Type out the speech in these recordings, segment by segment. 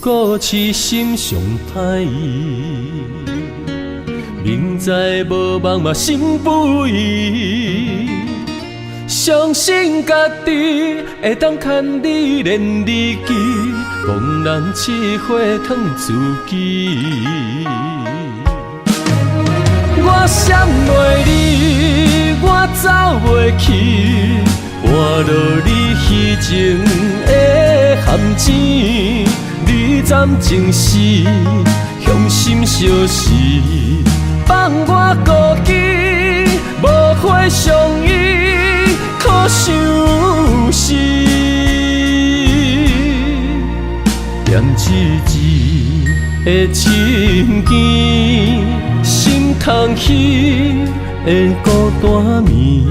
古痴心上歹医，明知无梦嘛心不移，相信家己会当牵你连日记，戆人试火烫自己。我闪袂你，我走袂去，活落你虚情的陷阱，你怎情是雄心相惜，放我孤枝，无花相依，可相思。踮痴痴的深更，心空虚的孤单暝，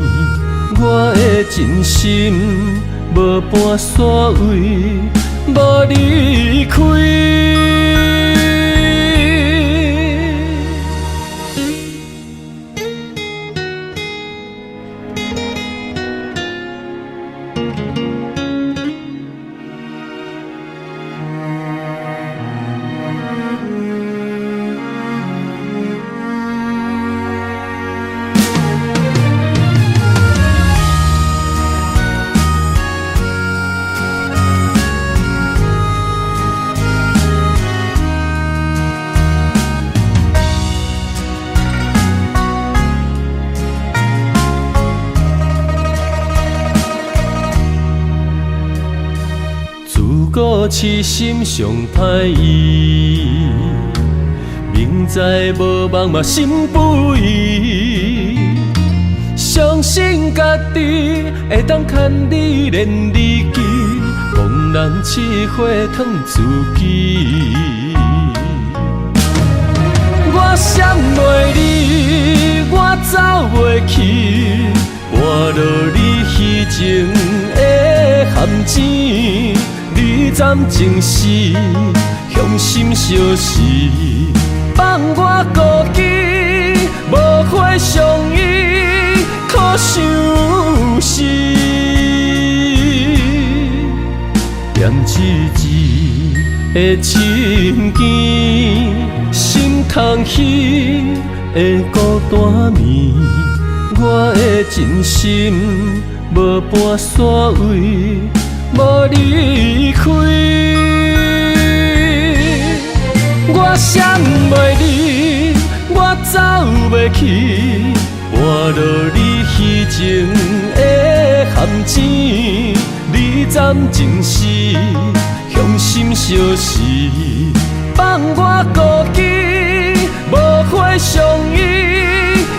我的真心无半煞位，无离开。古痴心上歹医，明知无梦嘛心不移，相信家己会当牵你连日记，戆人试火烫自己。我闪袂你，我走袂去，活落你虚情的陷阱。你怎情是雄心相惜，放我孤枝，无花相依，可相思。踮痴痴的深更，心空虚的孤单暝，我的真心无半煞位，无离开。我闪袂你，我走袂去，活落你虚情的陷阱，你怎情是雄心相惜，放我孤枝，无花相依，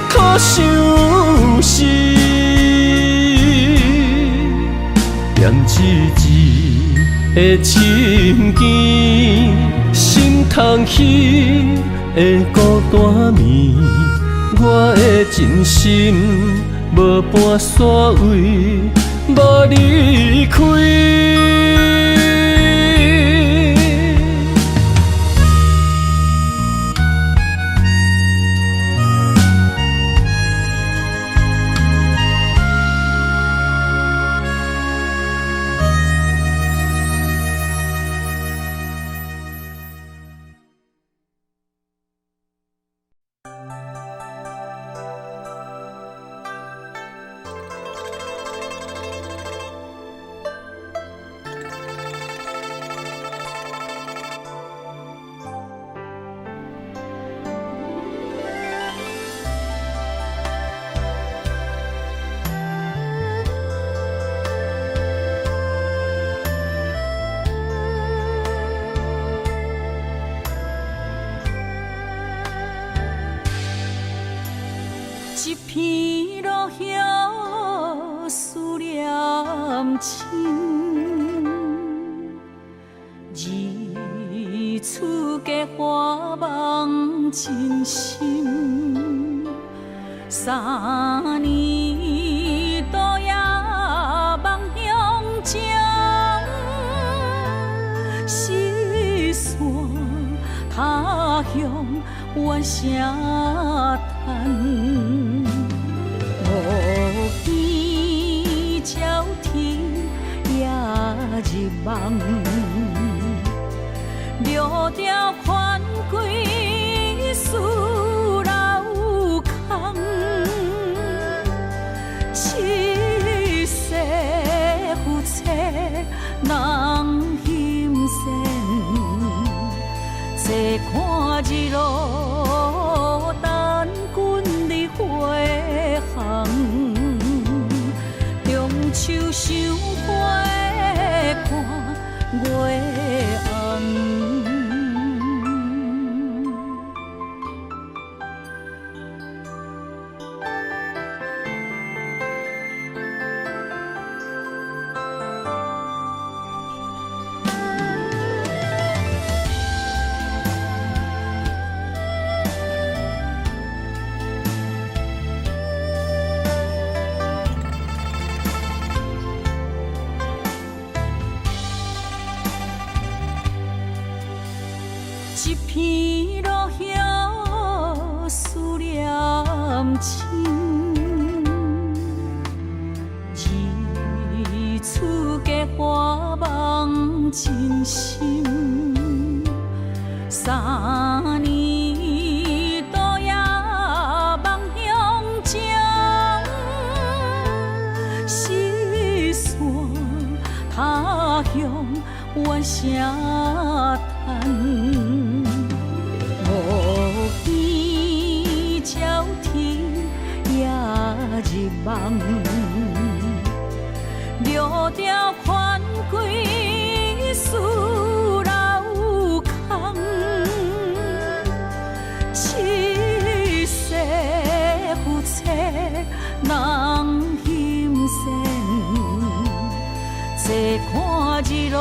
可相思。踮痴痴的深更，心空虚的孤单暝，我的真心无半煞位，无离开。一片落叶思念深，日出家花梦真深，3年多夜梦乡情，失散他乡怨声叹。无边鸟天也入梦，流深，日出加花梦真深，3年多夜梦乡情，失散他乡怨声叹。五更照天也入梦，路迢宽贵思老空，七世夫妻人心善，坐看日落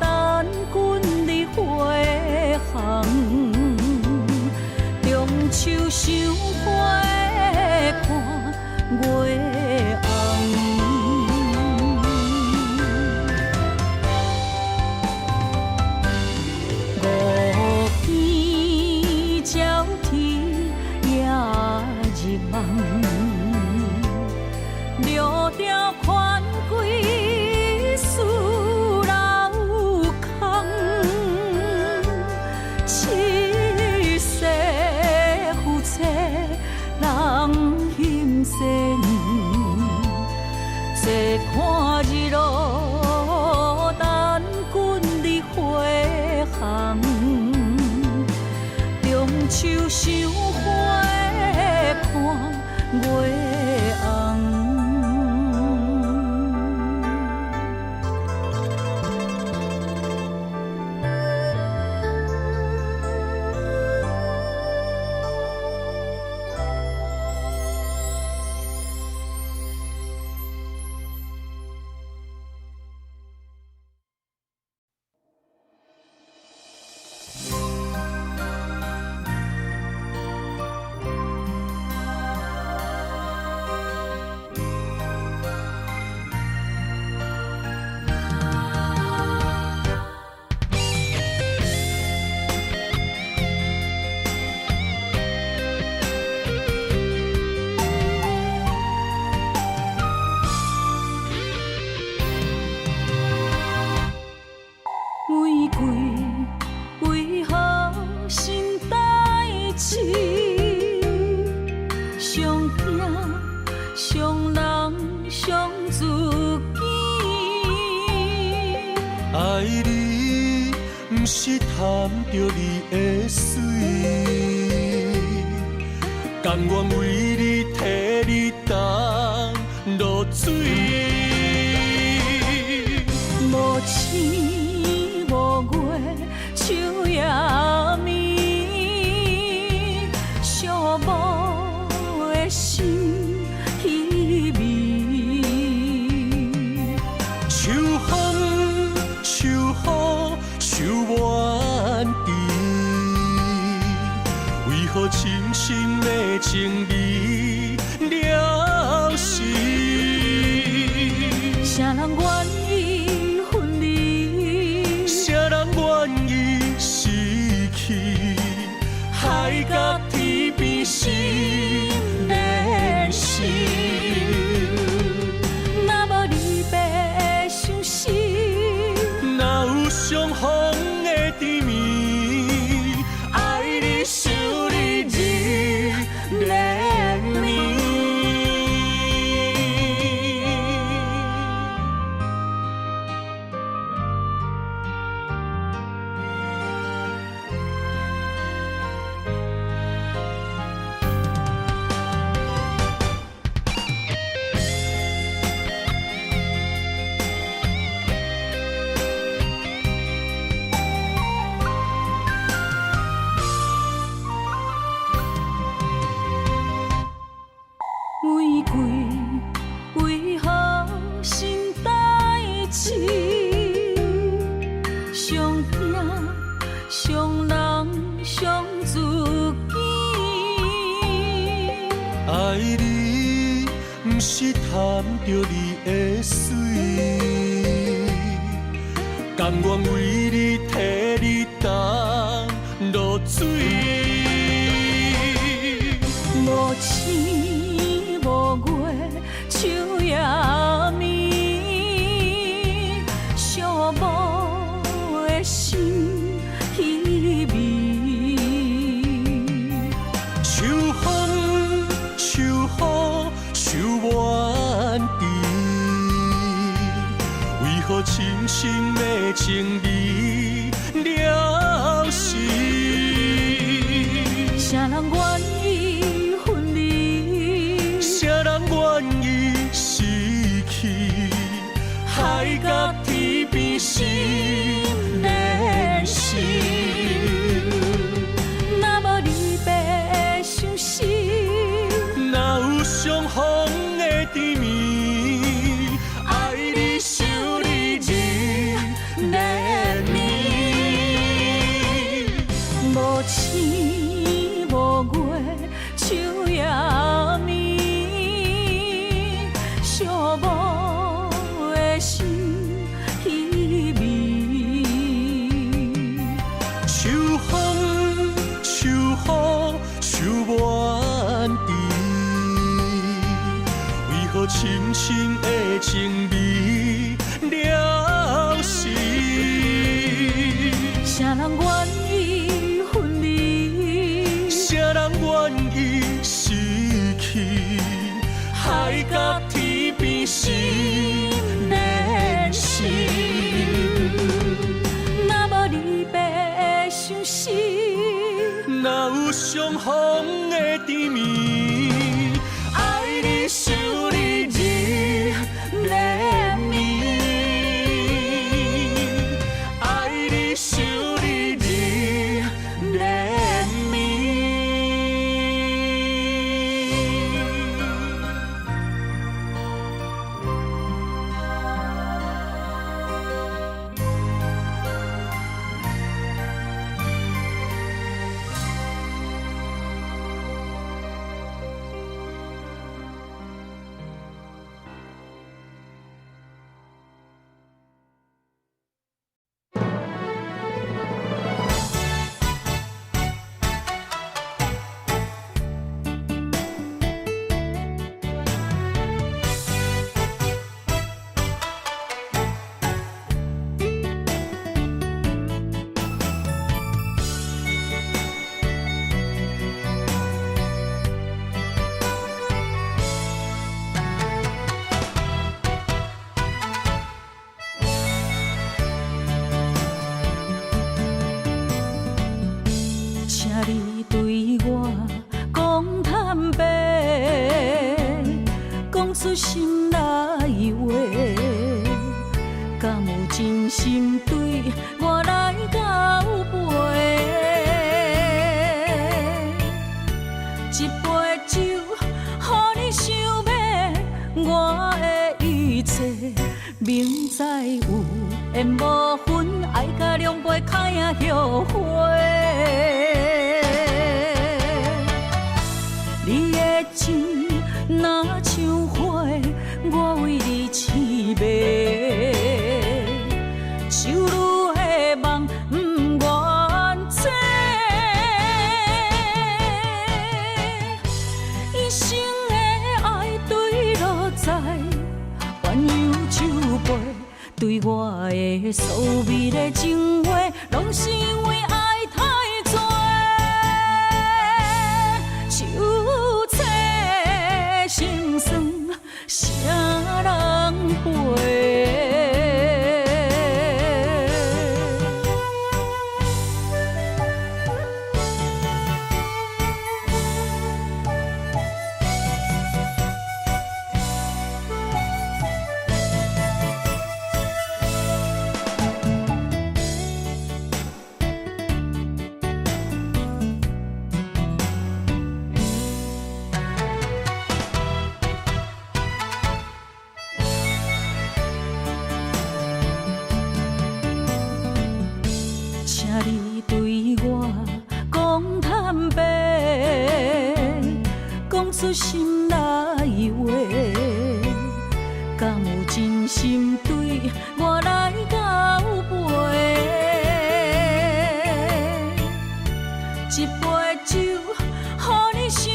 等君的回航，中秋赏花看月红。五更照天也入梦，路迢宽贵思老空，七世夫妻人心善，坐看日落等君的回航，中秋赏花看月红。玫瑰为何心代痴？上惊伤人伤自己。爱你，毋是贪著你的媠，甘愿為你替你擔落水。無星無月，秋夜暝，寂寞的心稀微。秋風秋雨秋怨甜，為何深深的情未了時？誰人願意分離？誰人願意失去？海角天邊心連心。若無離別的相思，若有相逢的甜蜜，愛你想你日連綿。玫瑰為何心代痴？上驚傷人傷自己。愛你，毋是貪著你的媠，甘願為你替你擔落水。無星無月，秋夜暝，寂寞的心稀微。秋風秋雨愁滿枝，為何深深的情味了時？誰人願意分離？誰人願意失去？海角天邊心連心。若無離別的相思，哪有相逢的甜蜜？愛你想你日連暝。無星無月，秋夜暝，寂寞的心稀微。秋風秋雨愁滿枝，為何深深的情味了時？誰人願意分離？誰人願意失去？海角天邊心連心。若無離別的相思，哪有相逢的甜蜜？愛你想你日連暝，愛你想你日連暝。請你對我講坦白，講出心內話，敢有真心對我來交陪？一杯酒，予你想欲我的一切，明知有緣無份，愛甲兩杯開啊後悔。你的情若像花，我為你痴迷，秋雨的夢不願醒。一生的愛坠落在鴛鴦酒杯，對我的所謂的情話，攏是因為愛太多。手切心酸，誰人陪？請你對我講坦白，講出心內話，敢有真心對我來交陪？一杯酒，予你想欲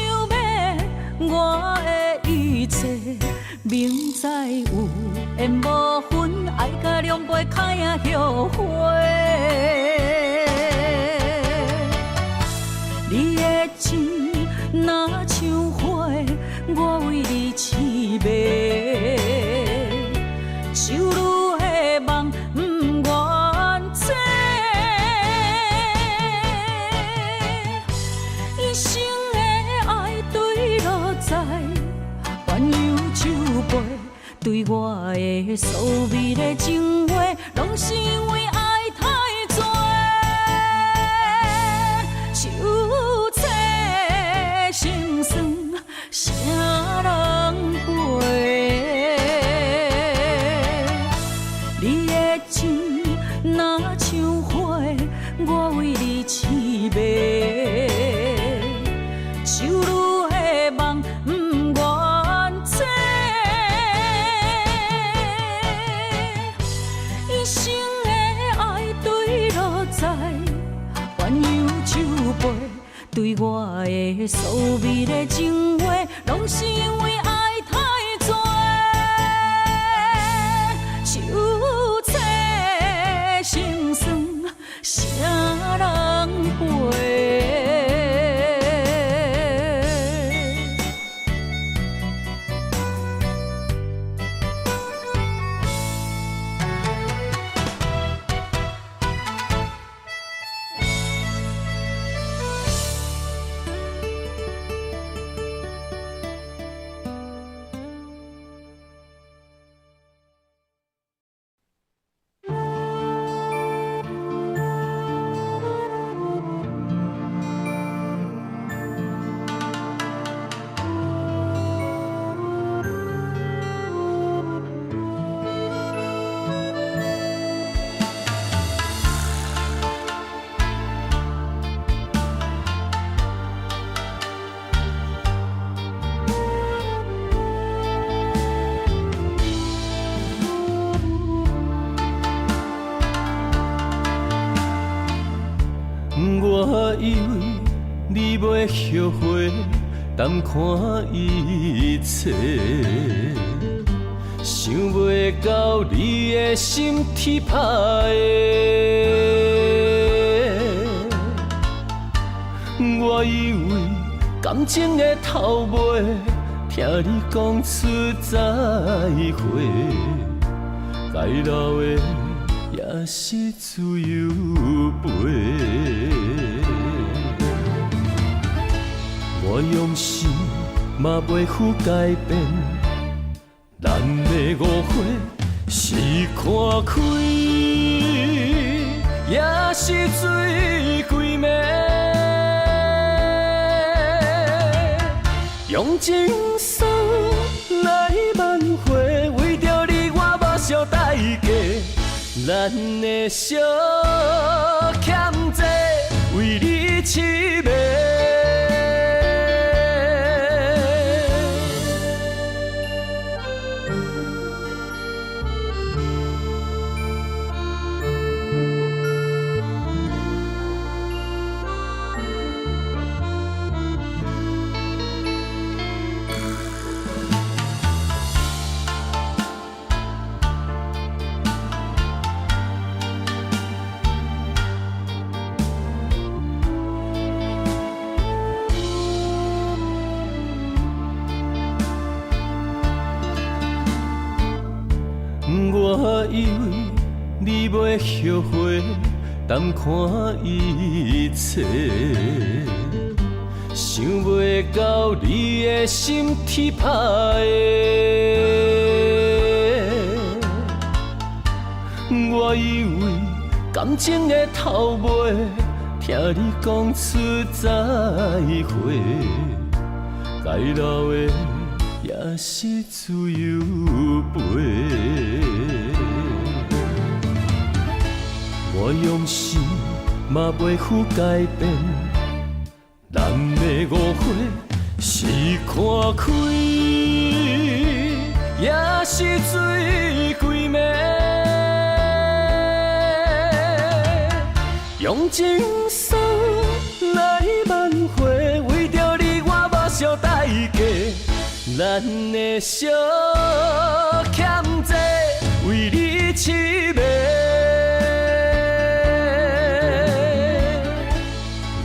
世，明知有緣無份，愛甲狼狽較會後悔。你的情若像花，我為你痴迷，秋雨的夢毋願醒。一生的愛墜落在鴛鴦酒杯，對我的所謂的情話，攏是因為愛太濟。手冊心酸，誰人陪？你的情若像花，我為你痴迷，秋雨的夢毋願醒。一生的愛墜落在鴛鴦酒杯，對我的所謂的情話，攏是因為愛太濟。手冊心酸，誰人陪？我以為你袂後悔，淡看一切，想袂到你的心鐵拍的。我以為感情的頭尾，聽你講出再會，該留的也是自由飛。我用心嘛袂赴改變，咱的誤會是看開，也是醉規暝。用情爽來挽回，為著你我無惜代價，咱的相欠債，為你痴迷。我以為你袂後悔，淡看一切，想袂到你的心鐵拍的。我以為感情的頭尾，聽你講出再會，該留的也是自由飛。我用心嘛袂赴改變，咱的誤會是看開，也是醉規暝。用情爽來挽回，為著你我無惜代價，咱的相欠債，為你痴迷。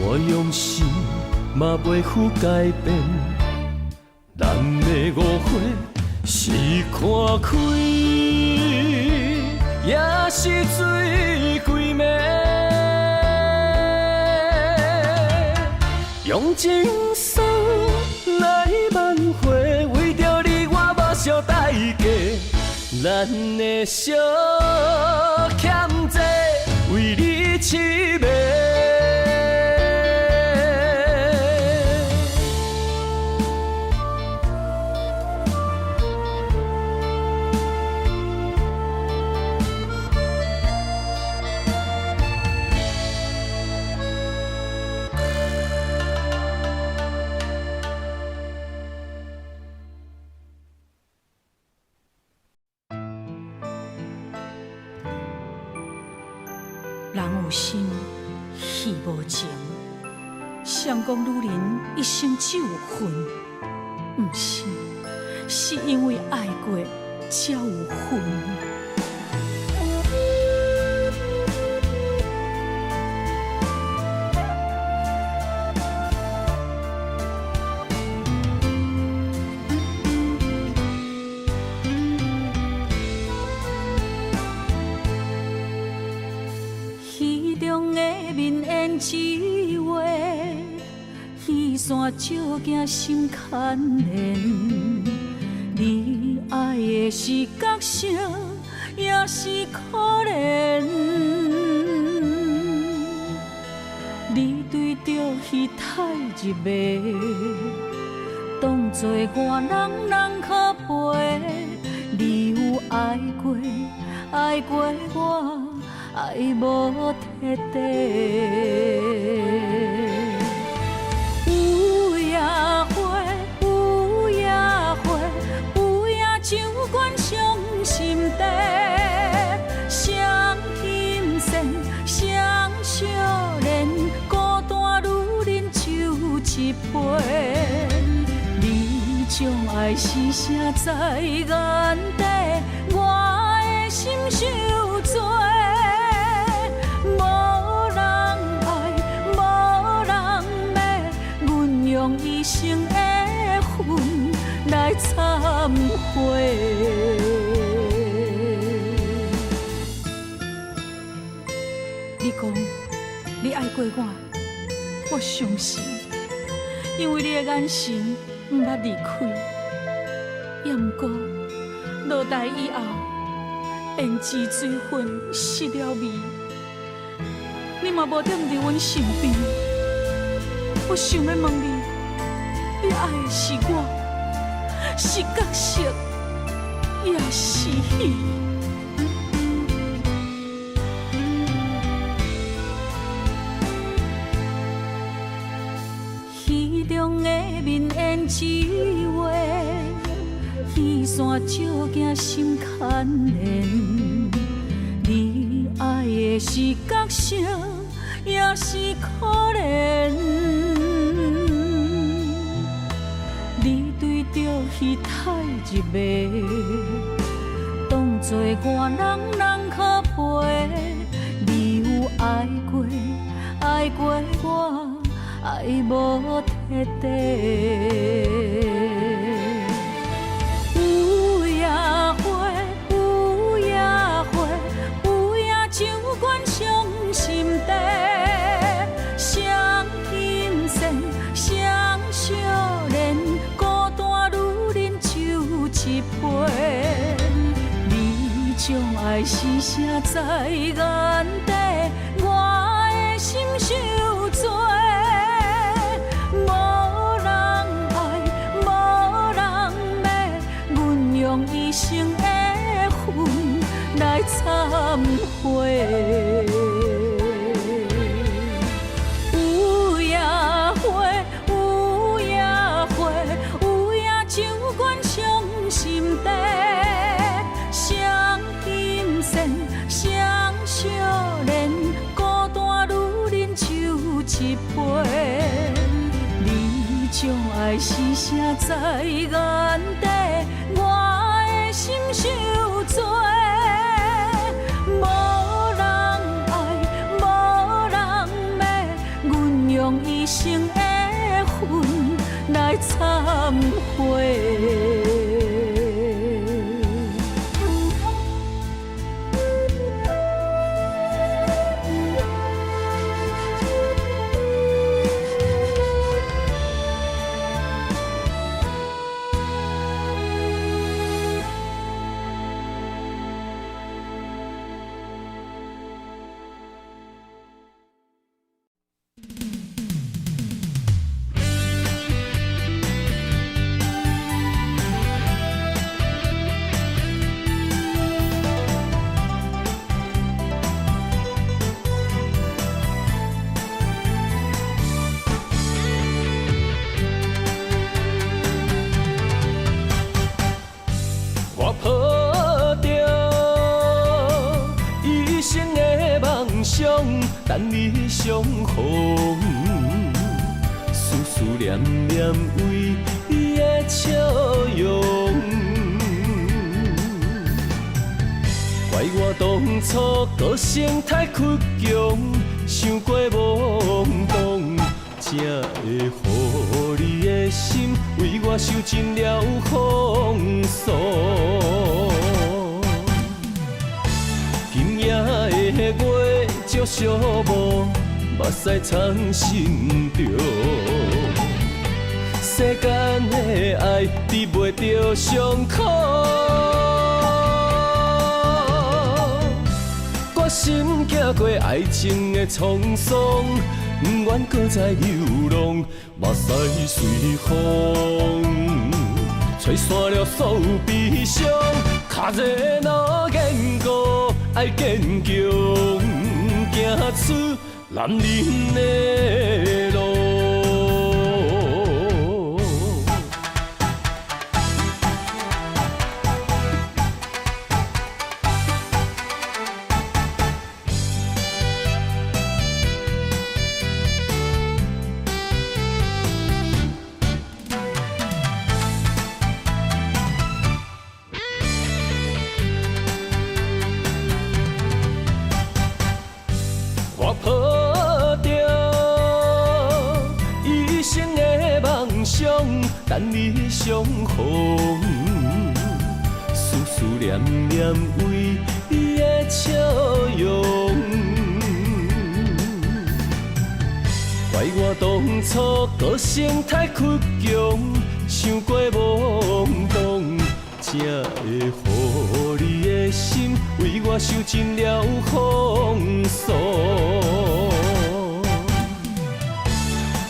我用心嘛袂赴改變，咱的誤會是看開，也是醉規暝。用情送來挽回，為著你我無惜代價。咱的相欠債，為你痴迷。人有心，戲無情。誰講女人一生只有恨？毋是，是因為愛過才有恨。戲中的眠煙之話，戲線照鏡心牽連。你愛的是角色，也是可憐。你對著戲太入迷，當作我人人可陪。你有愛過，愛過我。愛無徹底，有影花，有影花，有影酒罐傷心地，雙琴線，雙相連，孤單女人酒一杯。你將愛是啥在眼底，我的心受罪。無人愛，無人罵，阮用一生的恨來懺悔。你講你愛過我，我相信，因為你的眼神毋捌離開。也毋過落台以後，胭脂水粉失了味。你嘛無踮佇阮身邊，我想欲問你，你愛的是我，是角色，抑是戲？戲中的眠煙之話，戲線照鏡心牽連。你愛的是角色，也是可憐。你對著戲太入迷，當作我人人可陪。你有愛過，愛過我，愛無徹底。有影花，有影花，有影酒罐傷心地，雙琴線，雙相連，孤單女人酒一杯。你將愛是啥在眼底，我的心受罪。無人愛，無人罵，阮用一生的恨來懺悔。有影花，有影花，有影酒罐傷心地，雙琴線，雙相連，孤單女人酒一杯。你將這種愛是啥在眼底，我的心受罪。無人愛，無人罵，阮用一生的恨來懺悔。我抱著一生的夢想，等你相逢，思思念念為你的笑容。怪我當初個性太倔強，傷過懵懂，才會予你的心為我受盡了風霜。今夜的月照寂寞，目屎藏心中。世間的愛治袂著傷口，決心行過愛情的滄桑，不願閣再流浪，目屎隨風，吹散了所有悲傷。跤步若堅固，愛堅強，行出男人的路。我抱著一生的夢想，等你相逢，思思念念為你的笑容。怪我當初個性太倔強，傷過懵懂，才會予你的心為我受盡了風霜。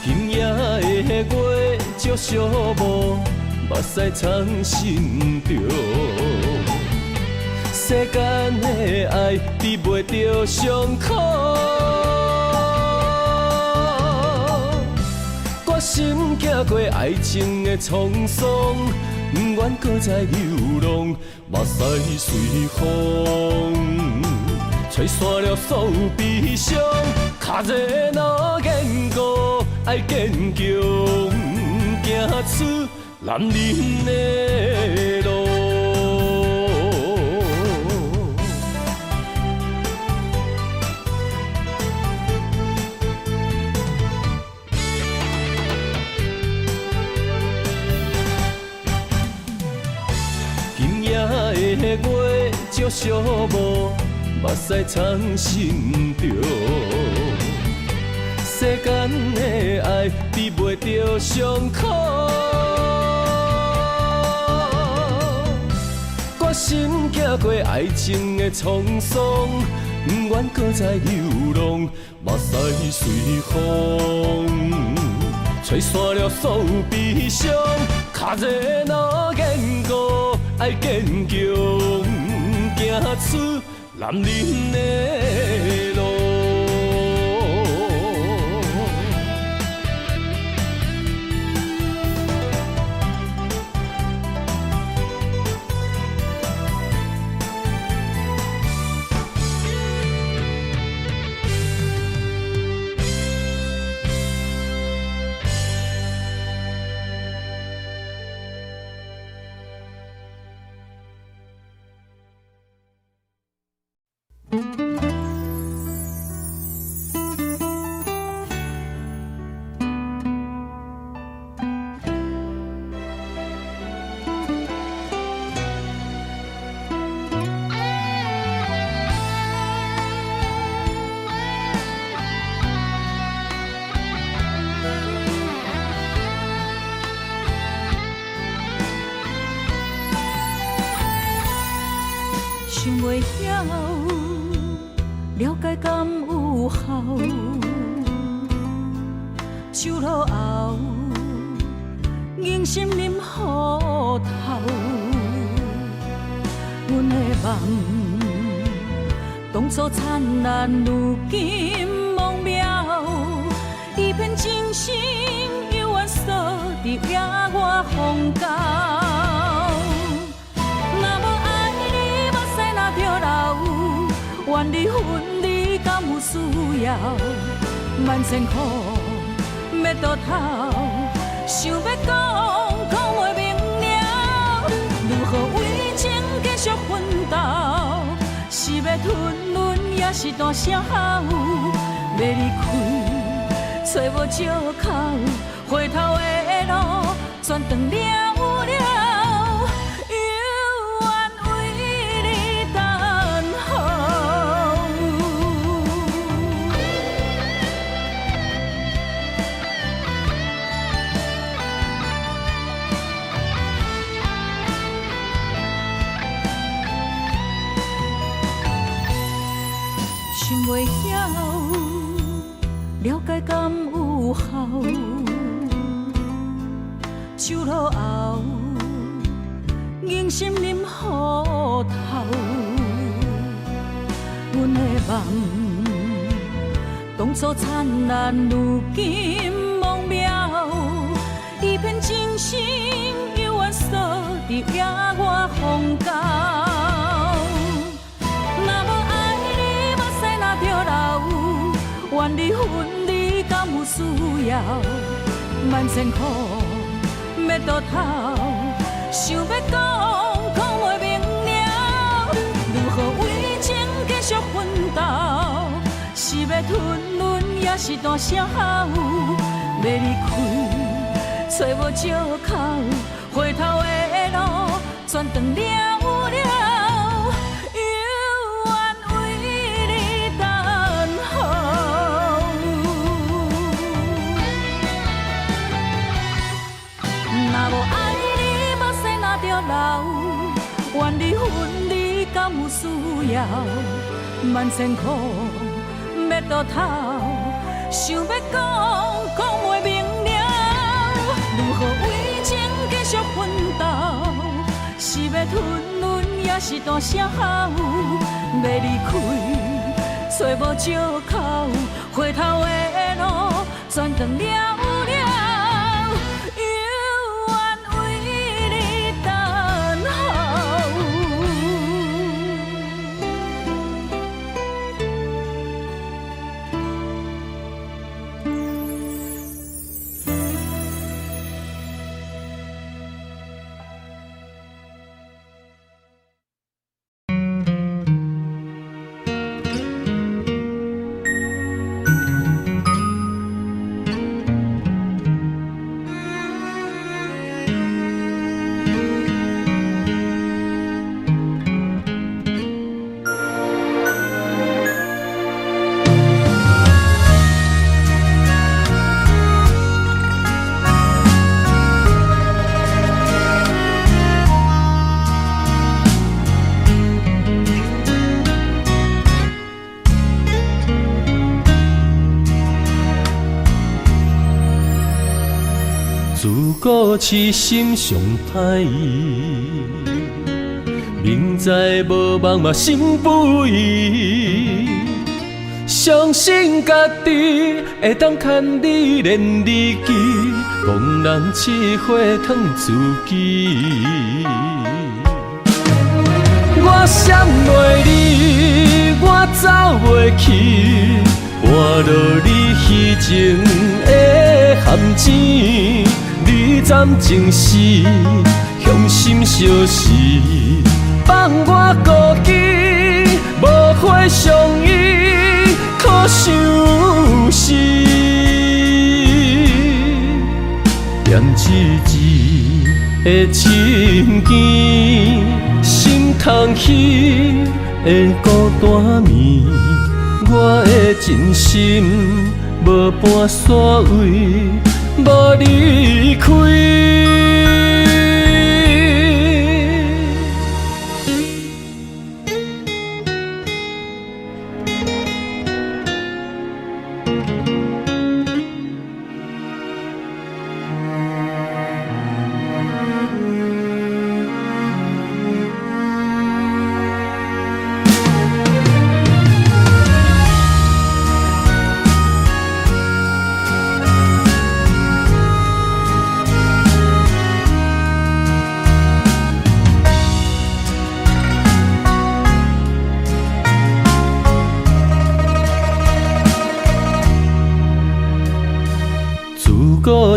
今夜的月照寂寞，目屎藏心中。世間的愛治袂著傷口，決心行過愛情的滄桑，不願閣再流浪，目屎隨風，吹散了所有悲傷。跤步若堅固，愛堅強，行出男人的路。今夜的月照寂寞，目屎藏心中。世間的愛治袂著傷口，決心行過愛情的滄桑，不願閣再流浪，目屎隨風，吹散了所有悲傷。跤步若堅固，愛堅強，行出男人的路。想袂曉，了解敢有效？樹落後，忍心啉雨頭，阮的夢當初燦爛，如今忘了，伊片真心猶原鎖佇野外風溝。若無愛你，目屎若著流，怨離分離敢有需要？萬千苦欲倒頭，想欲講，講袂明了。如何為情繼續奮鬥？是欲吞阮，抑是大聲吼？欲離開，揣無藉口，回頭的路全斷了了，猶原為你等候。想袂曉，了解敢有效？樹落後，忍心啉雨頭，阮的夢當初燦爛，如今忘了，伊片真心猶原鎖佇野外風溝。若無愛你，目屎若著流，怨離分離敢有需要？萬千苦欲倒頭，想欲講，講袂明了。如何為情繼續奮鬥？是欲吞阮，抑是大聲吼？欲離開，揣無藉口，回頭的路全斷了了，猶原為你等候。若無愛你，目屎若著流，怨離分離敢有需要？萬千苦欲倒頭，想欲講，講袂明了。如何為情繼續奮鬥？是欲吞阮，抑是大聲吼？欲離開，揣無藉口，回頭的路全斷了了，猶原為你等候。自古痴心上歹，明知無夢嘛心不移，相信家己會當牽你連日記，戇人試火燙自己。我閃袂離，我走袂去，活落你虛情的陷阱。你怎情是雄心相惜，放我孤枝，無花相依，可相思。踮痴痴的深更，心空虚的孤單暝，我的真心無半所謂，無離開。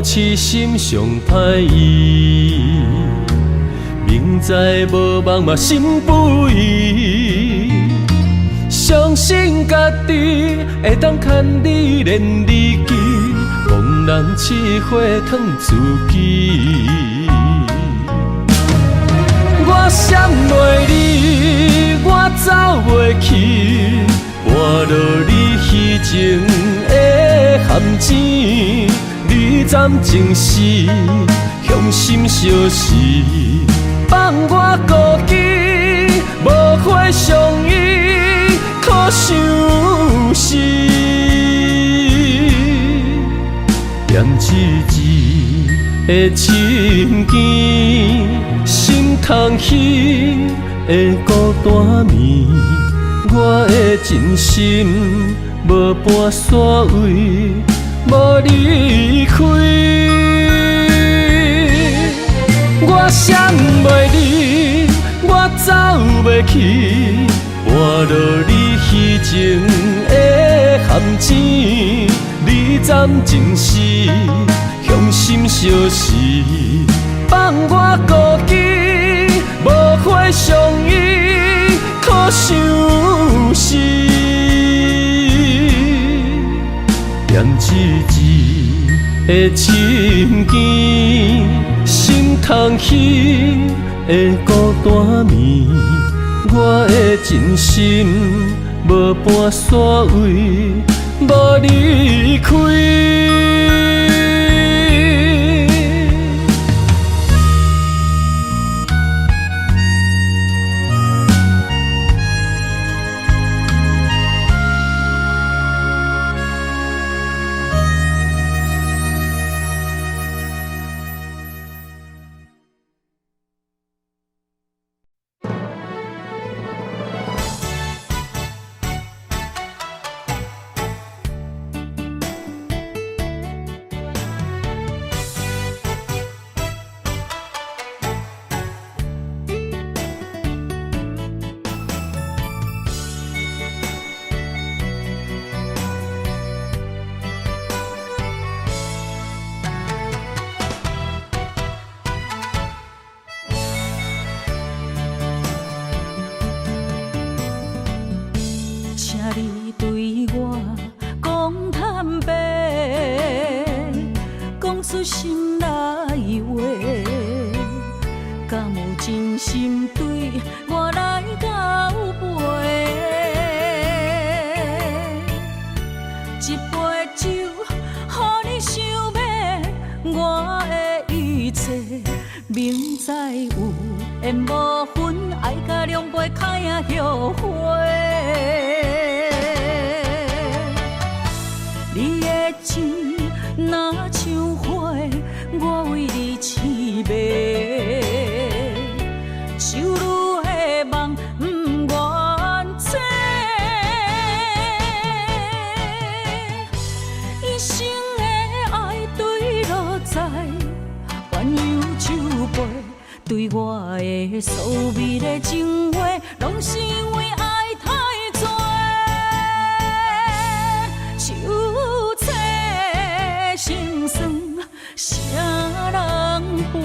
痴心上歹医。明知无梦嘛心不移，相信家己会当牵你连日记，戆人试火烫自己。我闪袂离，我走袂去，活落你虚情的陷阱，你暂情时，雄心相惜，放我孤枝，无花相依，可相思。踮痴痴的深更，心空虚的孤单暝，我的真心无半所谓，无离开。我闪袂离，我走袂去，活落你虚情的陷阱，你暂情时，雄心相惜，放我孤枝，无花相依，可相思。踮痴痴的深更，心空虚的孤单暝，我的真心无半所谓，无离开。请你对我讲坦白，讲出心内话，敢有真心对我来交陪？一杯酒，予你想欲我的一切，明知有缘无份，爱甲两杯开啊后悔。你的情若像花，我为你痴迷，秋雨的梦不愿醒。一生的爱坠落在鸳鸯酒杯，对我的所谓的情话，拢是因为爱太多。手牵心酸，谁人陪？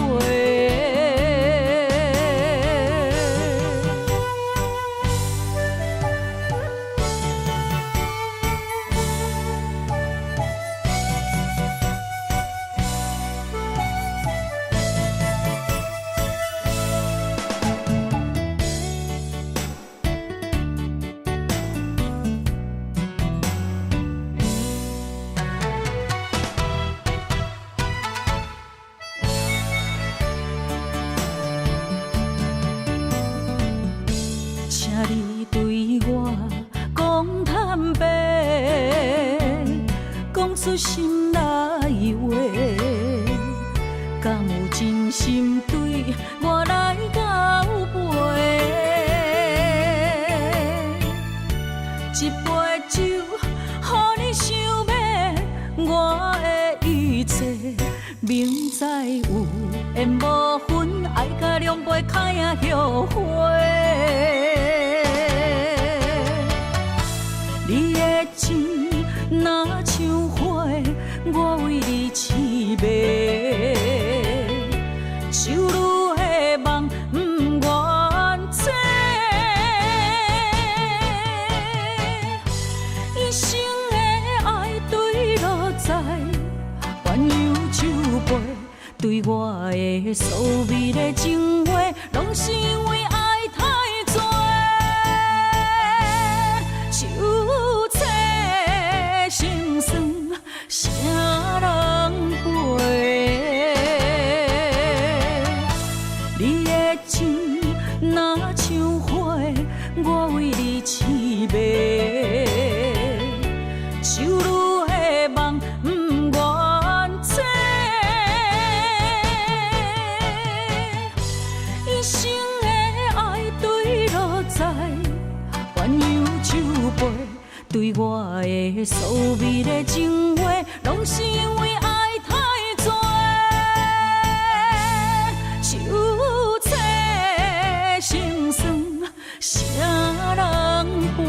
请你对我讲坦白，讲出心内话，敢有真心对我来交陪？一杯酒，予你想欲我的一切，明知有缘无份，爱甲两杯开啊后悔。你的情若像花，我为你痴迷，我的所谓的情话，攏是因為愛太濟。手切心酸，啥人陪？你的情若像花，我為你痴迷。手女的夢不願醒，一生的愛坠落在鴛鴦手背，對我的所謂的情話，攏是因為愛太濟。手切心酸，啥人陪？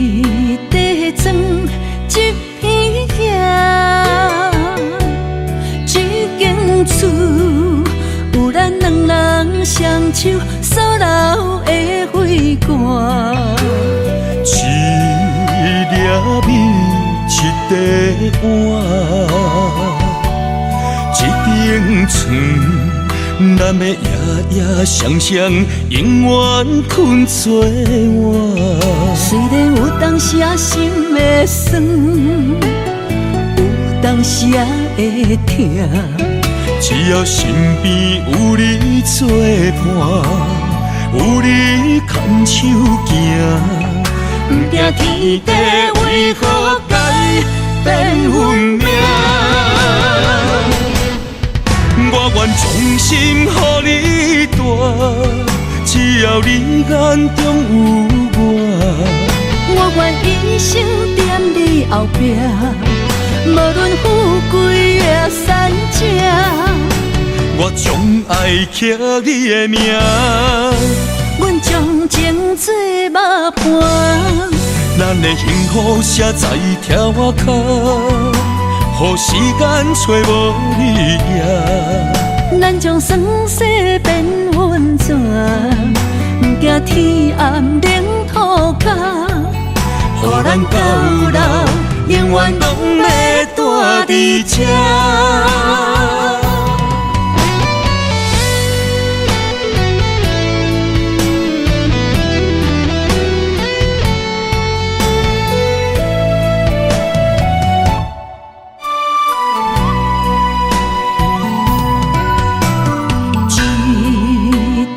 一塊磚，一片瓦，一間厝，有咱兩人雙手所留的血汗。一粒米，一塊碗，一間床，咱欲夜夜双双，永遠睏做伴。雖然有當時仔心會酸，有當時仔會疼，只要身邊有你做伴，有你牽手行，不驚天地為何改變運命。我願將心予你帶，只要你眼中有我。我願一生踮你後壁，無論富貴抑散赤。我將愛刻你的名，阮將情做肉伴。咱的幸福寫在柱仔跤，予時間揣無你影。咱將酸世變溫泉，不驚天暗冷塗跤，予咱到老永遠攏欲蹛佇這。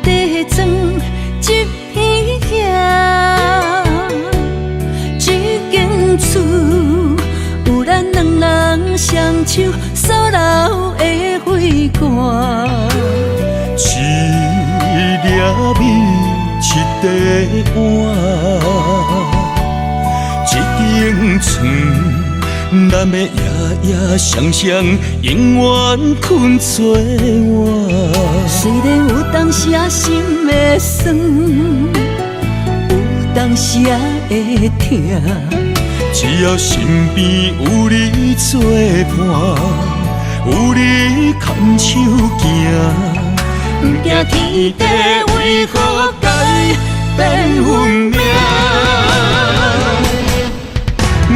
一塊磚，一片瓦，一間厝，有咱兩人雙手所留的血汗。一粒米，一塊碗，一間床，咱欲夜夜双双，永遠睏做伴。雖然有當時仔心會酸，有當時仔會疼，只要身邊有你做伴，有你牽手行，不驚天地為何改變運命。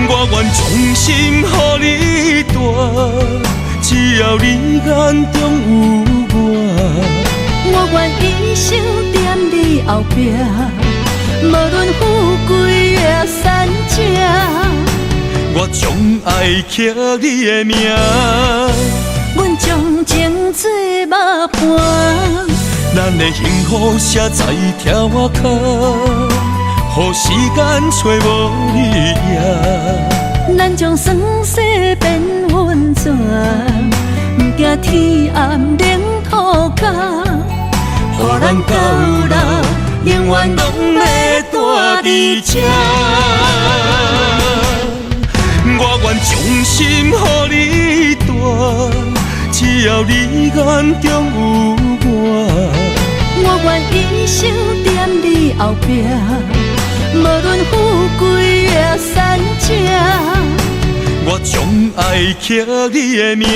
我願將心予你帶，只要你眼中有我。我願一生踮你後壁，無論富貴抑散赤。我將愛刻你的名，阮將情做肉伴。咱的幸福写在拆外口，予时间揣无你影。咱将酸涩变温泉，毋惊天暗冷土跤。予咱到老，永远拢欲蹛伫这。我愿将心予你蹛，只要你眼中有我。我愿一生踮你后壁，无论富贵抑散赤。我将爱刻你的名，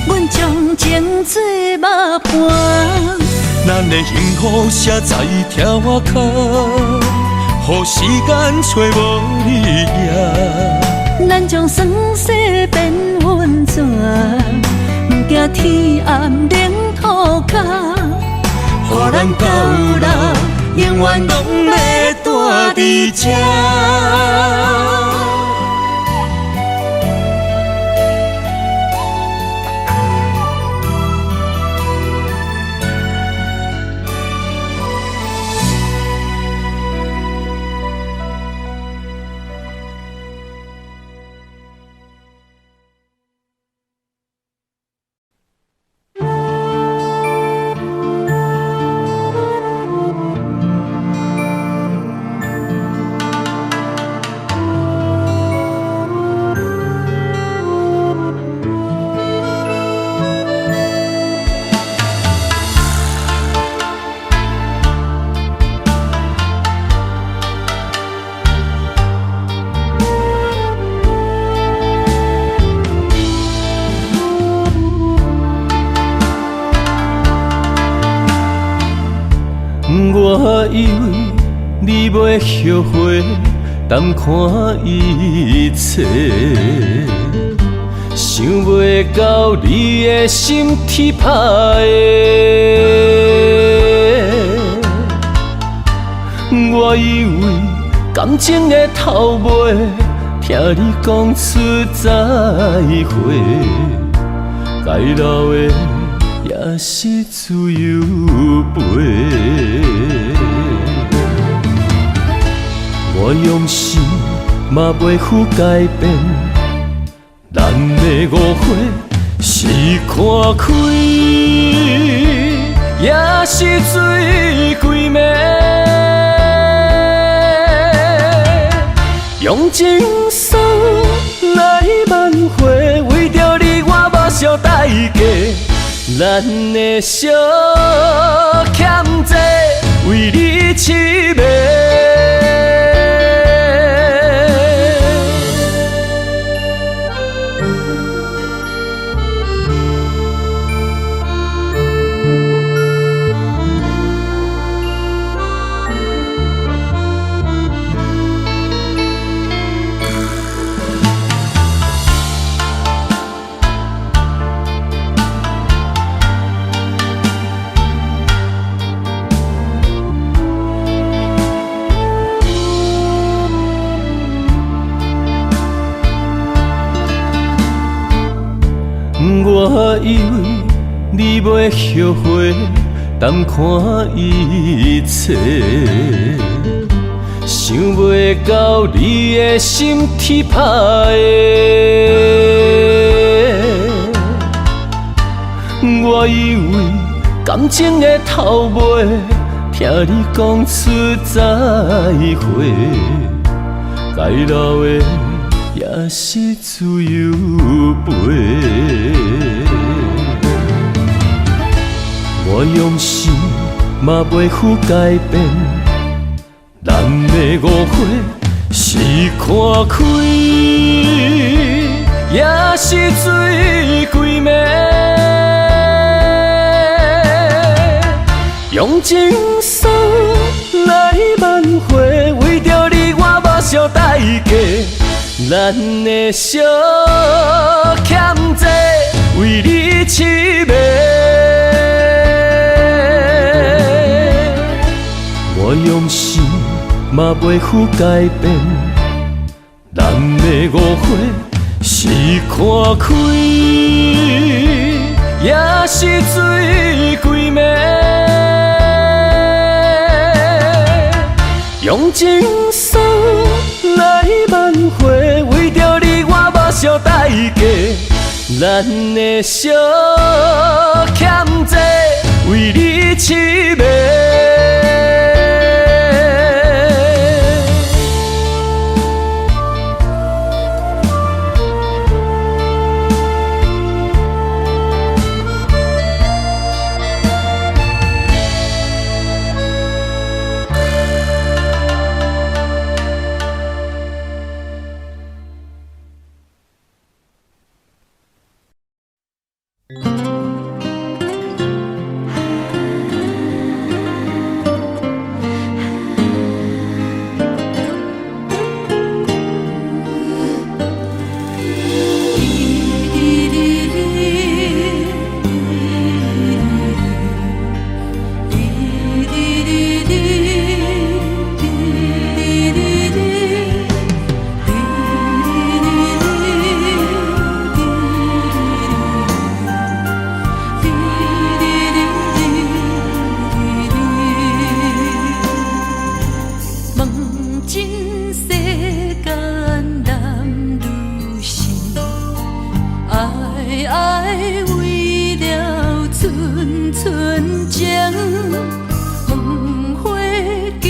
阮将情做肉伴。咱的幸福写在拆外口，予时间揣无你影。咱将酸涩变温泉，毋惊天暗冷土跤。予咱到老，永远拢欲蹛伫这。我以为你袂后悔，淡看一切，想袂到你的心铁拍的。我以为感情的头尾，听你讲出再会，该留的也是自由飞。我用心嘛袂赴改变，咱的误会是看开，也是醉规暝。用情送来挽回，为著你我无惜代价。咱的相欠债，为你痴迷。我以为你袂后悔，淡看一切，想袂到你的心铁拍的。我以为感情的头尾，听你讲出再会，该留的也是自由飞。我用心嘛袂赴改变，咱的误会是看开，也是醉规暝。用情送来挽回，为著你我无惜代价。咱的相欠债，为你痴迷。我用心嘛袂赴改变，咱的误会是看开，也也是醉規暝。用情絲來挽回，為著你我無惜代價，咱的相欠債，為你痴迷。問盡世間男女心，愛愛為了寸寸情。問花今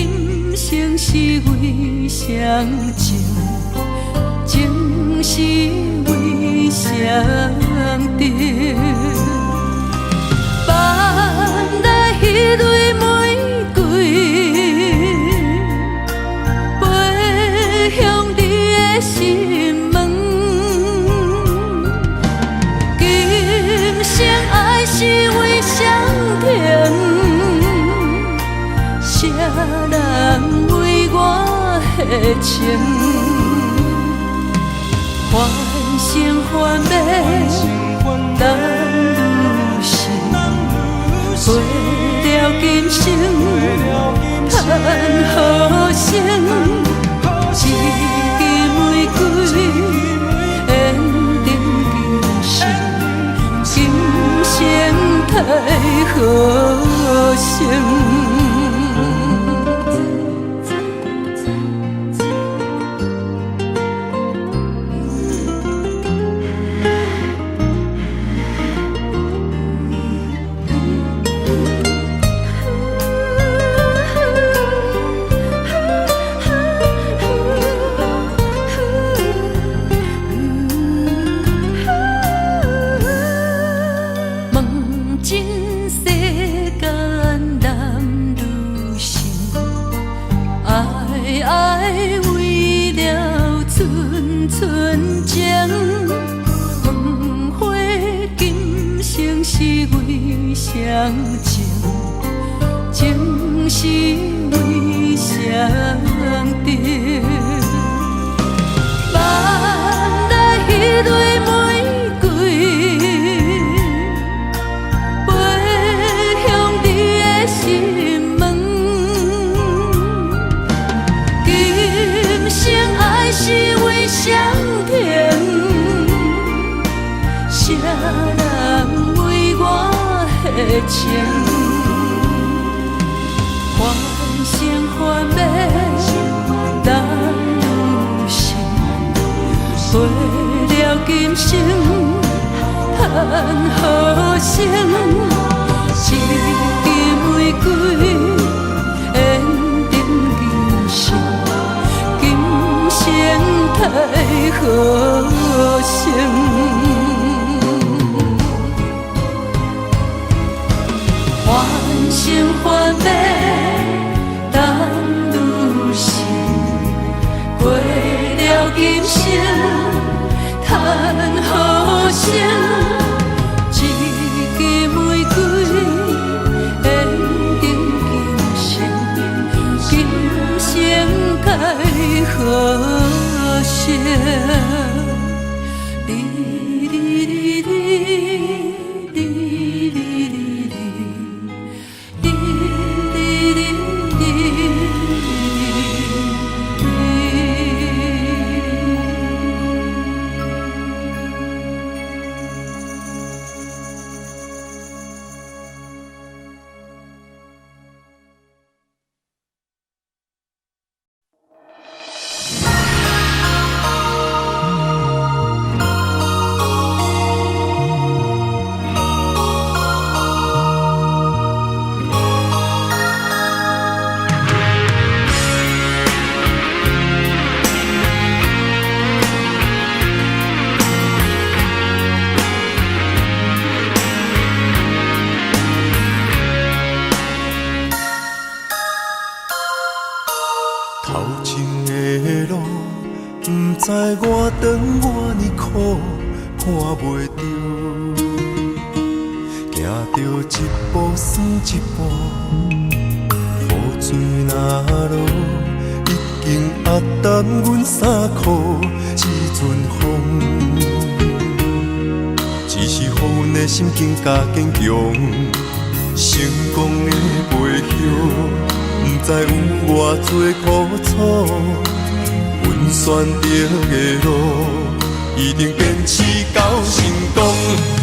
生是為誰情？情是為誰定？放來彼蕊玫瑰，飛向你的心門。今生愛是為誰停？誰人為我的情？幻生幻滅，男女心，過了今生，談何生？一支玫瑰，緣定今生，今生待何生？問盡世間男女心，愛愛為了寸寸情。問花今生是為誰情？情是為誰定？放來彼蕊玫瑰，飛向你的心門。今生愛是為誰停？誰人為我的情？幻生幻滅，男女心，過了今生，談何生？一支玫瑰，緣定今生，今生待何生？幻生幻滅，男女心，過了今生，談何生？一支玫瑰，緣定今生，今生待何生？哩哩哩哩哩哩哩哩哩哩哩。頭前的路，毋知偌長偌呢苦，看袂著。行著一步算一步，雨水若落，已經壓淡阮衫褲這陣風。只是予阮的心更加堅強，成功的背後，毋知有偌濟苦楚。阮選著的路，一定堅持到成功。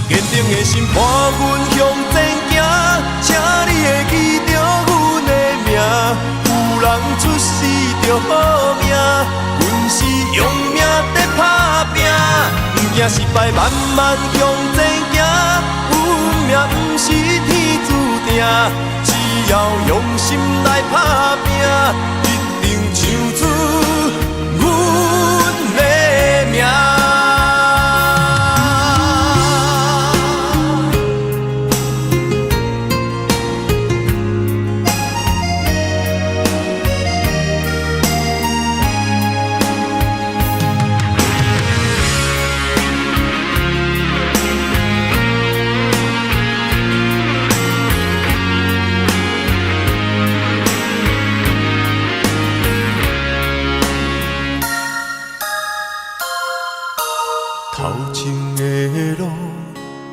堅定的心伴阮向前行，請你會記著阮的名。有人出世著好命，阮是用命在打拼，毋驚失敗，慢慢向前行。運命毋是天注定，只要用心來打拼，一定唱出阮的名。頭前的路，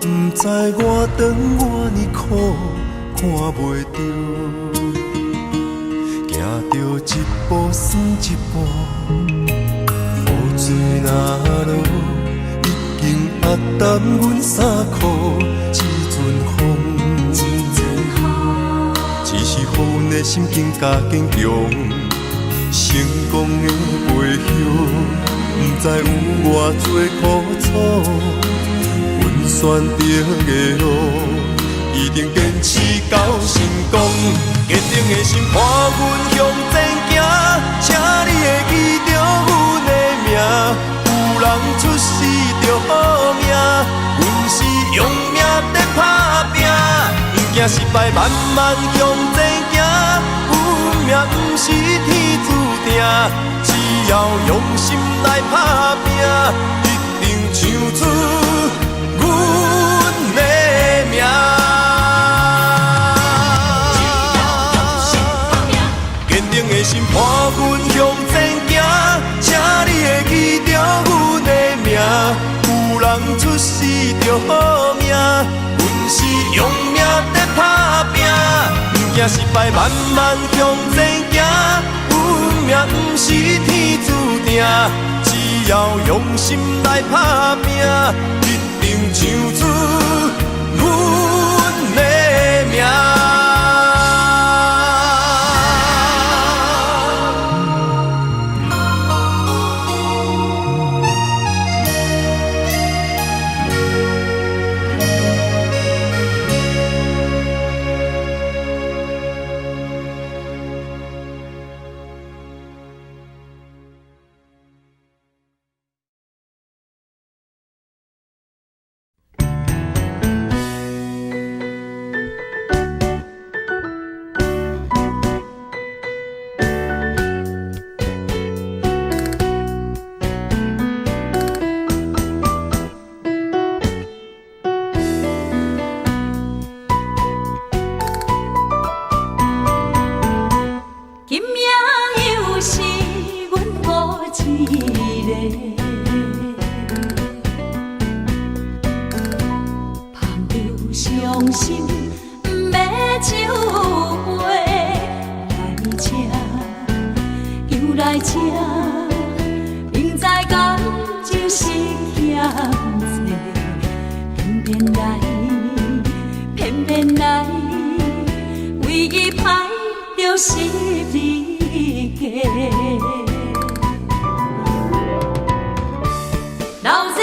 毋知偌長偌呢苦，看袂著。行著一步算一步，雨水若落，已經壓淡阮衫褲這陣風。只是予阮的心更加堅強，成功的背後，毋知有偌濟苦楚。阮選著的路，一定堅持到成功。堅定的心伴阮向前行，請你會記著阮的名。有人出世著好命，阮是用命在打拼，毋驚失敗，慢慢向前行。運命毋是天注定，只要用心來打拼，一定唱出阮的名。堅定的心伴阮向前行，請你會記著阮的名。有人出世著好命，阮是用命在打拼，毋驚失敗，慢慢向前行。運命毋是天注定，只要用心來打拼，一定唱出阮的名。今夜又是阮孤一个，捧著傷心欲酒杯來這，又來這，明知感情是欠債，偏偏來，偏偏來，為伊歹著十字架。流熱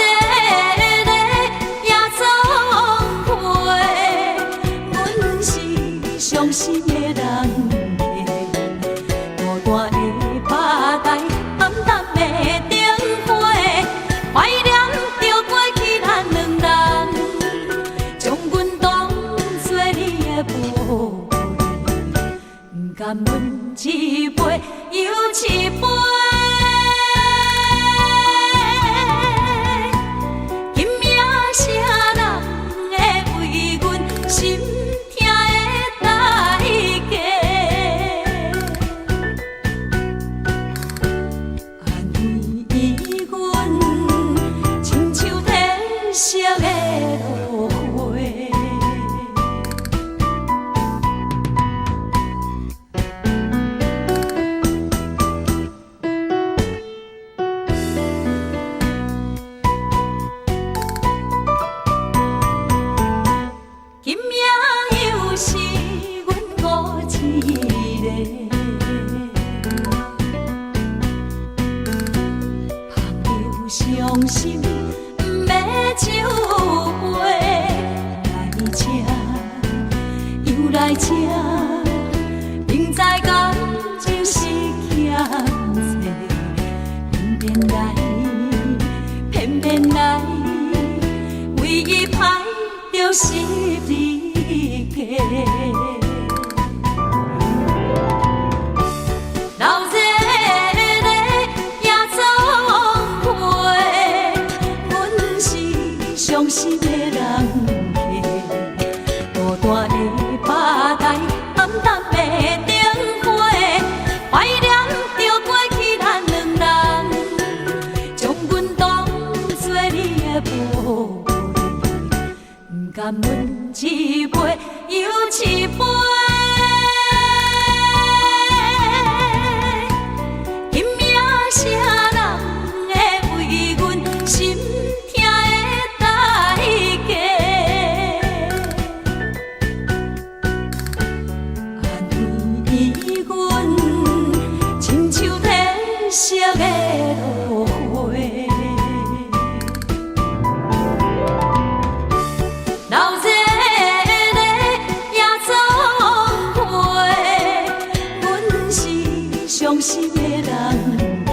的夜總會，阮是傷心的人客，孤單的吧台，暗淡的燈火，懷念著過去咱兩人，將阮當作你的寶貝，不甘阮傷心，毋欲酒杯。來這，又來這，明知感情是欠債，偏偏來，偏偏來，為伊歹著十字架。流熱的也總會，阮是傷心的人客，孤單的吧台，暗淡的燈火，懷念著過去咱兩人，將阮當作你的寶貝，毋甘阮一杯又一杯。今夜啥人會為阮心疼的代價？安慰阮，親像褪色的落花。流熱的也總會，阮是傷心的人客，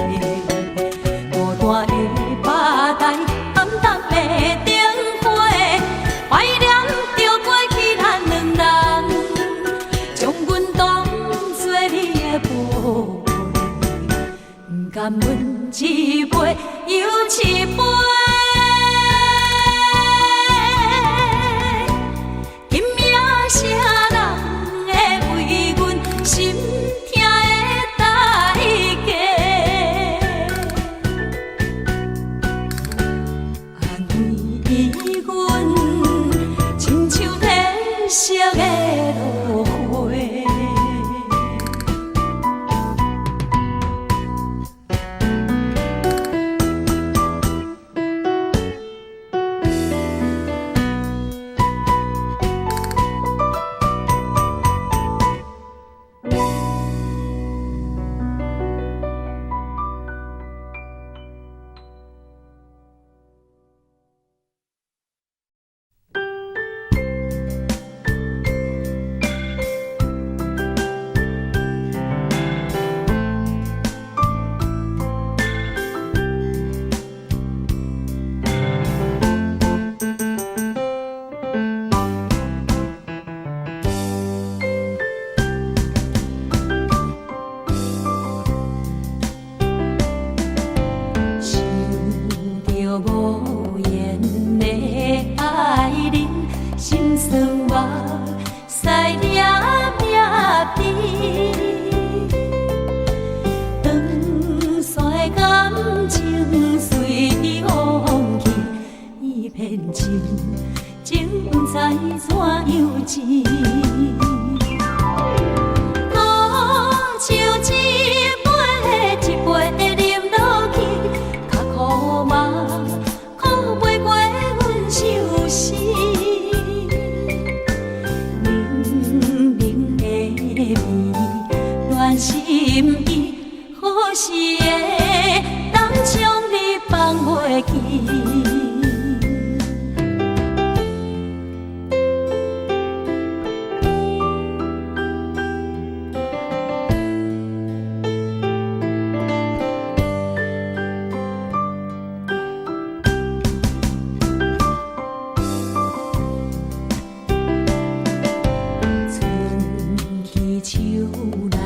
孤單的吧台，暗淡的燈火，懷念著過去咱兩人，將阮當作你的寶貝，毋甘阮一杯又一杯。今夜啥人會為阮心疼的代價？安慰阮，親像褪色的落花。想著無言的愛人，心酸目屎粒粒滴。長線的感情隨風去，伊騙情，情不知怎樣治。苦酒一杯一杯啉落去，較苦嘛苦袂過阮相思。濃濃的味，暖心意，好时会當將你放袂記。春去秋來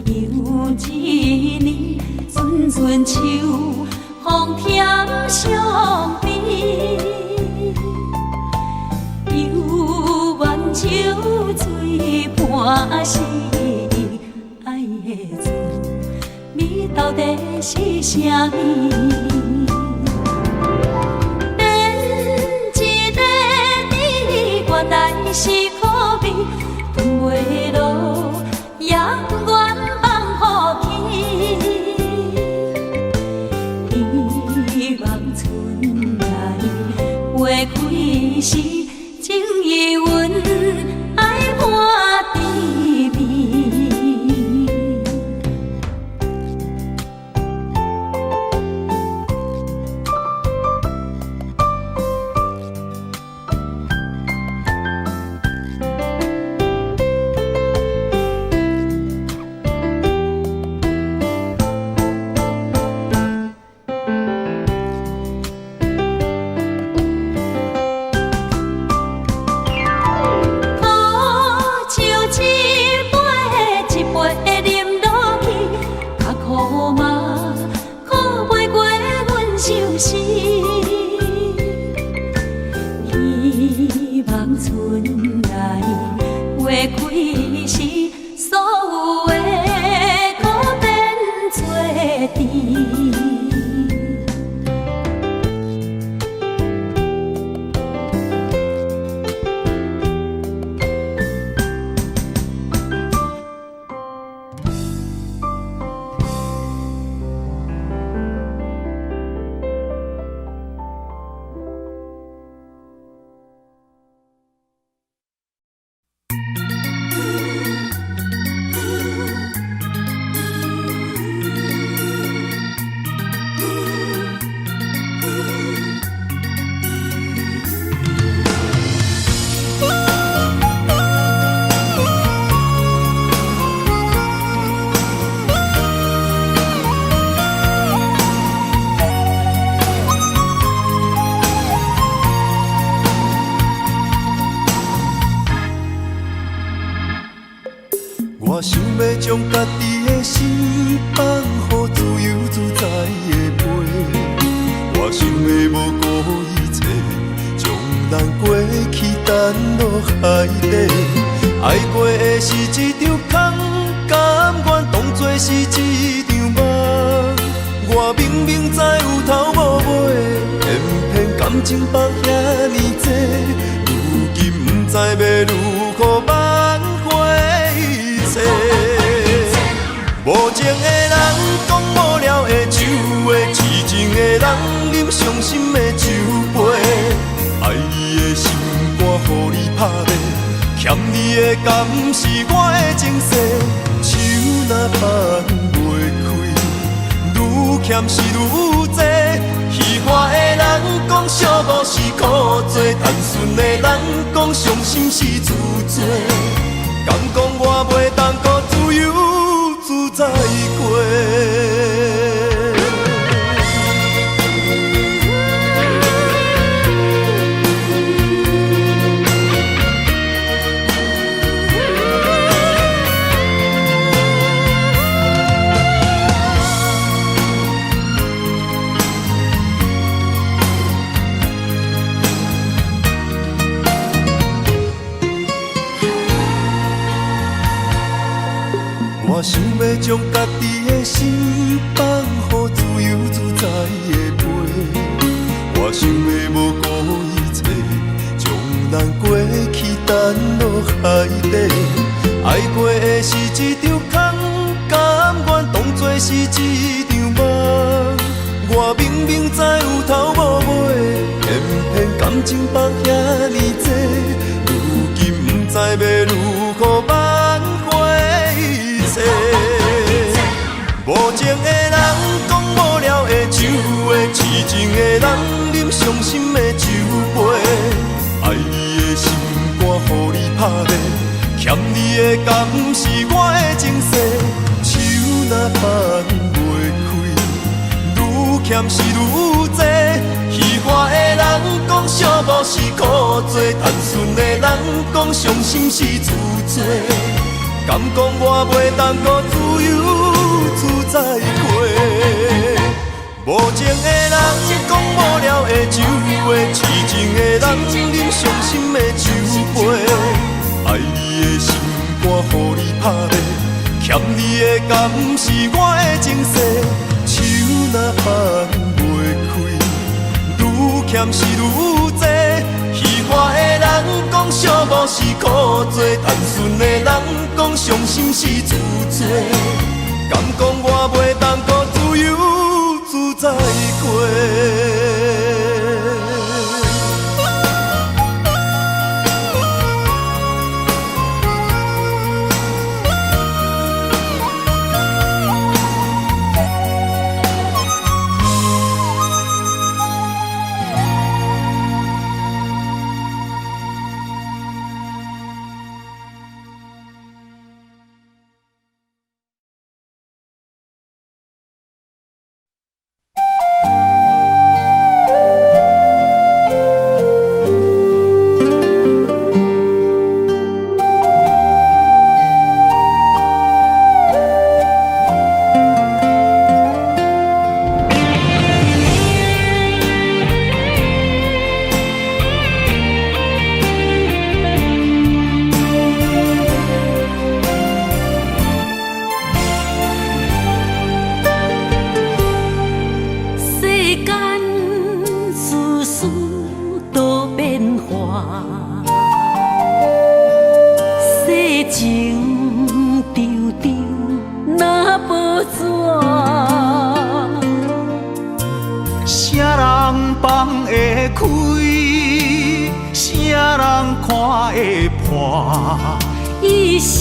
又一年，陣陣秋風添傷悲。猶原酒醉半死，愛的滋味到底是啥物？變一个甜，原來是苦味，吞袂落，也不願放予去。希望春來花開時，情意阮愛伴甜蜜。的開始，所有的苦變做甜。我想欲將家己的心放予自由自在的飛，我想欲無顧一切，將咱過去擲落海底。愛過的是一場空，甘願當作是一場夢。我明明知有頭無尾，偏偏感情放遐爾濟，如今毋知欲如何挽回一切。無情的人講無聊的笑話，痴情的人啉傷心的酒杯。愛你的心肝予你拍賣，欠你的敢是我的前世？手若放袂開，愈欠是愈濟。虛華的人講寂寞是苦做，單純的人講傷心是自作。敢講我袂當閣自由自在過？我想欲將家己的心放予自由自在的飛，我想欲無顧一切，將咱過去擲落海底。愛過的是一場空，甘願當作是一場夢。我明明知有頭無尾，偏偏感情放遐爾濟，如今毋知欲如何挽回一切。無情的人講無聊的笑話，痴情的人啉傷心的酒杯。愛你的心肝予你拍賣，欠你的敢是我的前世？手若放袂開，愈欠是愈濟。虛華的人講寂寞是苦做，單純的人講傷心是自作。敢講我袂當閣自由自在過？無情的人講無聊的笑話，痴情的人啉傷心的酒杯。愛你的心肝予你拍賣，欠你的敢是我的前世？手若放袂開，愈欠是愈濟。虛華的人講寂寞是苦做，單純的人講傷心是自作。敢講我袂當閣自由自在過？紙。啥人放會開？啥人看會破？一生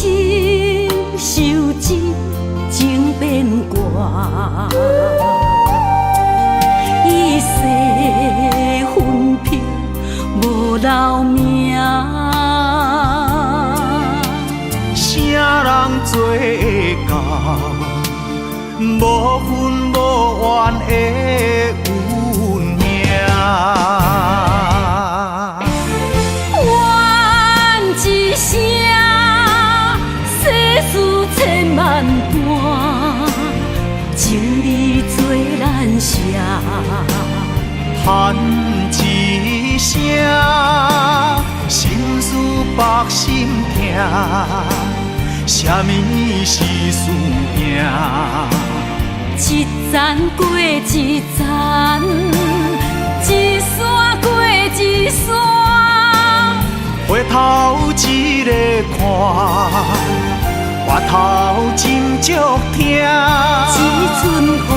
受這情變卦，一世魂魄無留名。啥人做會到？無恨無怨的運命。怨一聲，世事千萬般，情理做難捨。嘆一聲，心事縛心疼，啥物是輸贏？一層過一層，一山過一山。回頭一个看，回頭真足疼。一陣風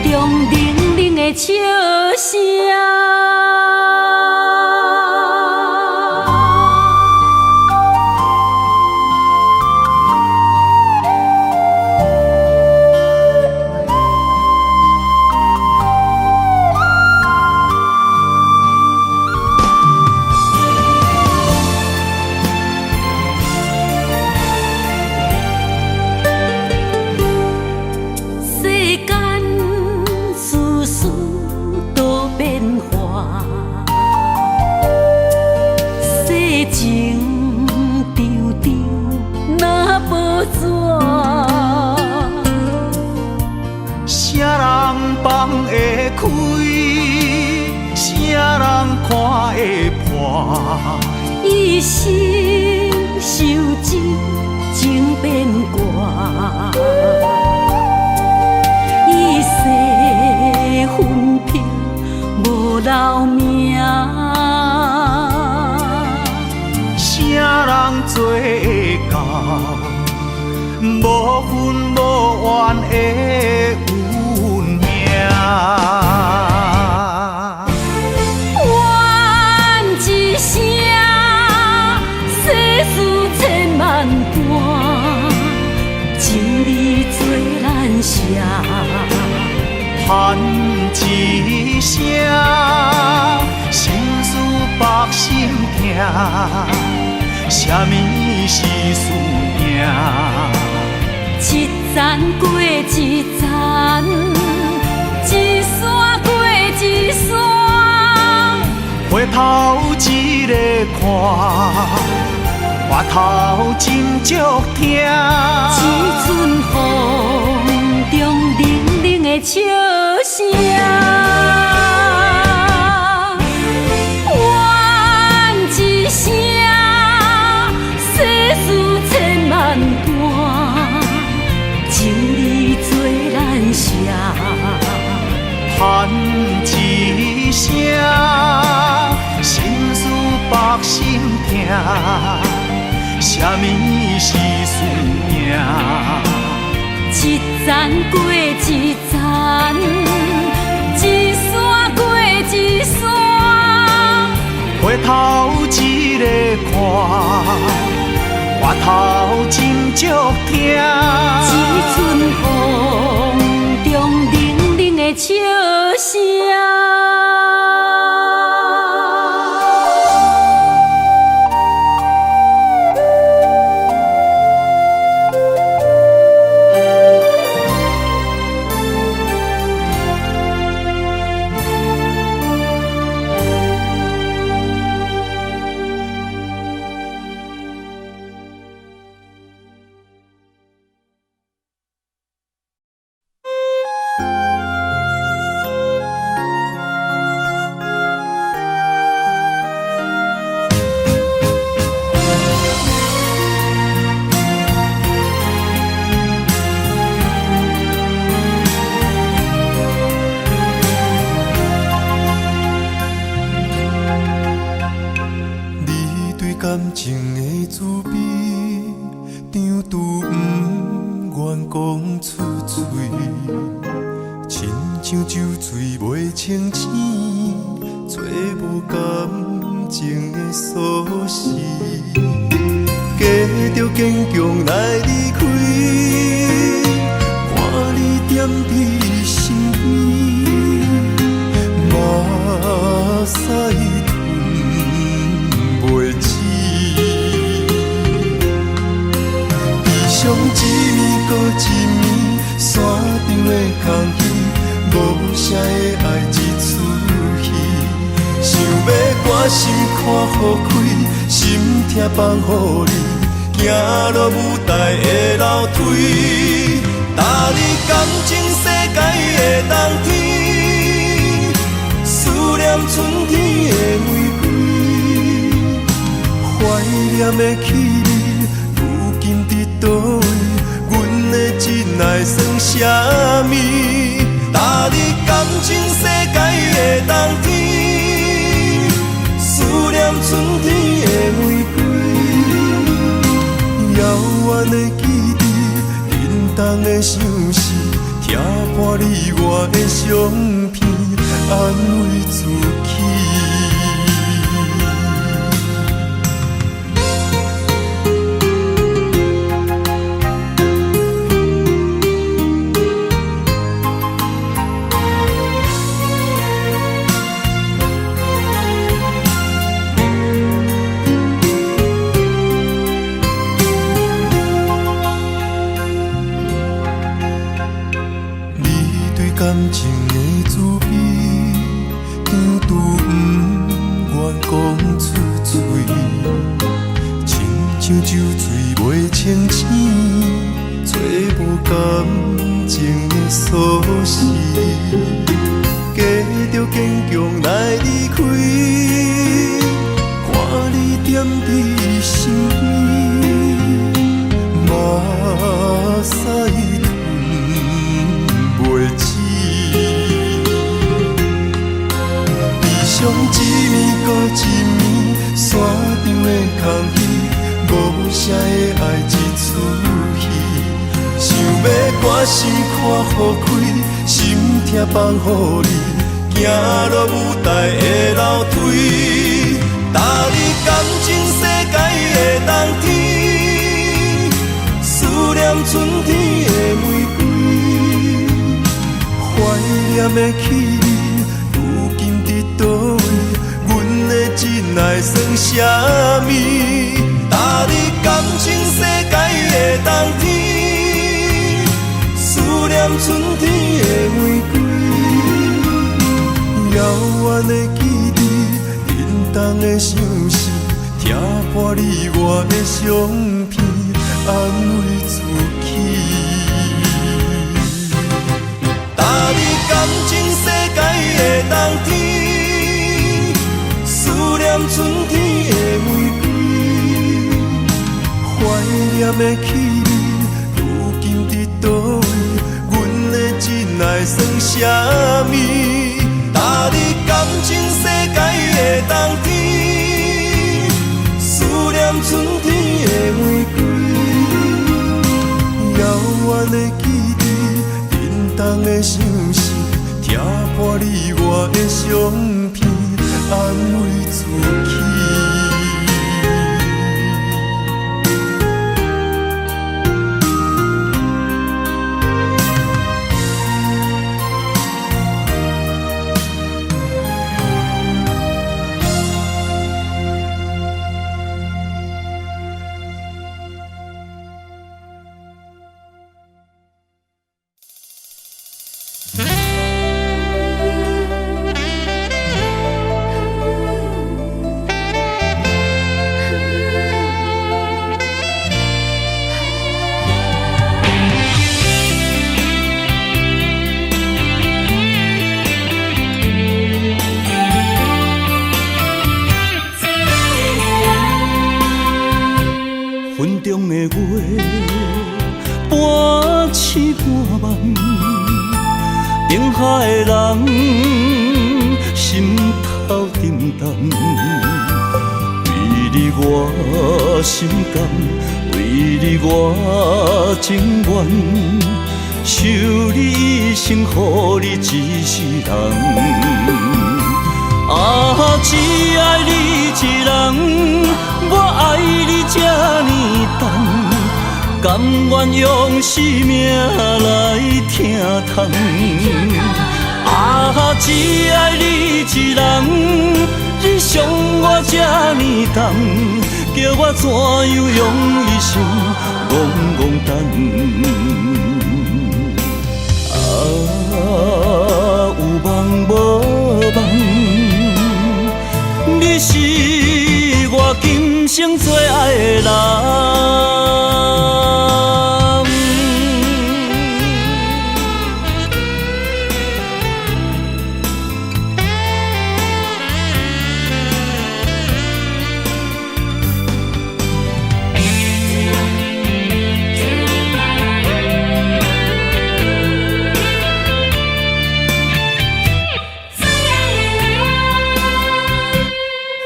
中冷冷的笑聲。世間事事多變化，世情長長若報紙。啥人放會開？啥人看會破？一生受這情變卦，一世魂魄無留名。啥人做會到？無恨無怨的運命。怨一聲，世事千萬般，情理做難捨。嘆一聲，心事縛心疼，啥物是輸贏？一層過一層，一山過一山。回頭一个看，回頭真足疼。一陣風中冷冷的笑聲。怨一聲，世事千萬般，情理做難捨。嘆一聲，心事縛心疼，啥物是輸贏？一層過一層，一山過一山。回頭一个看，回頭真足疼。一陣風中冷冷的笑聲。講出喙，親像酒醉袂清醒，找無感情的鎖匙，加著堅強來離開，看你踮佇身邊，目屎吞袂止。悲傷一暝閣一暝，散場的空虚，無聲的愛一出戲。想欲割心看予開，心痛放予你，行落舞台的樓梯，踏入感情世界的冬天，思念春天的玫瑰，懷念的氣味，如今佇佗位？阮的真愛算啥物？踏入感情世界的冬天，思念春天的玫瑰，遙遠的記憶，沉重的相思，拆破你我的相片，安慰自己。你對感情的滋味，強拄不願講出嘴，親像酒醉袂清醒，找無感情的鎖匙，加著堅強來離開，看你踮佇身邊，目屎吞袂止。悲傷一暝閣一暝，散場的空虛，無聲的愛一出戲。想欲割心看予開，心痛放予你，行落舞台的樓梯，踏入感情世界的冬天，思念春天的玫瑰，懷念的氣味，如今佇佗位？阮的真愛算啥物？踏入感情世界的冬天，思念春天的玫瑰，遙遠的記憶，沉重的相思，拆破你我的相片，安慰自己。踏入感情世界的冬天，思念春天的玫瑰，懷念的氣味，如今佇佗位？阮的真愛算啥物？踏入感情世界的冬天，思念春天的玫瑰，遙遠的記憶，沉重的相思，拆破你我的相片，安慰自己。雲中的月，半痴半夢，燈下的人，心頭沉重。為你我心甘，為你我情願，生，予你一世人。啊，只愛你一人，我愛你這呢重，甘願用生命來疼痛。啊，只愛你一人，你傷我這呢重，叫我怎樣用一生戆戆等。啊，有夢無夢，你是我今生最愛的人。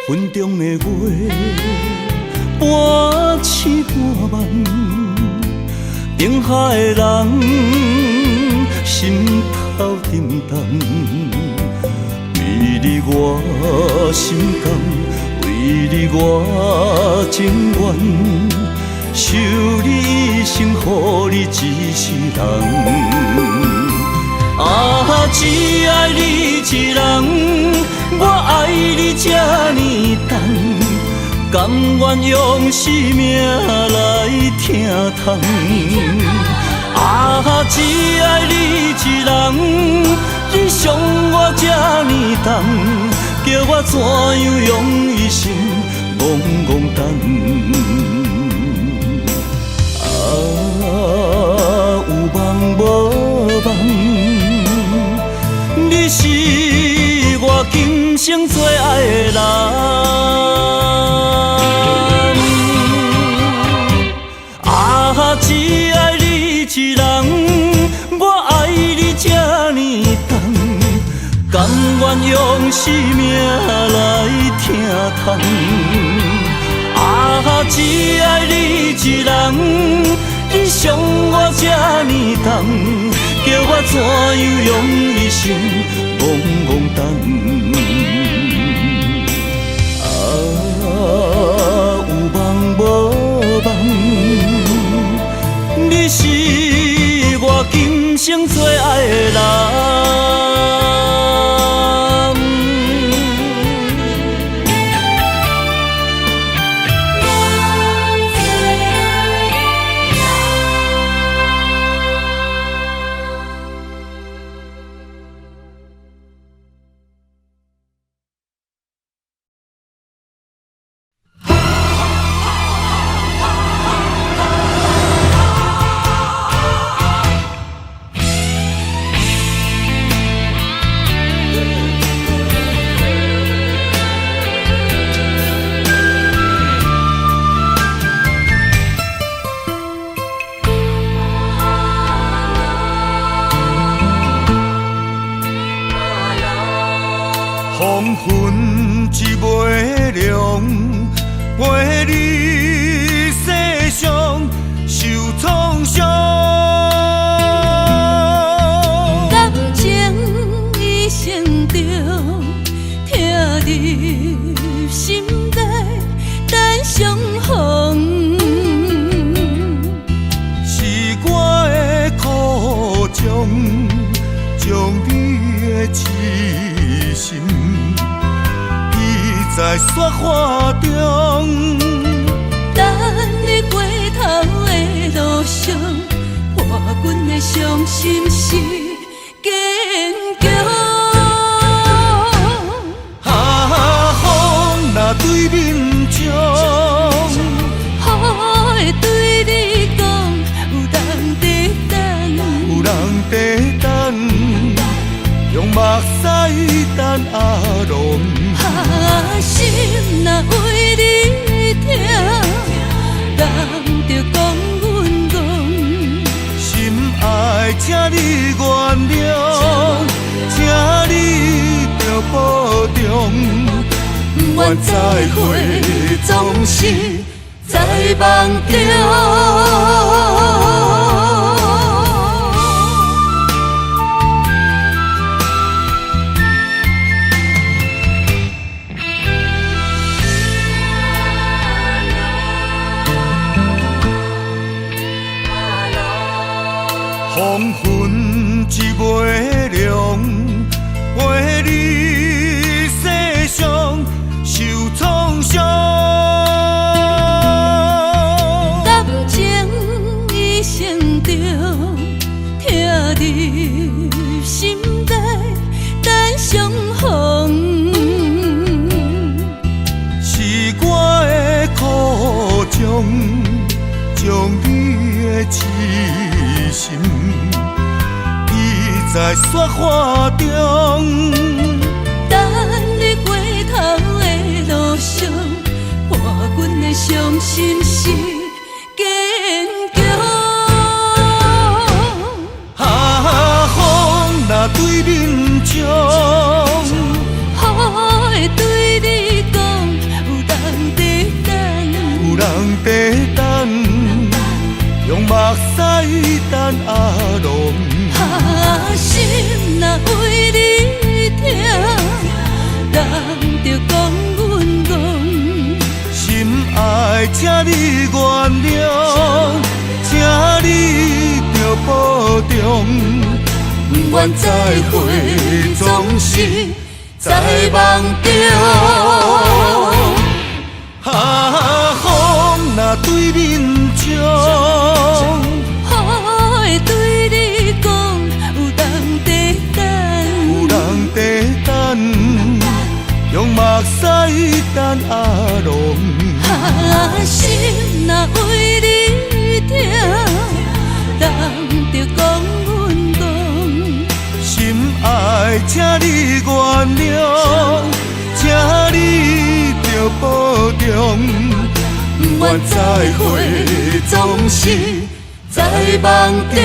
雲中的月，半醒半夢，燈下的人，心頭沉重。為你我心甘，為你我情願，受你一生，予你一世人。啊，只愛你一人，我愛你這呢重，甘願用生命來疼痛。啊，只愛你一人，你傷我這呢重，叫我怎樣用一生戆戆等。啊，有夢無夢，你是我今生最愛的人。啊，只愛你一人，我愛你這呢重，甘願用生命來疼痛。啊，只愛你一人，你傷我這呢重，叫我怎樣用一生戆戆等。啊，有夢無夢，你是我今生最愛的人。黃昏一尾龍，陪你世上受創傷。感情一生中，疼入心内，等相逢。是我的苦衷，将你的痴心记在雪花中。等你回头的路上，破阮的伤心是坚强。啊，风若对面将，雨会对你讲，有人伫等，有人伫等，用目屎等阿龙。啊，心若为你疼，人就讲阮戆。心爱，请你原谅，请你著保重。不愿再会，总是在梦中。一尾龍，陪你世上受創傷。感情一生中，疼入心底等相逢。是我的苦衷，將你的痴心記在雪花中。等你回頭的路上，伴阮的傷心是堅強。啊，風若對面唱，雨會對你講，有人在等，有人在等，用目屎等阿郎。啊，心若為你疼，人著講阮戇。心愛，請你原諒，請你著保重。不願再會，總是在夢中。啊，風若對面唱，雨會對你講，有人在等，有人在等，用目屎等阿郎。啊，心若為你疼，人著講阮戇。心愛，請你原諒，請你著保重。不願再會，總是在夢中。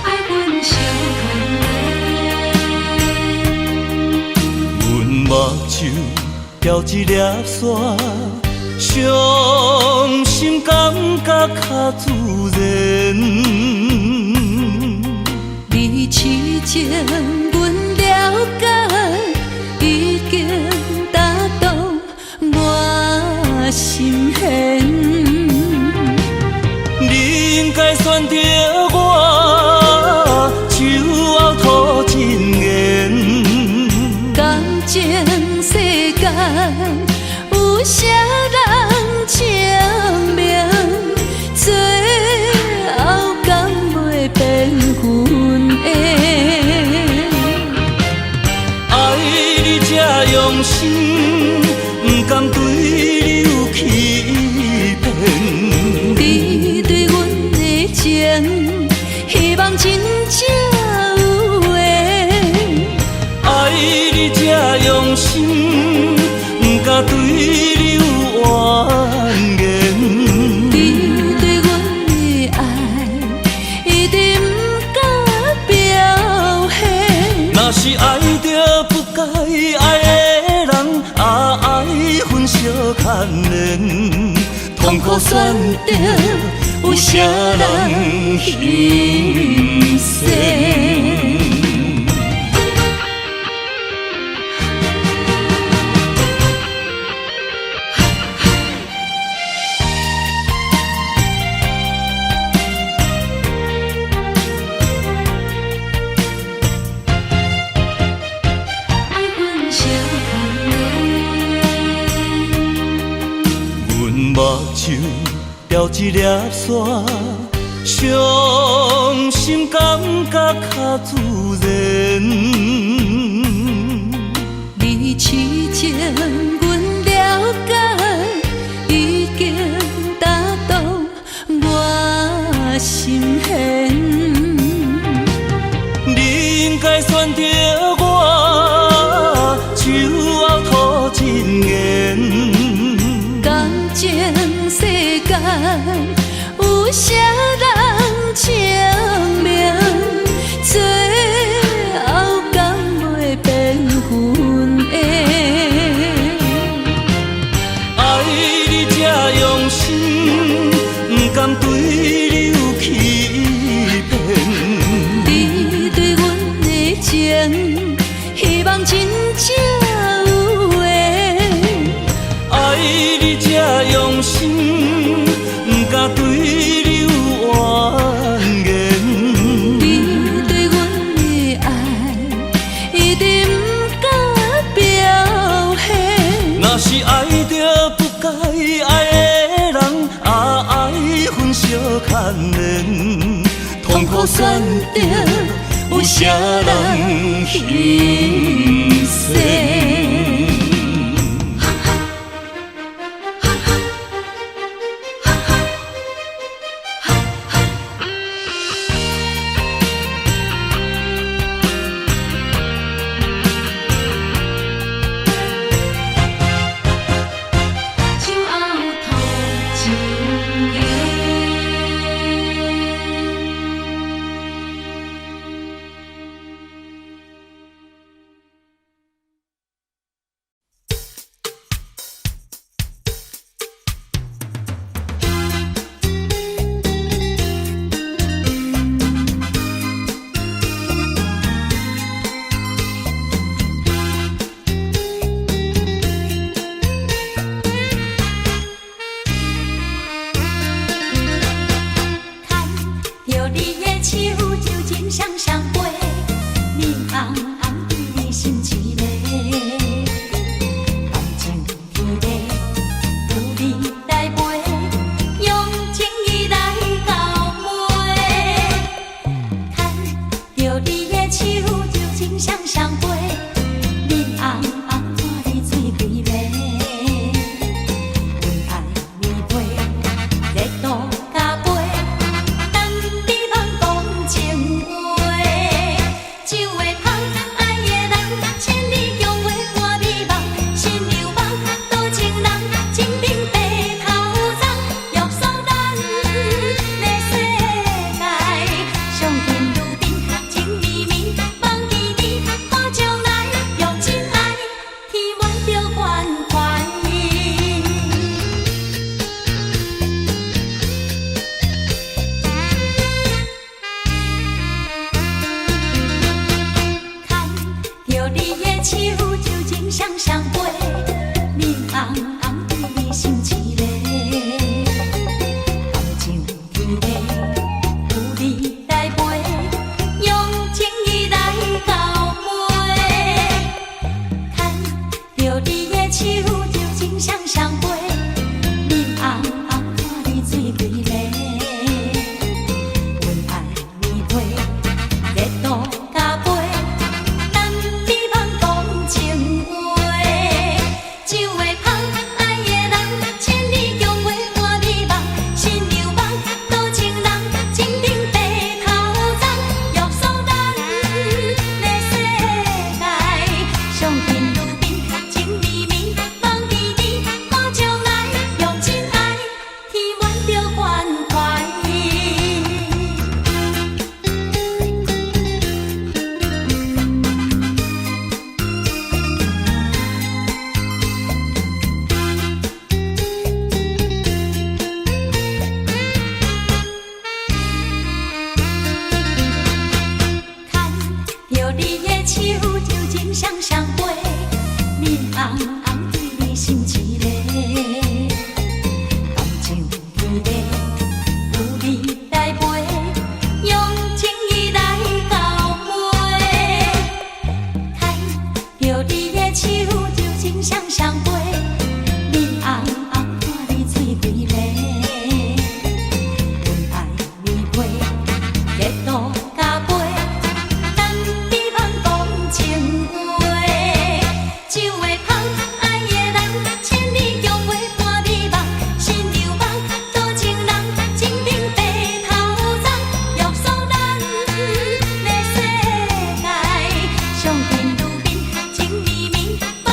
愛阮相阮目睭掉一粒沙，傷心感覺較自然。你痴情，阮了解，已經打動我心弦。你應該選擇我，樹後吐真言。感情世間有啥人證明？最後敢袂變阮的？愛你這用心，不甘對你有欺騙。你對阮的情，希望真正有緣。愛你這用心，不敢對你有怨言。你對阮的愛，一直不敢表現。若是愛著不該愛的人，啊愛恨相牽連，痛苦選擇有啥人欣羨？愛恨相牽連。阮目睭掉一粒沙，傷心感覺較自然。你痴情，阮了解，已經打動我心弦。你應該選擇我，樹手後吐真言。感情世間有啥人證明？最後敢袂變分的？愛你這用心，毋甘對你有欺騙。你對阮的情，希望真正有緣。愛你這用心，毋敢對你有怨言。你對阮的愛，一定毋敢表現。若是愛著不該愛的人，啊愛分相牽連，痛苦選擇有啥人欣羨？手後吐真言。牽著你的手就情雙雙飛，面紅紅對你心一個，感情天地有你來陪，用情意來到尾。牽著你的手就情雙雙飛，面紅紅看你醉規暝，阮愛你陪，熱度加倍。等你茫講情話，酒會香，愛的人，千里共話半美夢，新娘夢，多情人，情頂白頭鬃，約束咱的世界，相見如賓，情綿綿，夢甜甜，看將來，用真愛，填滿著關懷。牽著你的手就情雙雙飛，面紅紅對你心一個，感情天地有你來陪，用情意來到尾。牽著你的手就情雙雙飛，面紅紅看你醉規暝，阮愛你陪，熱度加倍。等你茫講情話，酒會香，愛的人，千里共話半美夢，新娘夢，多情人，情頂白頭鬃，約束咱的世界，相見如賓，情綿綿，夢甜甜，看將來，用真愛填滿著關懷。牽著你的手就情雙雙飛，面紅紅對你心一個，感情天地有你來陪，用情意來到尾。牽著你的手就情雙雙飛，面紅紅看你醉規暝，阮愛你陪，熱度加倍。等你茫講情話，酒會香，愛的人，千里共話半美夢，新娘夢，多情人，情頂白頭鬃，約束咱的世界，相見如賓，情綿綿，夢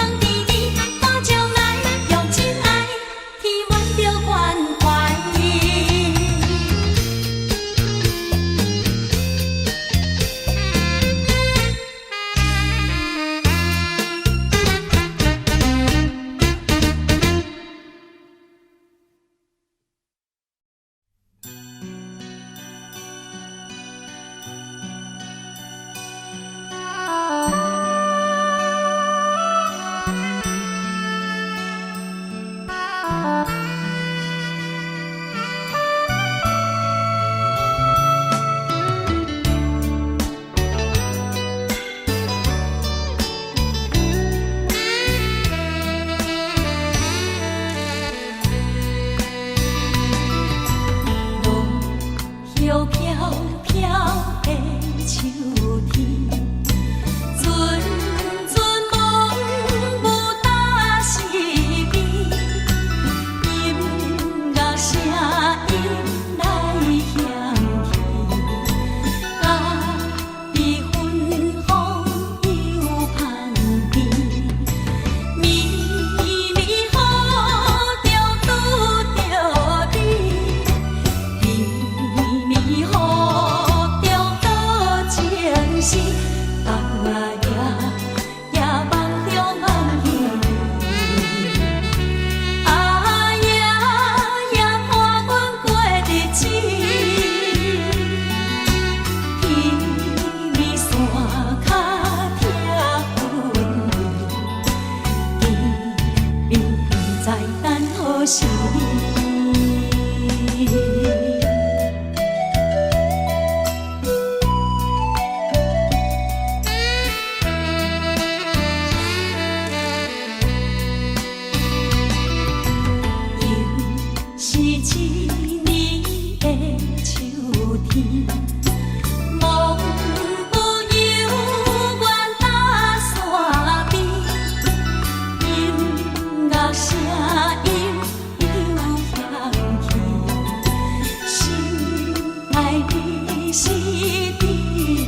時。又是一年的秋天，梦不犹原搭山边，音乐声音又响起，心爱你是伫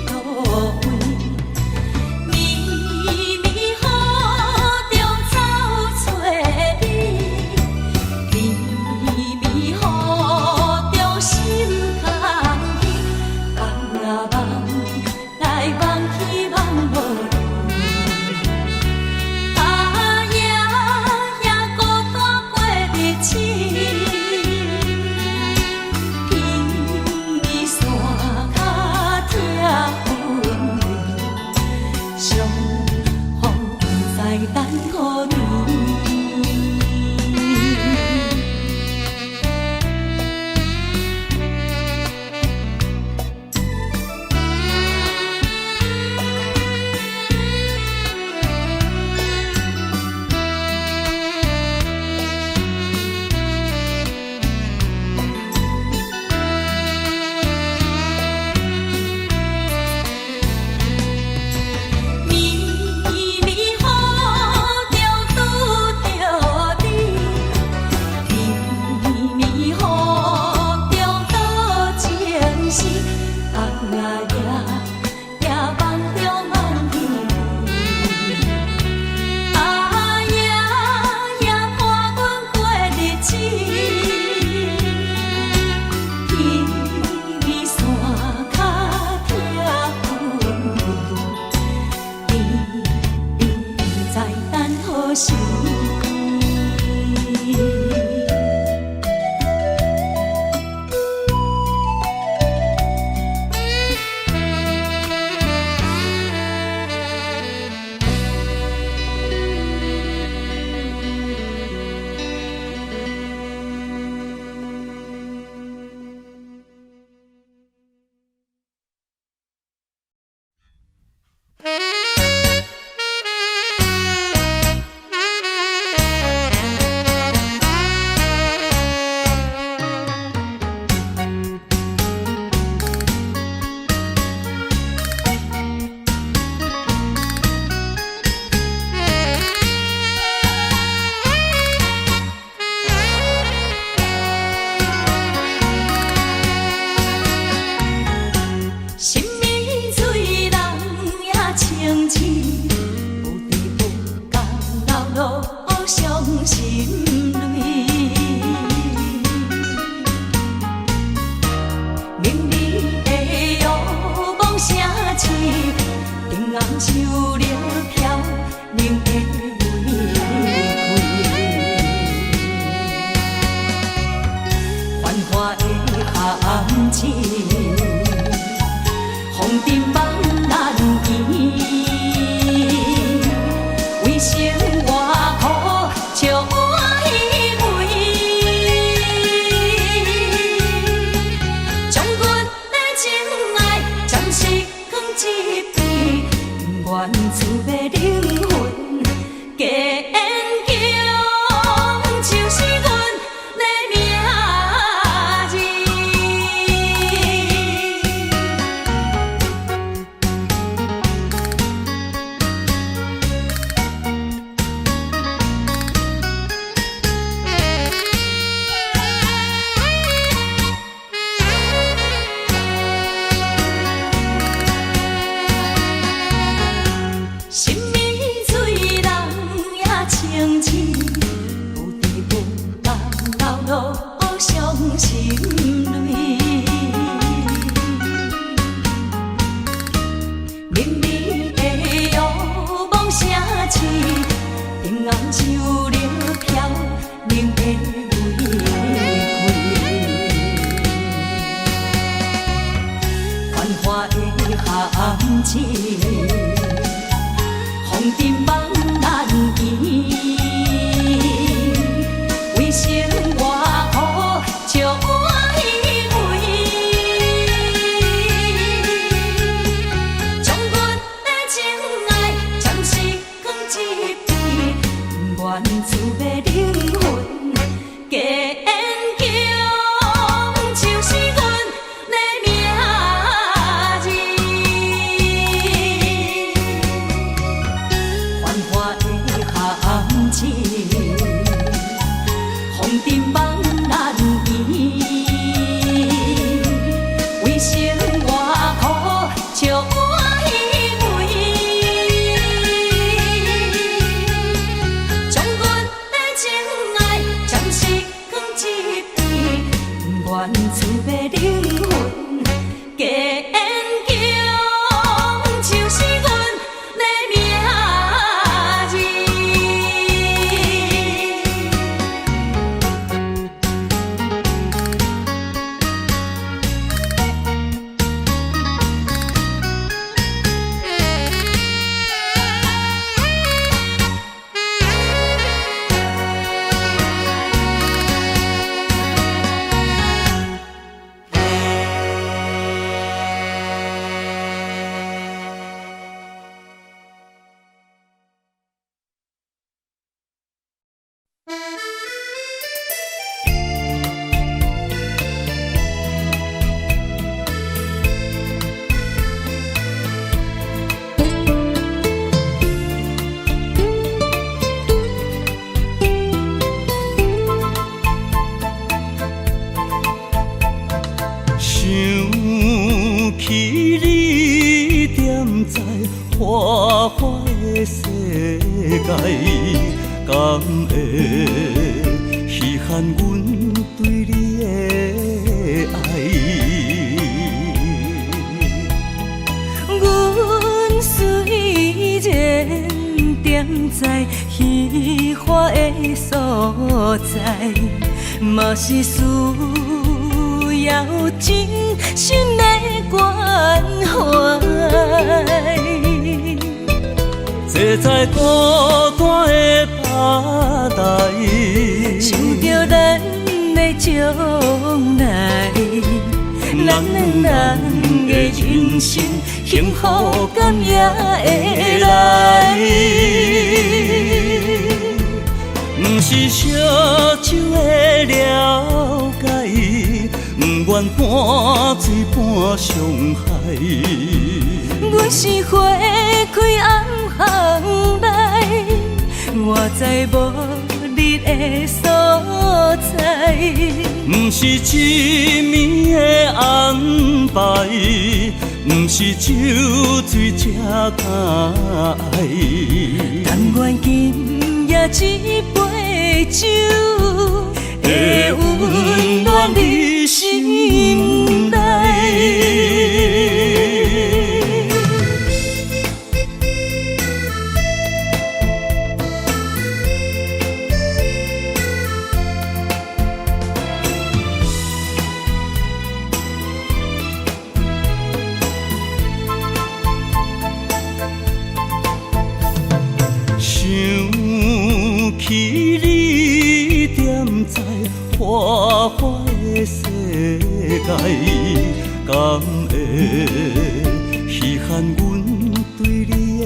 佗位？绵绵雨中走找你，绵绵雨中心空虚，望啊望，来望去望无你。啊夜夜孤单过日子，披衫跤疼阮，相逢不知等何年。绵绵雨中拄著你，绵绵雨中倒情丝，望啊夜夜望中梦天啊夜夜伴阮过日子，披衫跤疼阮，你不知等何时。什物水人也清醒，不知不觉流落伤心泪。明媚的药梦城市，灯红酒绿飘零的玫瑰。繁华的陷阱，风尘梦难圆，为生活苦，笑我以为，将阮的情爱暂时放一边，不愿厝的灵魂坚强，就是阮的命字。什物水人也清醒，不知不觉流落伤心泪。明媚的药梦城市，灯红酒绿飘零的玫瑰。繁华的陷阱，风尘梦难圆，为生敢會稀罕阮對你的愛？阮雖然踮在彼花的所在，嘛是需要真心的關懷。坐在孤單的吧台，想著咱的將來，咱兩人的人生，幸福敢也會來？毋是燒酒的了解，毋願半醉半傷害。阮是花開暗巷內，我知無你的所在。毋是一暝的安排，毋是酒醉才敢愛。甘願今夜一杯酒，會溫暖你心內。想起你踮在花花的世界，敢會稀罕阮對你的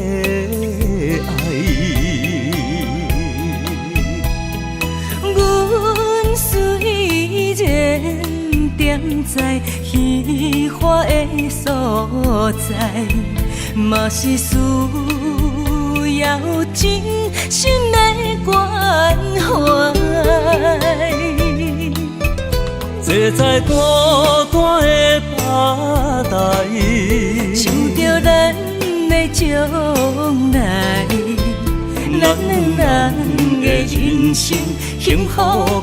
愛？阮雖然踮在彼花的所在，嘛是需要真心的關懷。坐在孤單的吧台，想著咱的將來，咱兩人的人生，幸福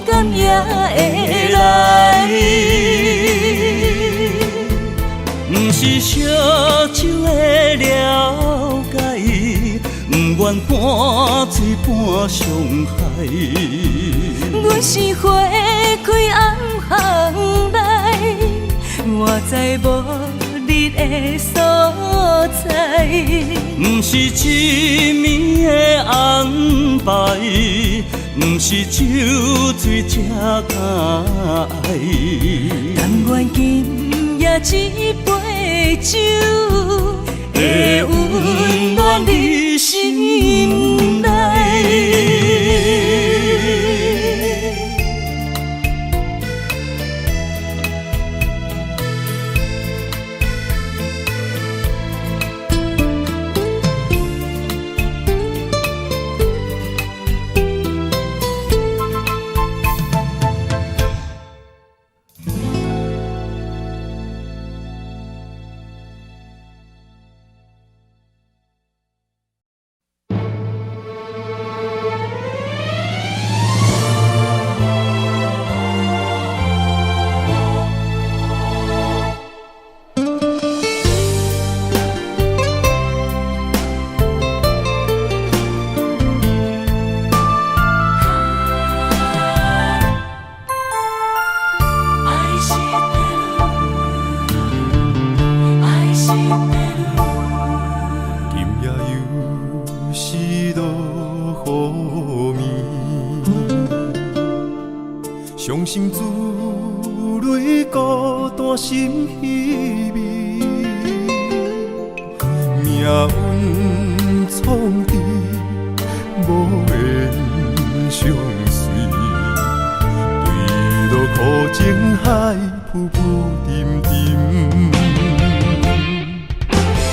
敢也會來？毋是燒酒的了解，毋願半醉半傷害。阮是花開暗巷內，我知無你的所在。毋是一暝的安排，毋是酒醉才敢愛。甘願今夜一杯酒，會溫暖你心內。今夜又是落雨暝，傷心珠淚孤單心稀微，命運創治無緣相隨，對落苦情海浮浮沉沉。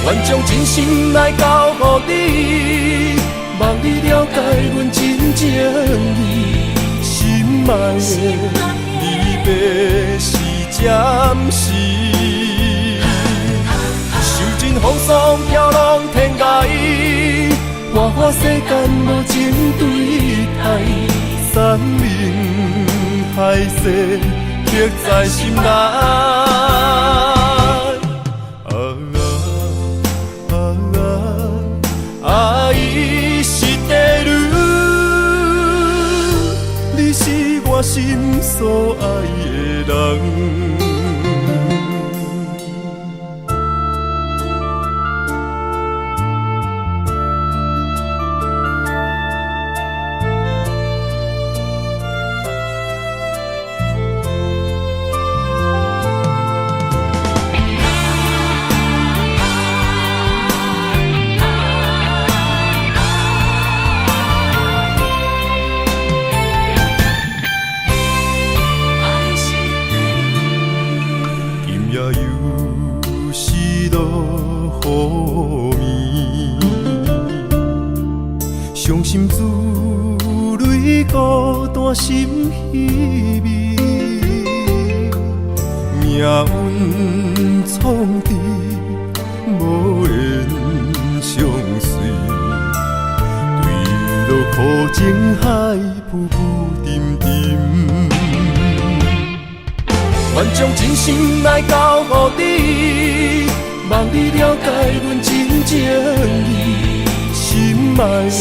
願將真心來交予你，望你了解阮真情意。心愛的離別是暫時，受盡風霜飄浪天涯，活活世間無情對待，山盟海誓刻在心內。啊啊啊！愛してる，你是我心所愛的人。今夜又是落雨暝，傷心珠淚孤單心稀微，命運創治無緣相隨，對落苦情海浮浮沉沉。願將真心來交予你，望你了解阮真情意。心愛的，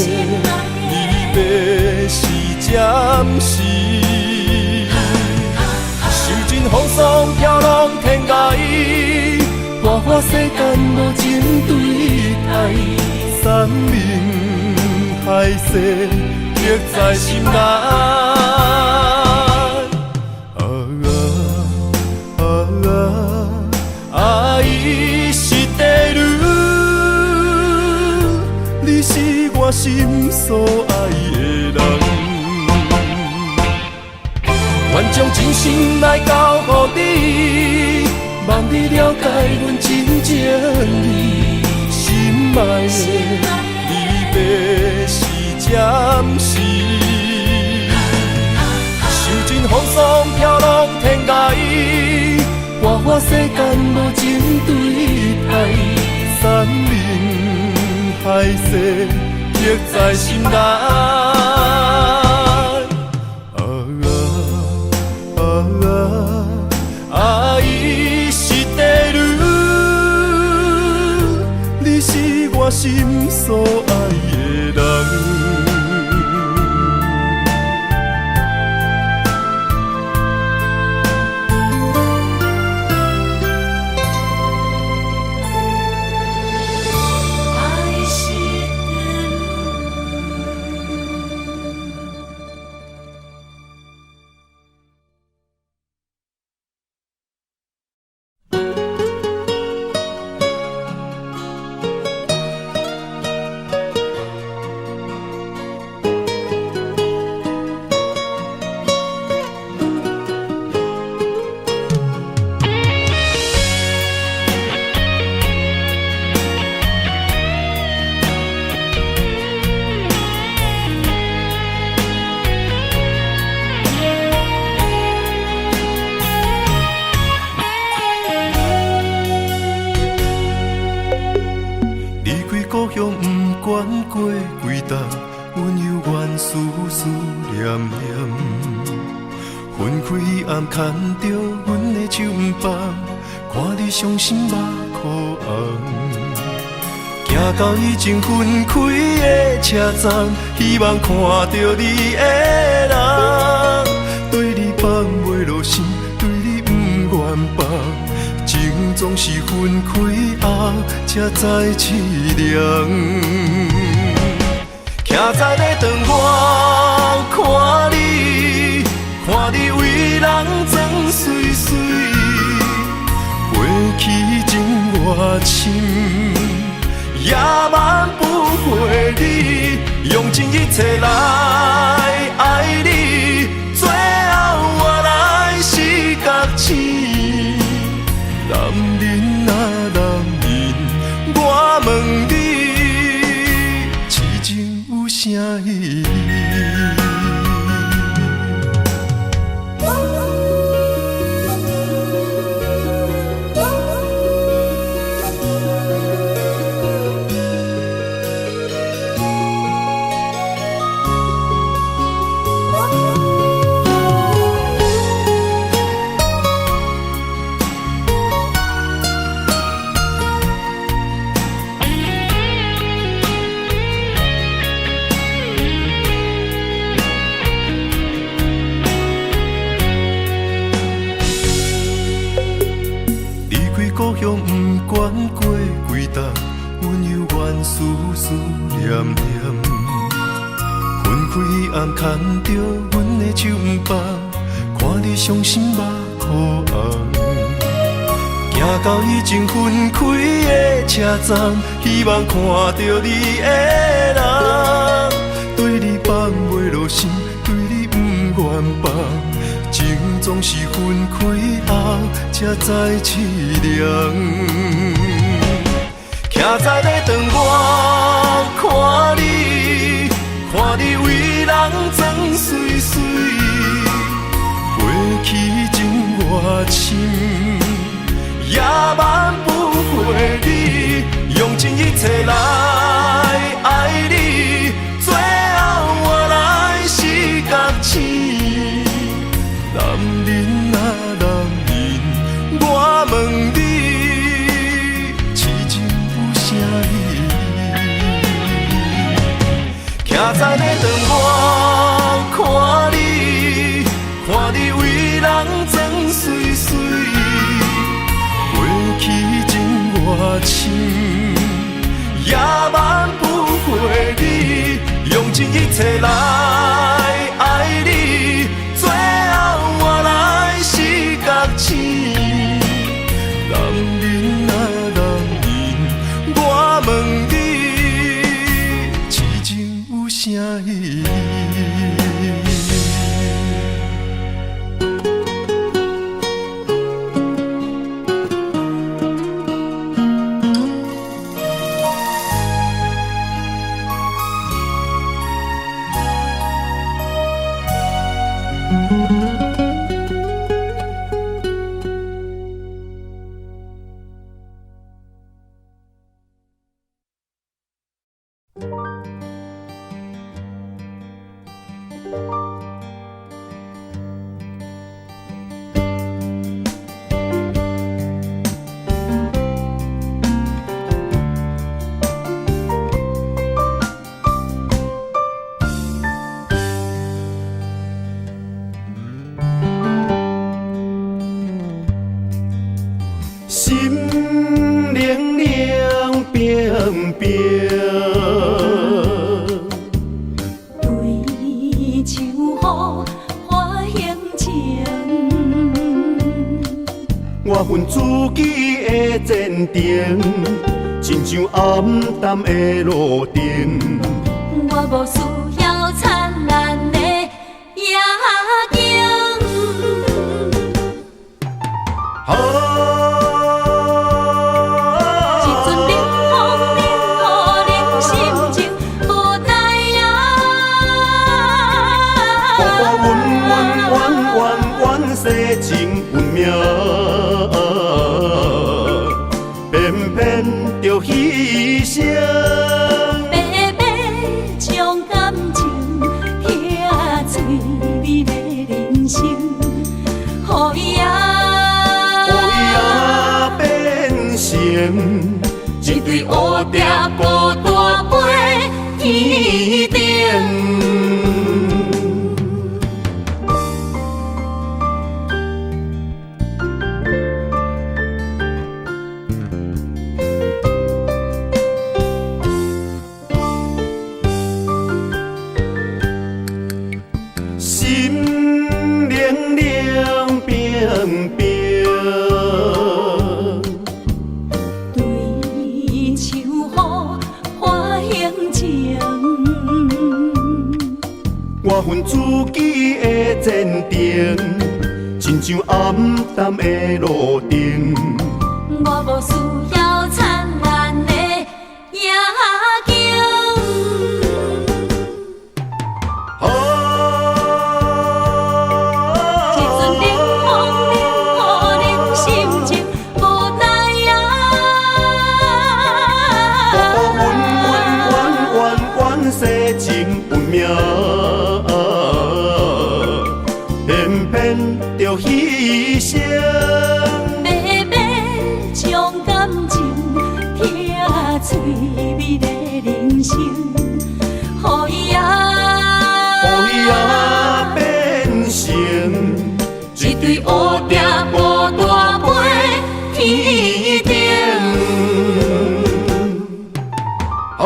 離別是暫時，受盡風霜飄浪天涯，活活世間無情對待，山盟海誓刻在心內。啊啊啊！愛してる，你是我心所愛的人。願將真心來交予你，望你了解阮真情意。心愛的，離別是暫時，受盡風霜飄浪天涯，活活世間無情對待，山盟海誓刻在心內。啊啊啊！愛してる，你是我心所愛的人。愛してる。離開故鄉，不管過幾冬，阮猶原思思念念。分開彼暗，牽著阮的手毋放，看你傷心目眶紅。行到已經分開的車站，希望看著你的人，對你放袂落心，對你毋願放。情總是分開後才知淒涼。徛在咧長我看你，看你為人裝媠媠，過去情偌深，也挽不回你，用盡一切來愛你，最後換來是覺醒。男人啊男人，我問你，痴情有啥意義？恬恬。分開彼暗牽著阮的手毋放，看你傷心目箍紅。行到彼情分開的車站，希望看著你的人，對你放袂落心，對你毋願放，情總是分開後才知淒涼。徛在咧長我看你，看你為人裝媠媠，過去情偌深，也挽不回你，用盡一切來愛你，最後換來是覺醒。男人啊男人，我問你，痴情有啥意義？徛在咧長我看你，看你為人裝媠媠，過去情偌深，也挽不回你，用盡一切來愛你，最後換來是覺醒。男人啊男人，我問你，痴情有啥意義？心冷冷冰冰，對秋雨發閒情。我恨自己的前程，親像暗淡的路燈。我無需要燦爛的夜景。啊！一陣冷風冷雨冷心情無奈啊。孤孤怨怨怨怨怨世情運命，偏偏著犧牲。白白將感情拆碎美的人生，予伊啊，予伊啊變成一對蝴蝶孤單飛天頂。心冷冷冰冰，對秋雨發閒情。我恨自己的前程，親像暗淡的路燈。我無需要燦爛的夜景。啊！一陣冷風冷雨冷心情無奈啊。孤孤怨怨怨怨怨世情運命，偏偏著犧牲。白白將感情拆碎美的人生，予伊啊，予伊啊變成一對蝴蝶孤單飛天頂。啊！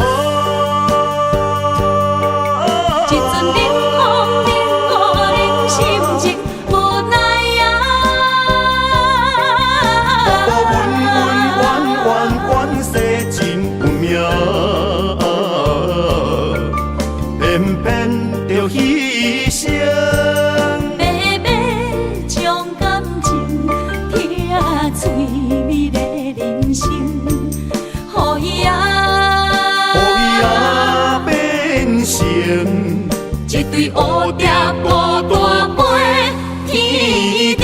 著犧牲。白白將感情拆做美麗人生，予伊啊，予伊啊變成一對蝴蝶孤單飛天頂。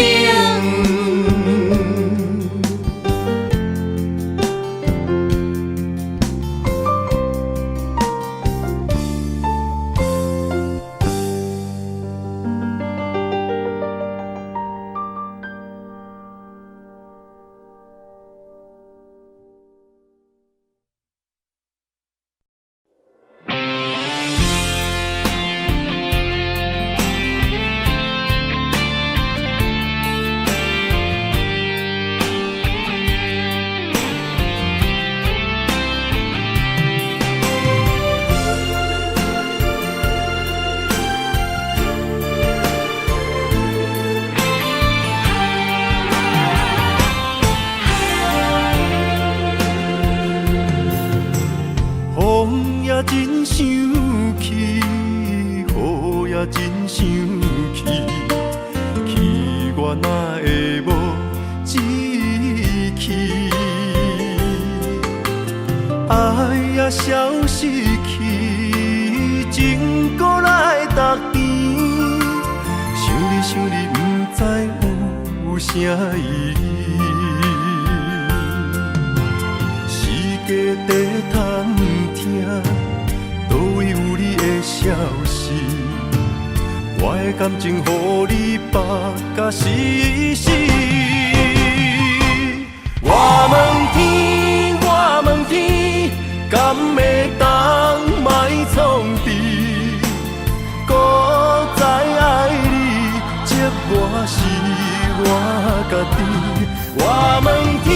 風也真生氣，雨也真生氣，氣我哪會無志氣？愛也消失去，情閣來逐甜。想你想你，毋知有啥意義。世界在探聽，佗位有你的消息？我的感情予你縛甲死死。我問天，我問天，敢會當莫創治？閣再愛你，折磨是我家己。我問天，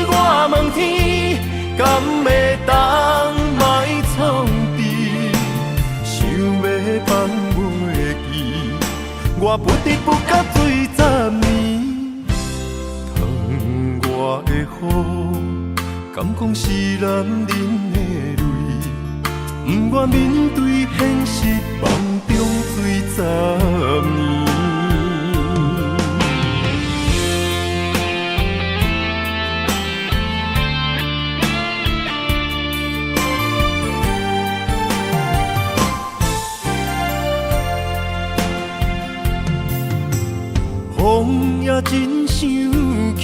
我問天，敢會當莫創治？想欲放袂記，我不知不覺醉十暝。窗外的雨，敢講是男人的淚？不願面對現實，夢中醉十暝。風也真生氣，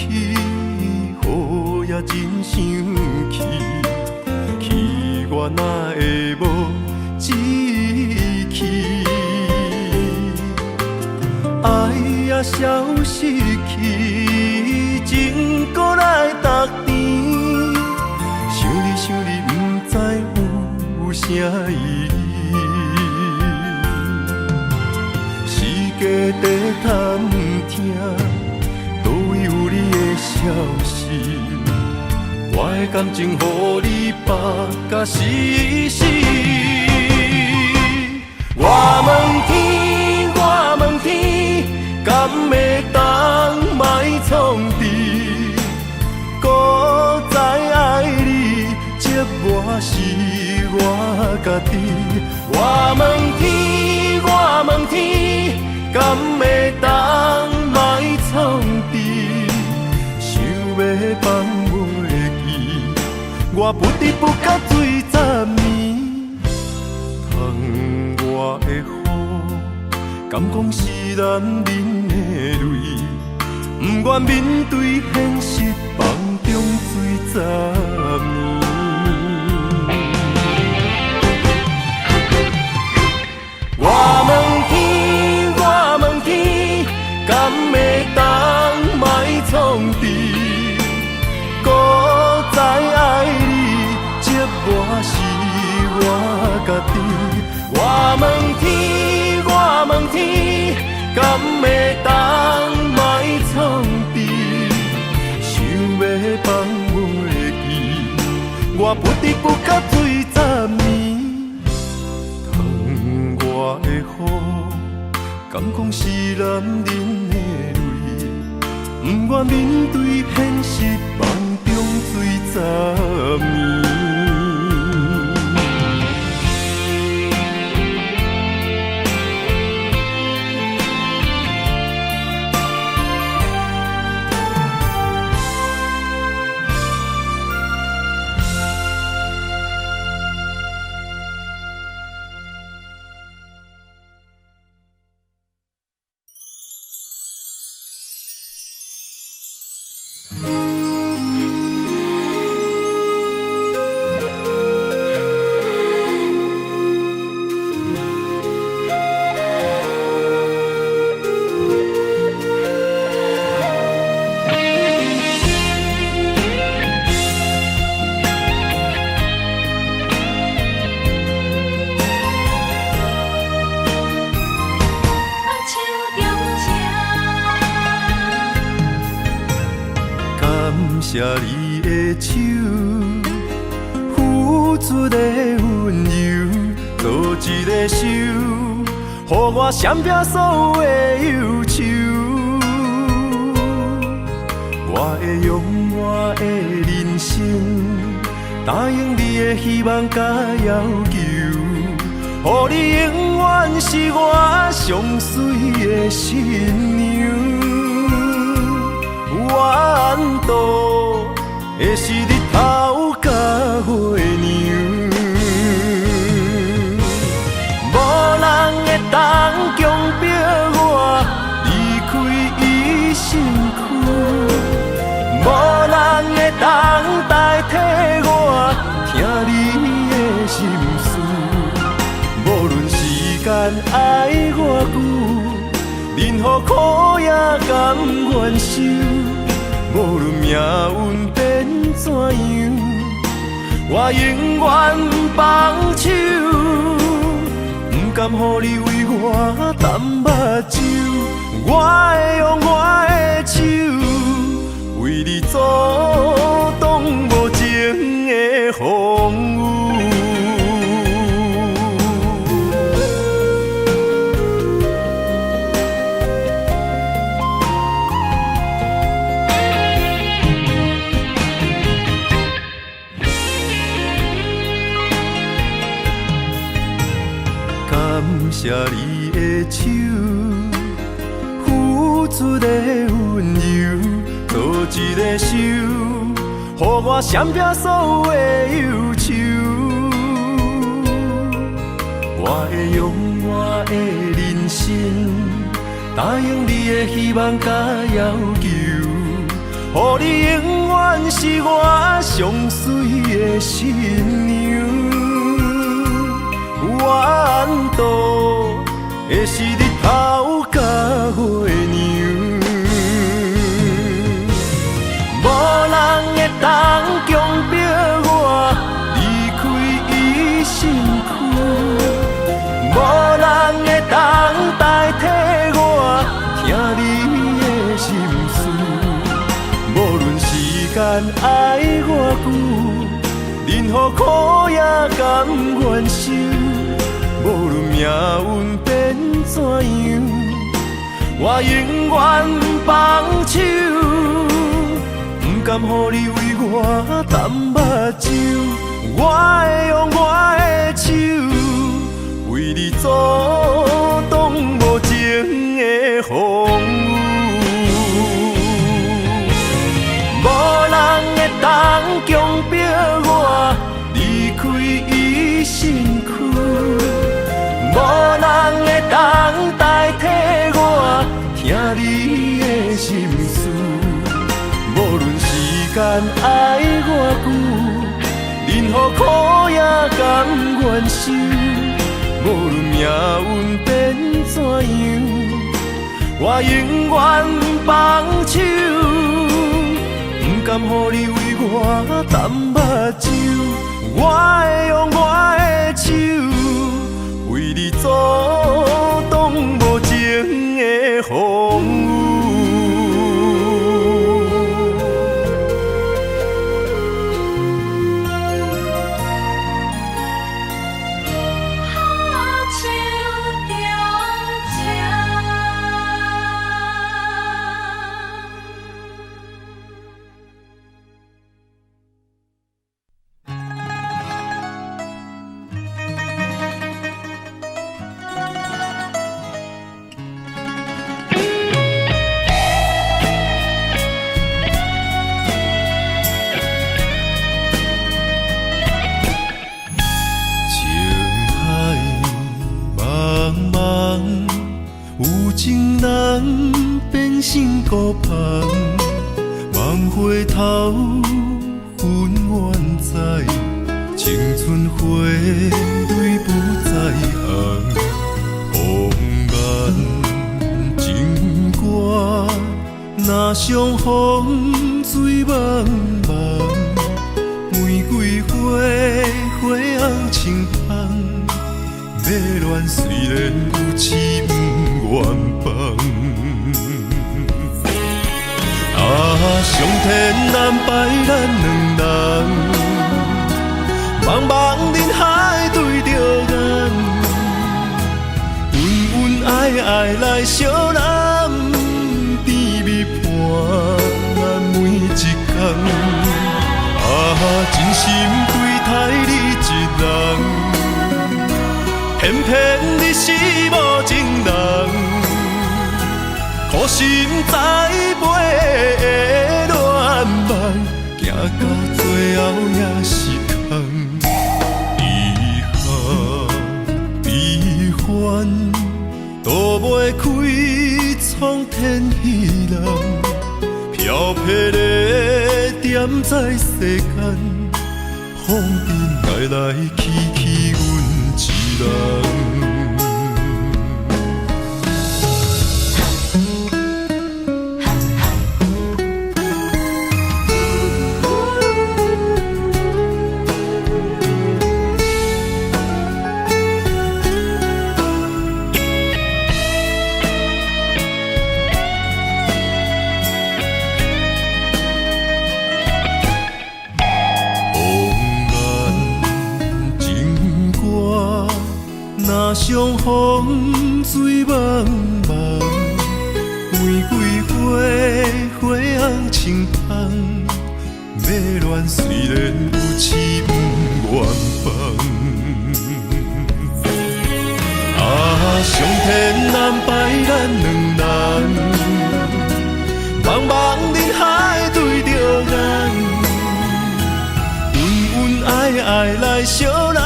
雨也真生氣，氣我哪會無志氣？愛也消失去，情閣來逐甜。想你想你，毋知有啥意義。世界在探聽，佗位有你的消息？我的感情予你縛甲死死。我問天，我問天，敢會當莫創治？閣再愛你，折磨是我家己。我問天，我問天，敢會當莫創治？想欲放袂記，我不知不覺醉十暝。窗外的雨，敢講是男人的淚？不願面對現實，夢中醉十暝。我問天，我問天，敢會當莫創治？閣再愛你，折磨是我家己。我問天，我問天，敢會當莫創治？想欲放袂記，我不知不覺醉十暝。窗外的雨，敢講是男人的淚？不願面對現實，夢中醉十暝。謝你的手，付出的溫柔，做一个手，予我閃避所有的憂愁。我會用我的人生，答應你的希望佮要求，予你永遠是我上媠的新娘。怨度的是日頭佮月娘，無人會當強迫我離開伊身軀，無人會當代替我聽你的心事。無論時間愛偌久，任何苦也甘願受。無論命運變怎樣，我永遠不放手。不甘予你為我澹目睭，我會用我的手，為你阻擋無情的風雨。感謝你的手，付出的溫柔，做一个手，予我閃避所有的憂愁。我會用我的人生，答應你的希望佮要求，予你永遠是我上媠的新娘。怨度的是日頭佮月娘，無人會當強迫我離開伊身軀，無人會當代替我聽你的心事。無論時間愛偌久，任何苦也甘願受。無論命運變怎樣，我永遠不放手。不甘予你為我澹目睭，我會用我的手，為你阻擋無情的風雨。無人會當強迫我離開伊身軀，無人會當代替我聽你的心事。無論時間愛偌久，任何苦也甘願受。無論命運變怎樣，我永遠不放手。不甘予你為我澹目睭，我會用我的手，為你阻擋無情的風雨。孤芳，梦回头，阮愿知，青春花蕊不再红。红颜情歌，若相逢水茫茫，玫瑰花花红穿芳，欲恋虽然有痴不愿放。阿生上天安排咱兩人，茫茫人海對著眼，恩恩愛愛來相攬，甜蜜伴咱每一工。啊，真心對待你一人，偏偏你是無情人，苦心栽培的戀夢，行到最後也是空。遺憾悲歡，渡袂開蒼天彼人，飄泊的踮在世間，風塵來來去去，阮一人。風浪情歌，若相逢水茫茫，玫瑰花花紅穿芳，欲戀雖然有痴不願放。啊，上天安排咱兩人，茫茫人海對著眼，恩恩愛愛來相攬，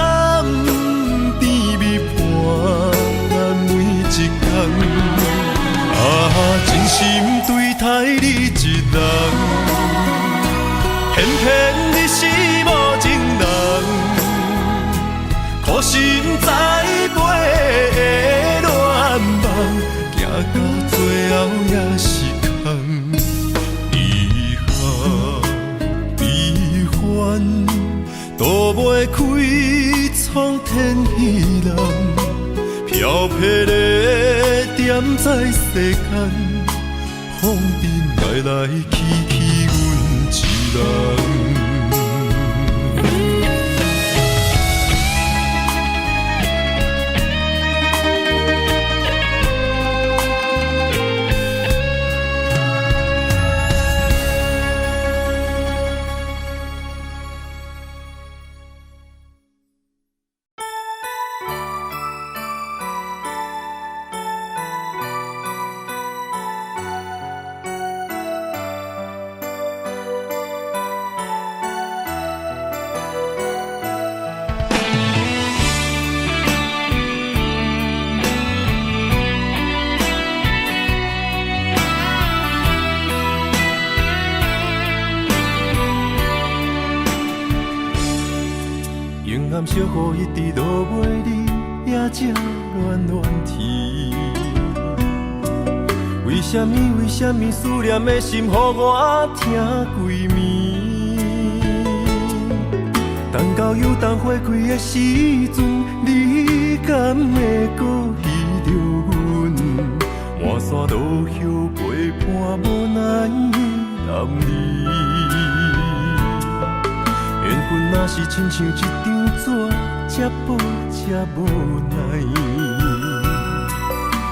甜蜜伴咱每一工。啊，真心對待你一人，偏偏你是無情人，苦心栽培的戀夢，行到最後也是空。遺憾悲歡，渡袂開蒼天彼人，飄泊的踮在世間，風塵來來去去，阮一人。永暗小雨一直落袂离，也这暖暖天。为啥物？为啥物思念的心予我疼规暝？等到油桐花开的时阵，你敢会阁记著阮？满山落叶陪伴无奈的男儿。缘分若是亲像一张纸，这薄这无奈。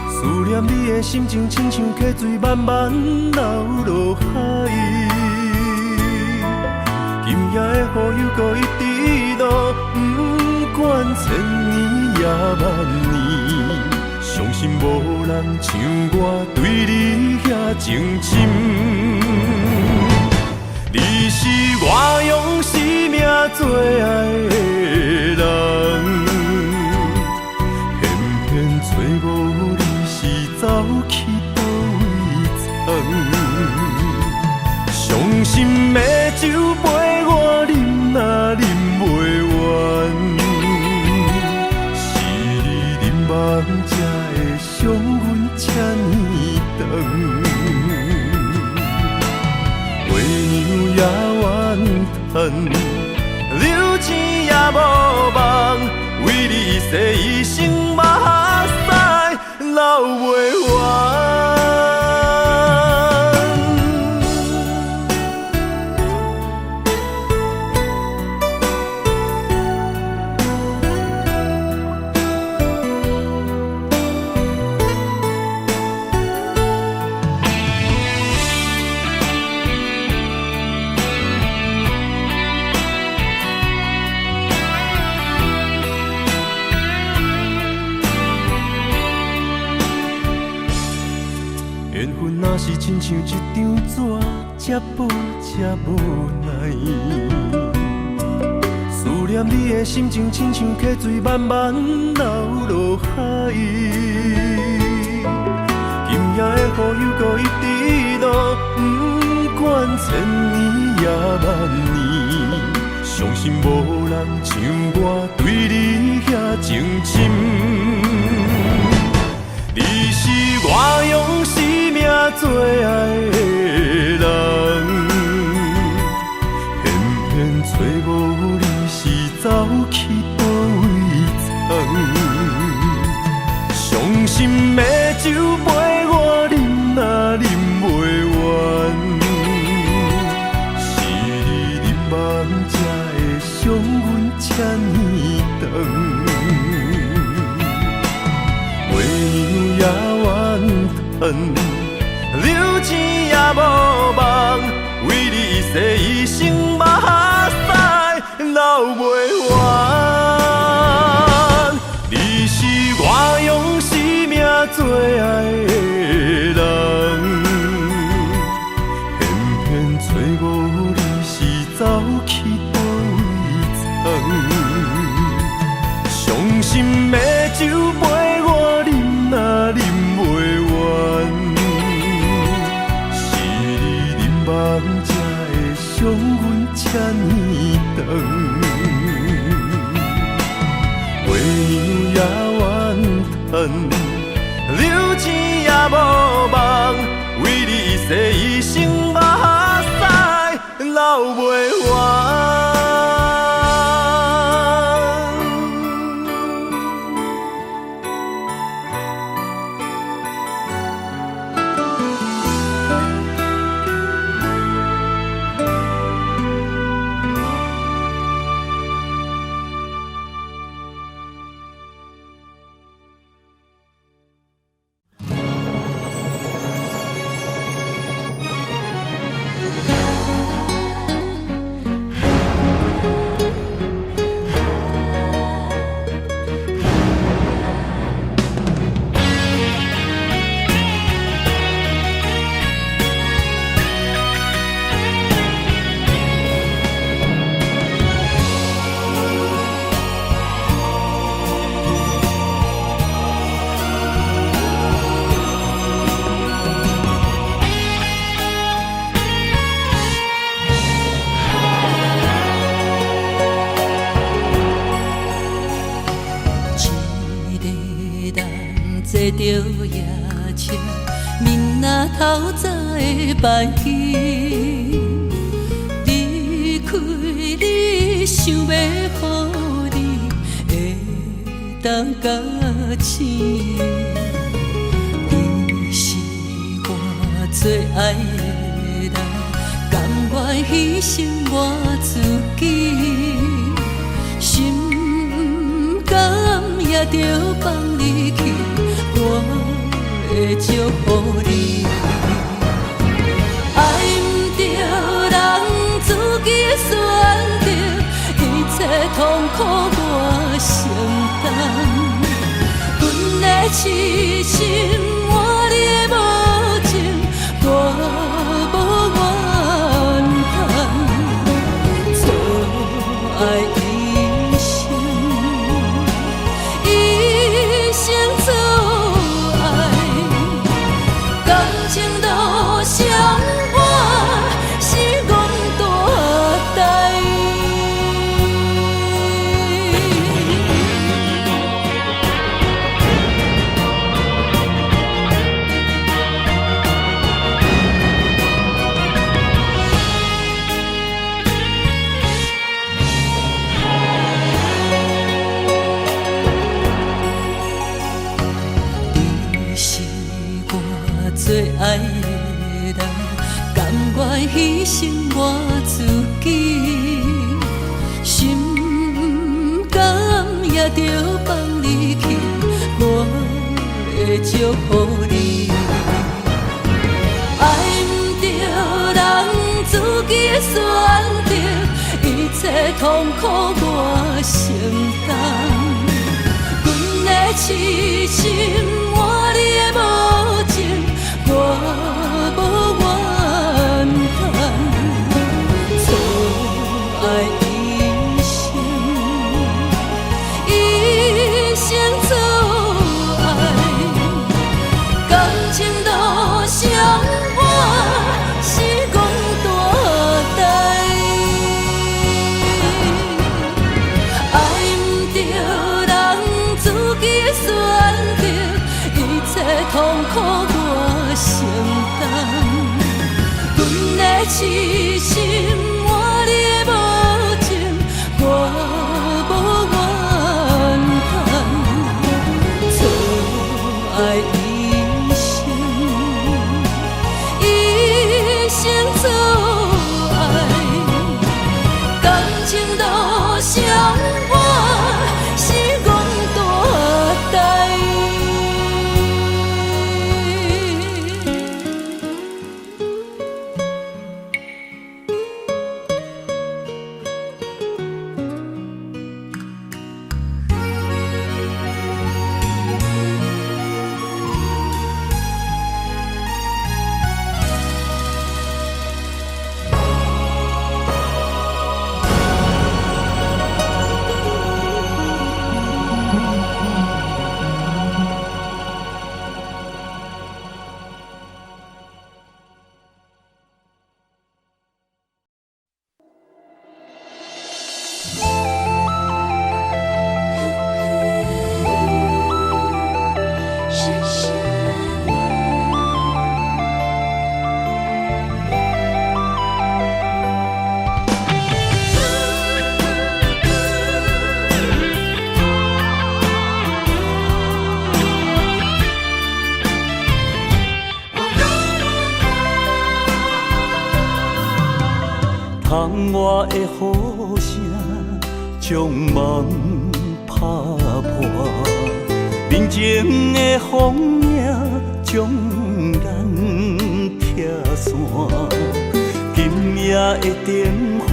思念你的心情，亲像溪水慢慢流落海。今夜的雨又阁一直落，不管千年也万年，相信无人像我對你遐情深。你是我用生命最愛的人，偏偏找無你是走去佗位藏。傷心的酒杯我啉啊啉袂完，是你啉梦才會傷阮這呢長。月娘也怨嘆，流星也無夢，為你一世一生目屎流袂完。缘分若是亲像一张纸，这薄这无奈。思念你的心情，亲像溪水慢慢流落海。今夜的雨又阁一直落，不管千年也万年，相信无人像我对你遐情深。你是我用生命最爱的人，偏偏找无你是走去佗位藏。伤心的酒杯我饮啊饮袂完，是你入梦才会伤阮这呢长。月娘也怨叹，留情也无梦，为你一世一生目屎流袂完。你是我用生命最爱的人，偏偏找无你是走去佗位藏。伤心的酒杯我饮啊饮袂完，是你入梦才会伤阮这呢长。月娘也怨叹，留情也无梦，为你一世一生目屎流袂完。一个人坐著夜车，明仔透早的班机，离开你，想欲予你会当觉醒。你是我最爱的人，甘愿牺牲我自己，心不甘也著放你去，我会祝福你。爱毋著人自己的选择，一切痛苦我承担。阮的痴心换你的无情，我无怨叹。错爱一生，一生错爱，感情路上我是戆大呆。你是我最爱的人，甘愿牺牲我自己，心不甘也著放你去，我会祝福你。爱毋著人自己的选择，一切痛苦我承担。阮的痴心换你的无情，我感情路相伴，是讲大代。爱毋著人自己选择，一切痛苦我承担。阮的痴心换你的无情，我无怨叹。错爱一生，一生错爱，感情路相伴，是讲大代。窗外的雨声将梦拍破，面前的风影将咱拆散。今夜的灯火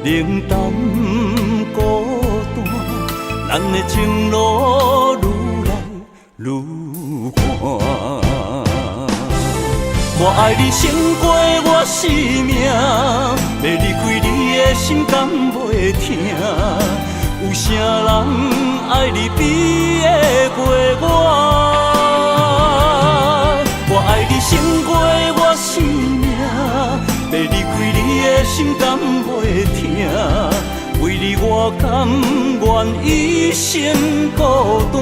冷淡孤单，咱的情路愈来愈寒。我爱你胜过我性命，欲离开你的心敢袂疼？有啥人爱你比会过我？我爱你胜过我性命，欲离开你的心敢袂疼？为你我甘愿一生孤单。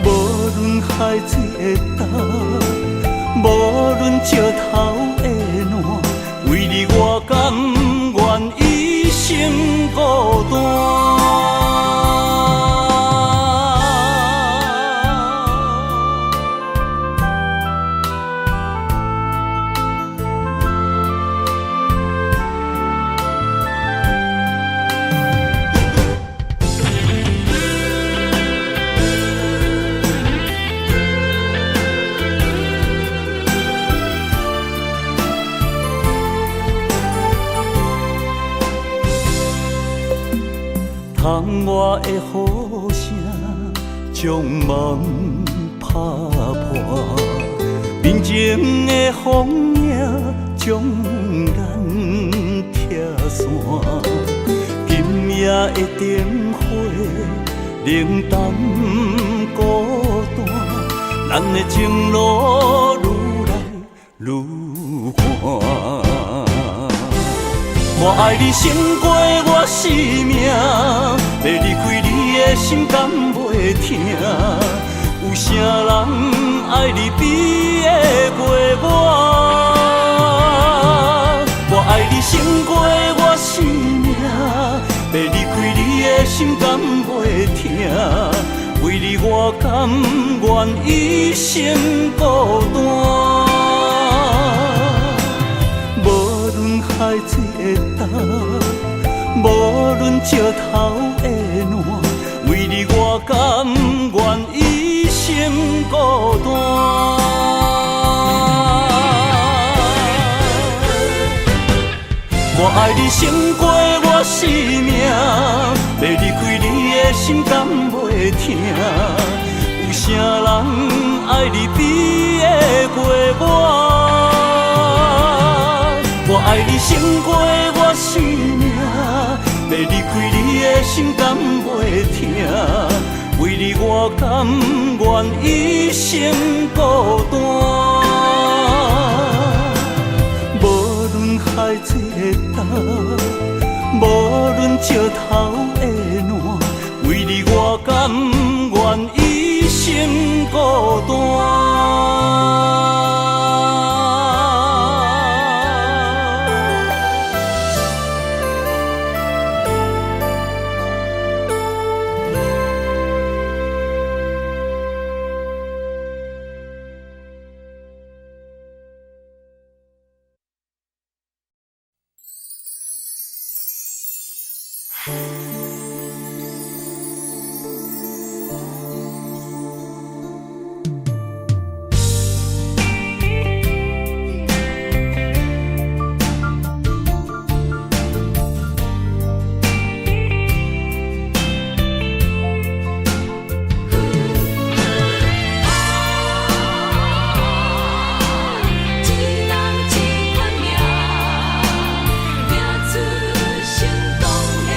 无论海水会干，无论石头会烂，为你我甘愿一生孤单。窗外的雨声将梦拍破，面前的风影将咱拆散。今夜的灯火冷淡孤单，咱的情路愈来愈寒。我爱你胜过我性命，欲离开你的心敢袂疼？有啥人爱你比会过我？我爱你胜过我性命，欲离开你的心敢袂疼？为你我甘愿一生孤单。无论海水会干，无论石头会烂，为你我甘愿一生孤单。我爱你胜过我性命，欲离开你的心敢袂疼？有啥人爱你比会过我？我爱你胜过我性命，欲离开你的心敢袂疼？为為你我甘願一生孤單。無論海水會干，無論石頭會爛，為你我甘願一生孤單。一人一款命，拼出成功的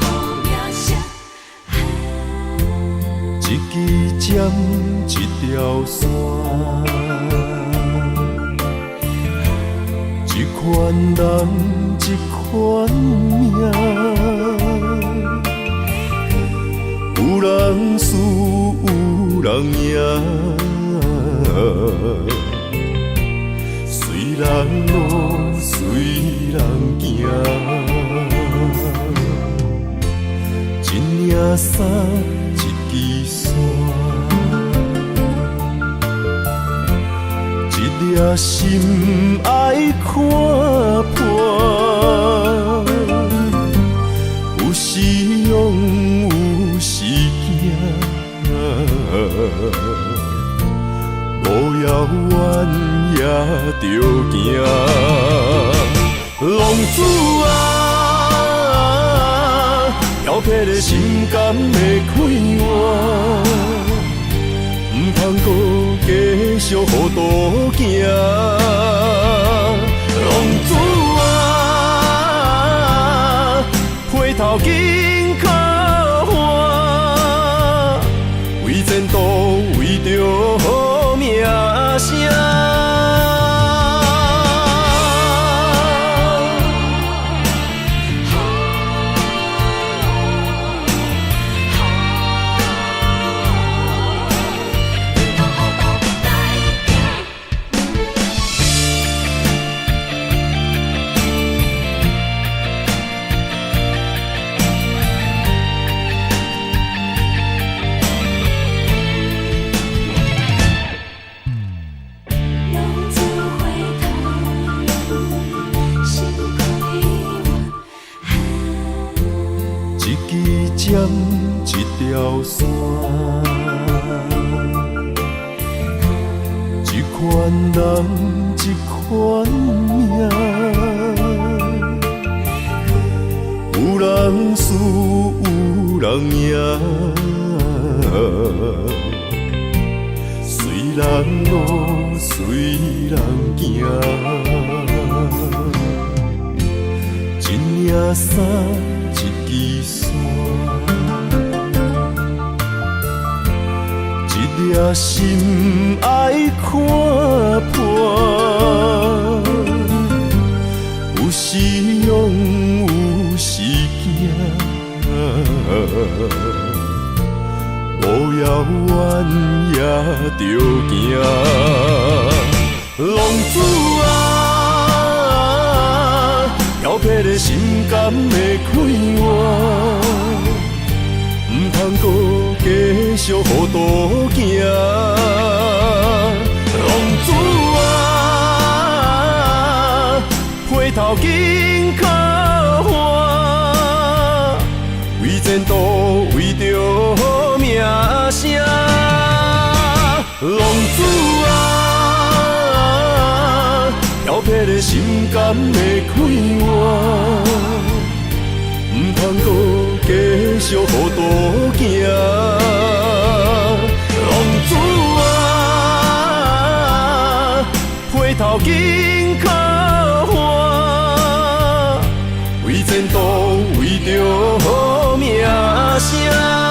好名声。一支针，一條線，一款人，一款命。有人輸，有人贏，隨人路，隨人行。一領衫，一支線，一粒心愛看破。有時勇，有時驚，無遙遠也著行。浪子啊，調皮的心敢會快活？毋通閣繼續糊塗行。浪子啊，回頭緊靠岸，為前途，為著好名聲。浪子回頭，心快活。一支針，一條線，一款人，一款命。有人輸，有人贏，隨人路，隨人行。一領衫，一支線，一粒心愛看破。有時勇，有時驚，無遙遠也著行。浪子啊，調皮的心敢會快活？毋通閣繼續糊塗行。浪子啊，回頭緊靠岸，為前途，為著好名聲。浪子啊，調皮的心敢會快活？毋通閣繼續糊塗行。浪子啊，回頭緊靠岸，為前途，為著好名聲。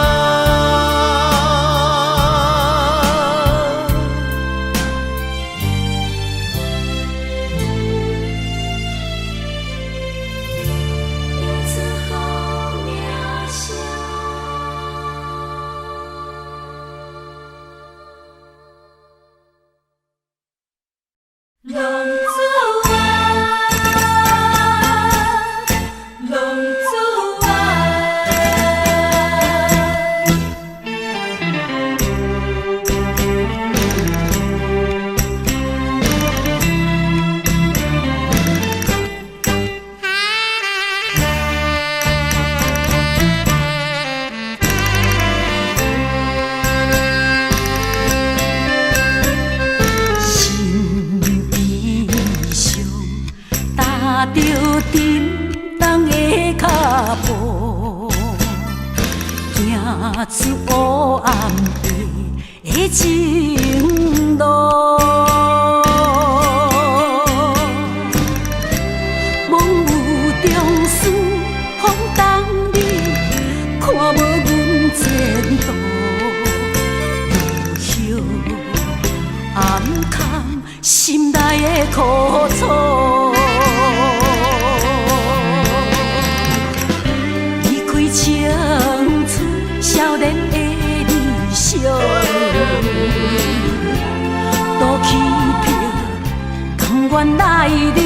跤步，行出黑暗的情路。梦有中思风当你，看无阮前途，落叶暗藏心内的苦楚。离开青春少年的理想，都欺骗，甘愿来流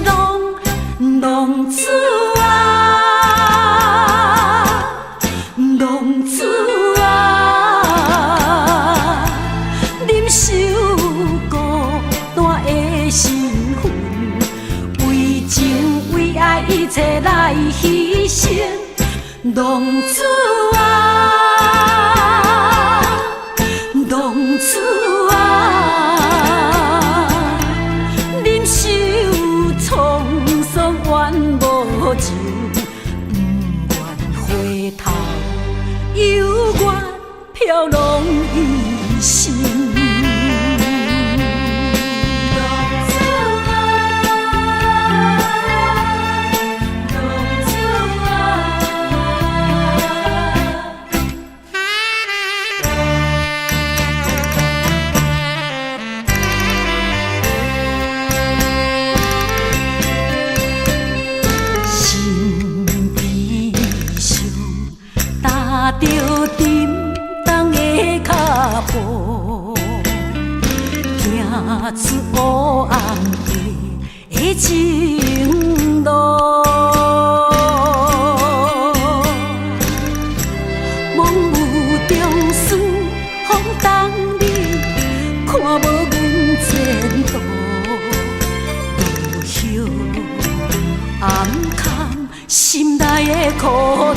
浪，浪子啊，浪子啊，忍受孤单的身份，为情为爱一切来牺牲。浪子啊，浪子啊，忍受沧桑怨无情，不愿回头，犹原飘浪一生。浪子啊，浪子啊。心悲伤，踏著沉重的脚步，行出黑暗的情路。梦有中思风当你，看无阮前途，落叶暗藏心内的苦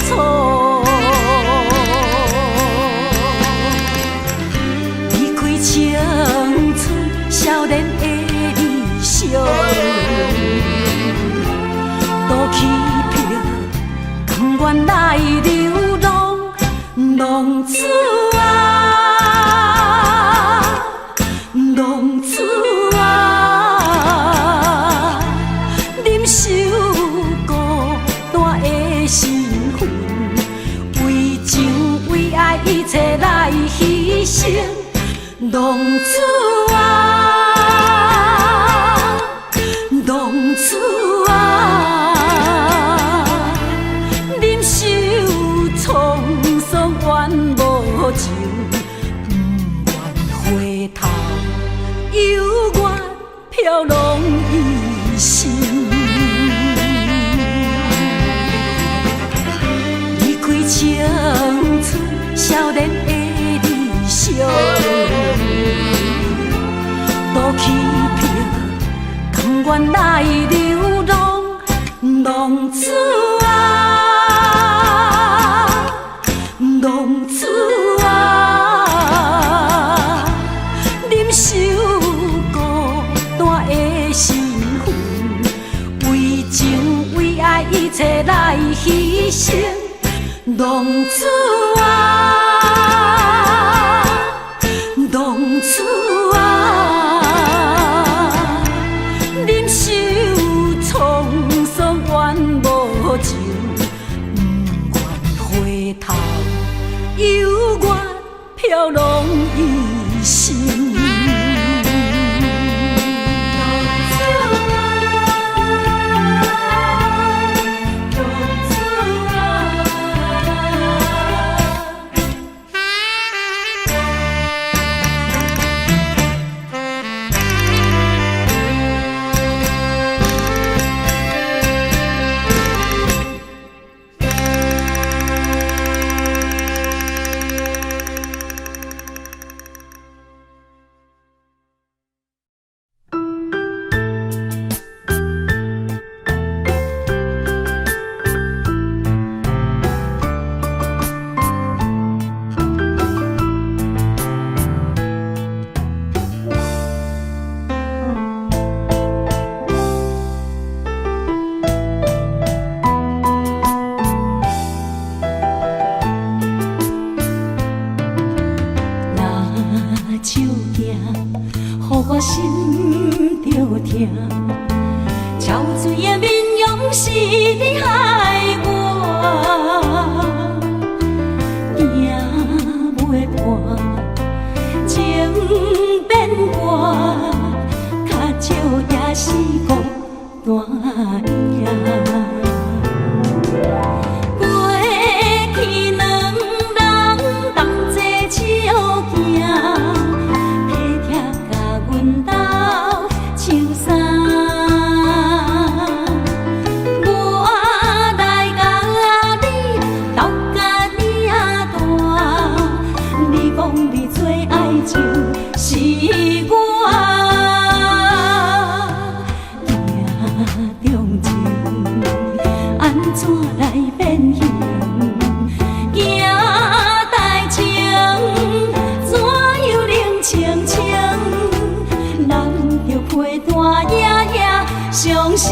楚。离开青春少年的理想，都欺骗，甘愿来流浪，浪子啊，浪子啊，忍受孤单的身份，为情为爱一切来牺牲。浪子啊，浪子啊，忍受沧桑怨无情，不愿回头，犹原飘浪一生。离开青春少年的理想，都欺骗，甘愿来流浪，浪子啊，浪子啊，忍受孤单的身份，为情为爱一切来牺牲。浪子啊，浪子啊，忍受沧桑怨无情，不愿回头，犹原飘浪一生。浪子啊，浪子啊。予我心著疼。憔悴的面容是你害我，行袂破，情變卦，較少也是孤單影。過去兩人同齊相行，體貼共阮鬥穿衫。我來共你鬥甲爾大，你講你最愛就是我。鏡中情，按怎來變形？行大情，怎樣冷清清？人著陪伴夜夜傷心。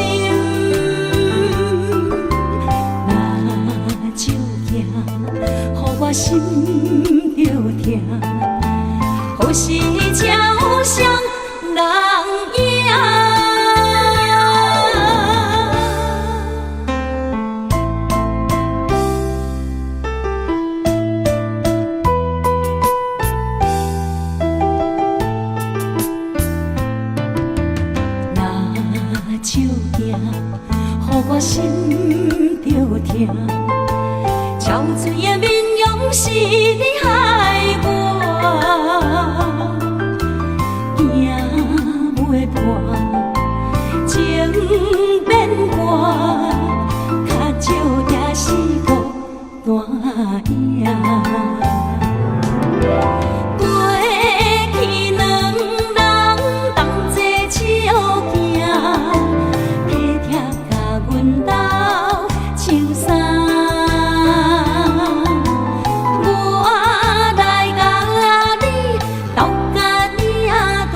若照鏡，予我心著疼，何時才有雙人影？若照鏡，予我心著疼，憔悴的面容是你害我，行袂破，情變卦，較少也是孤單影。過去兩人同齊相行，體貼共阮鬥穿衫。我來共你鬥甲爾大，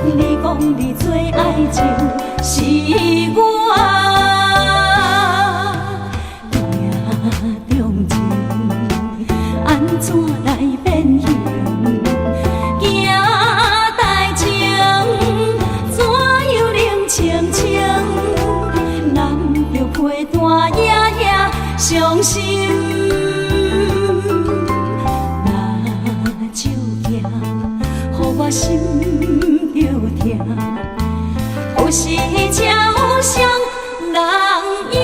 你講你最愛就是我。鏡中情，按怎來變形？行大情，怎樣冷清清？人著陪伴夜夜傷心。若照鏡，予我心著疼，何時才有雙人影？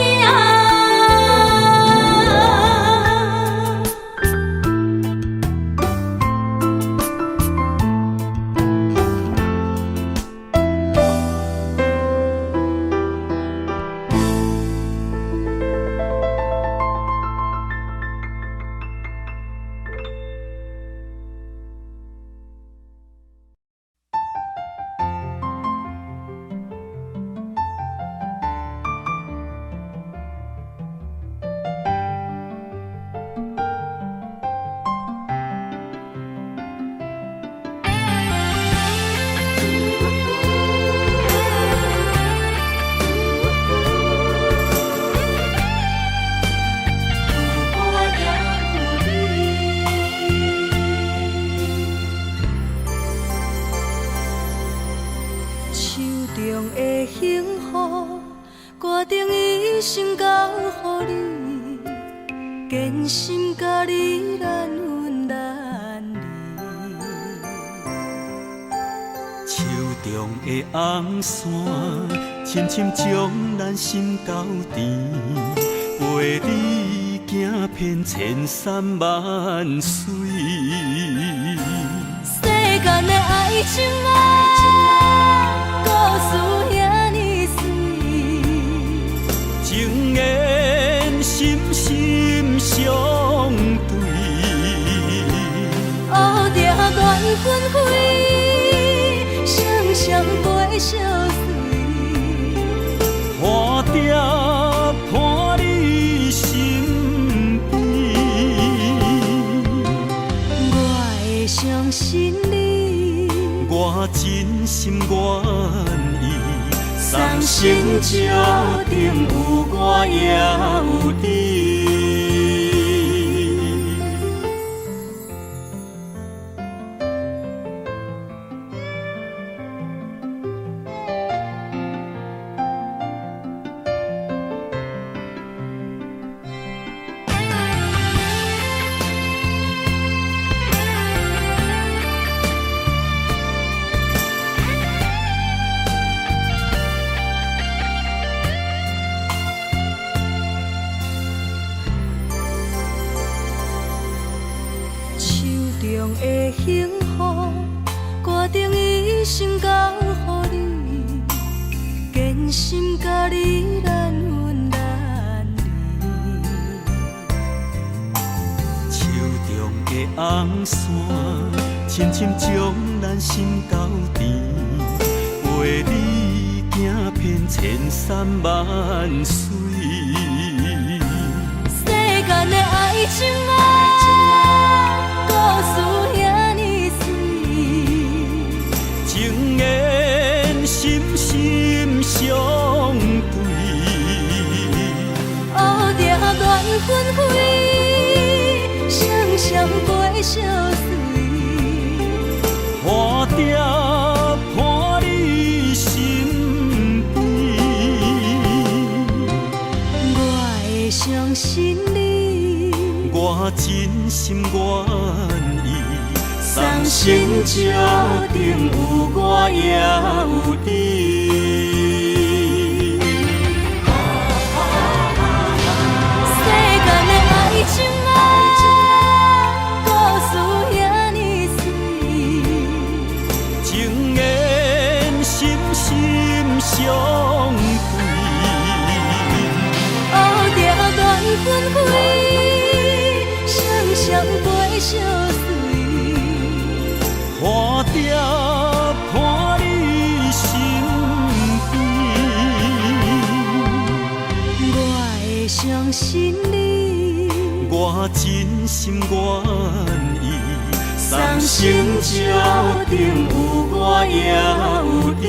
手中的幸福，決定一生交予你，堅心佮你難分難離。手中的紅線，深深將咱心交纏，陪你行遍千山萬水。世間的愛情啊，故事遐爾媠，情緣心心相對。烏蝶乱纷飞，双双飞相随。花蝶伴你身边，我会相信你，我真心願意，送生石頂有我也有你。中的幸福，決定一生交予你，堅心佮你難分難離。手中的紅線，深深將咱心交纏，陪你行遍千山萬水。世間的愛情啊，故事遐爾媠，情緣心心相對。烏蝶亂紛飛，雙雙飛相隨。花蝶伴你身邊，我會相信你，我真心願意，送送生生石顶有我也有你。世間的愛情啊，故事遐爾媠，情緣心心相對。烏蝶亂紛飛，雙雙飛相隨。花蝶伴你身邊，我會相信你，我真心願意，送送生生石石顶顶有我也有你。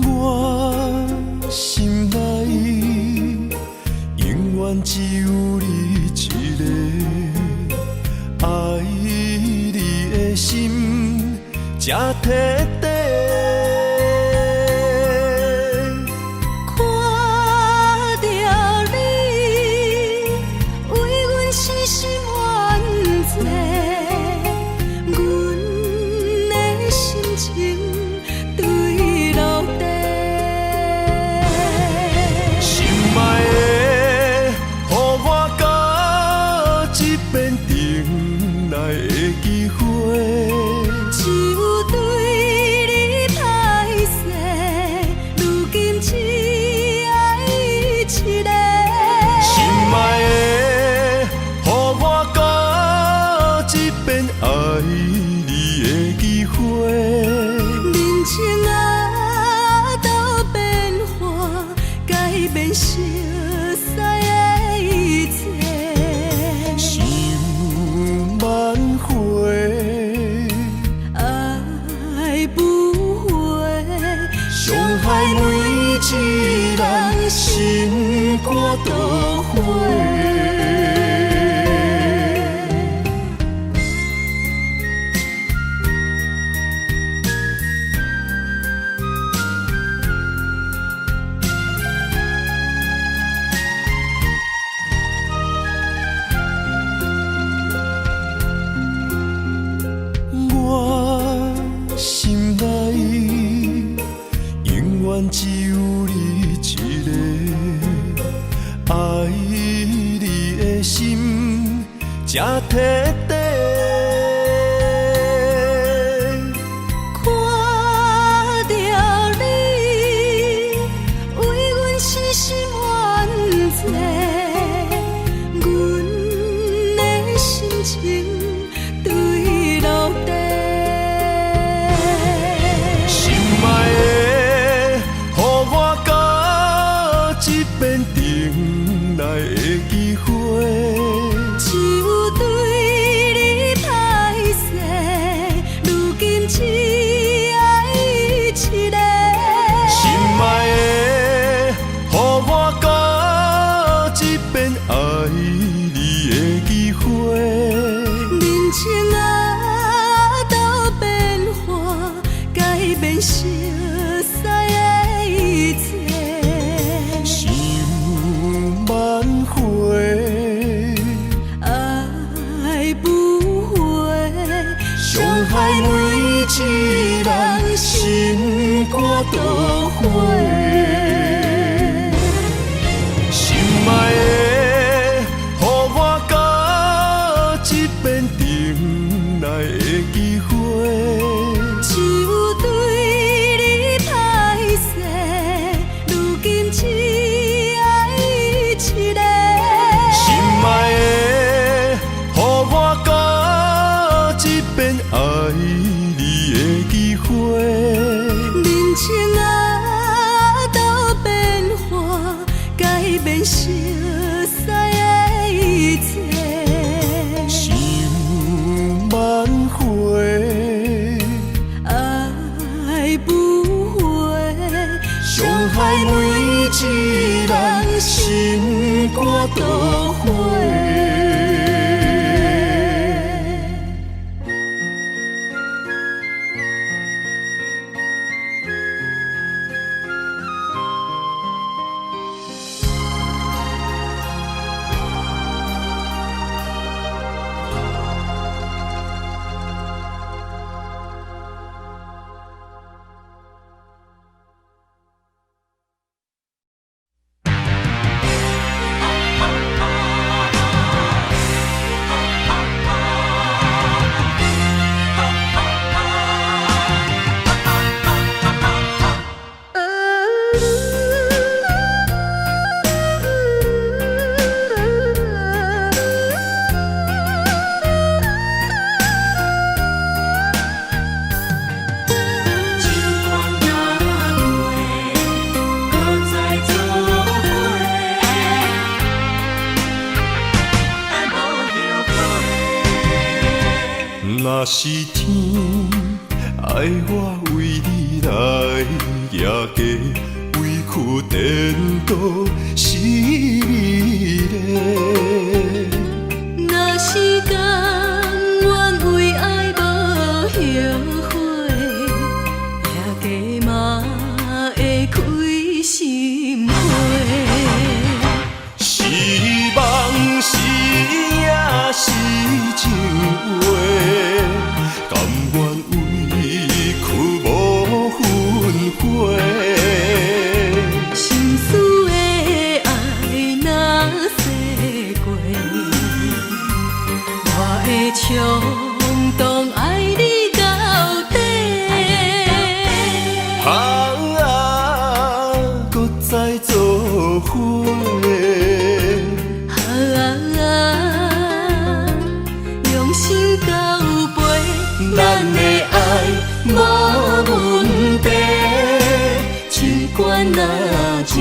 我心內永遠只有你一个，愛你的心才徹底。看著你為阮死心怨債，阮的心情對落地。心愛的，予我佮這遍轉來的機會。只有對你歹勢，如今只愛一个。心愛的，予我佮這遍愛你的機會。人情啊，都變化，改變熟似的一切。想挽回，愛不回，傷害每一人心肝都火。我心內永遠只有你一個，愛你的心才徹底。看著你為阮死心怨阮的心情坠落地。心爱的，予我加一遍转来的机会。手对你歹势，如今只爱一个。心爱的，予我加一遍爱你的机会。人情啊，都变化，改变熟似的一切。想挽回，爱不回，伤害每一人心肝都火。心爱的，予我加一遍转来的机会。手对你歹势，如今只爱一个。心爱的，予我加一遍爱你的机会。人情啊，都变化，改变熟似的一切。想挽回，爱不回，伤害每一人心肝都火。情关若过，搁再做伙，爱无后悔。若是天爱我为你来举家，委屈颠倒是美丽。若是甘愿为爱无后悔，举家嘛会开心花。是梦是影是情话，甘愿委屈无分回。心事的爱若说过，我会冲动爱你到底。啊，搁再做伙。啊，用心交陪，咱的爱无问题，情关若过，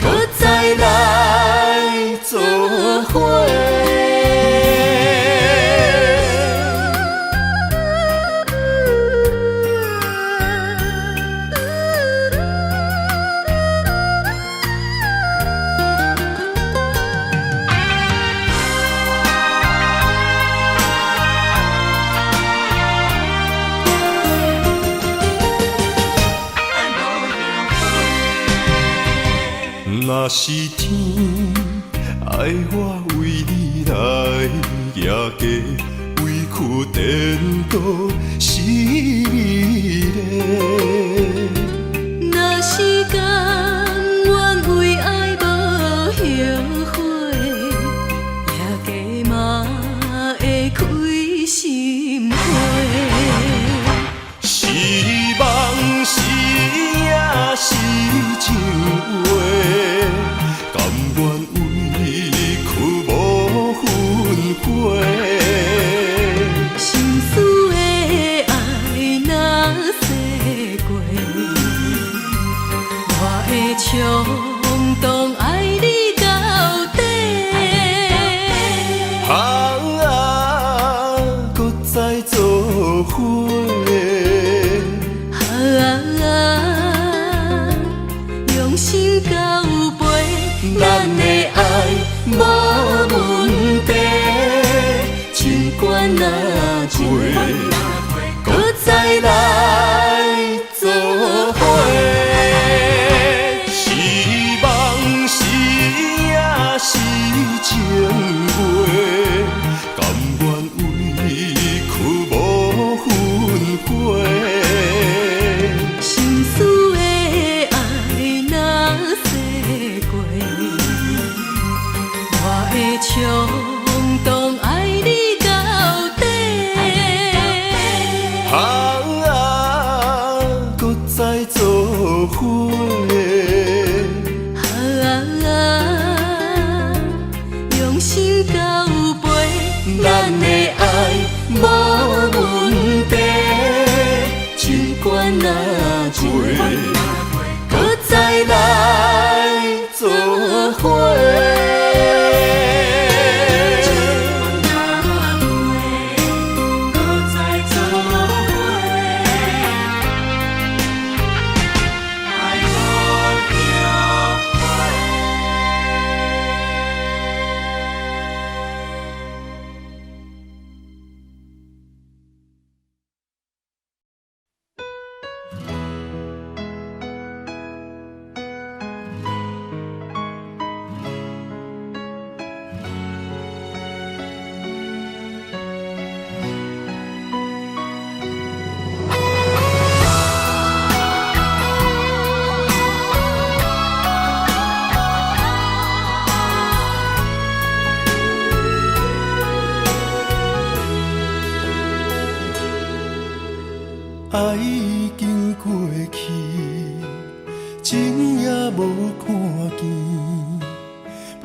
搁再来做伙。若是天爱我为你来举家，委屈颠倒是美丽。若是甘愿为爱无后悔，举家嘛会开心花。是梦是影是情话，甘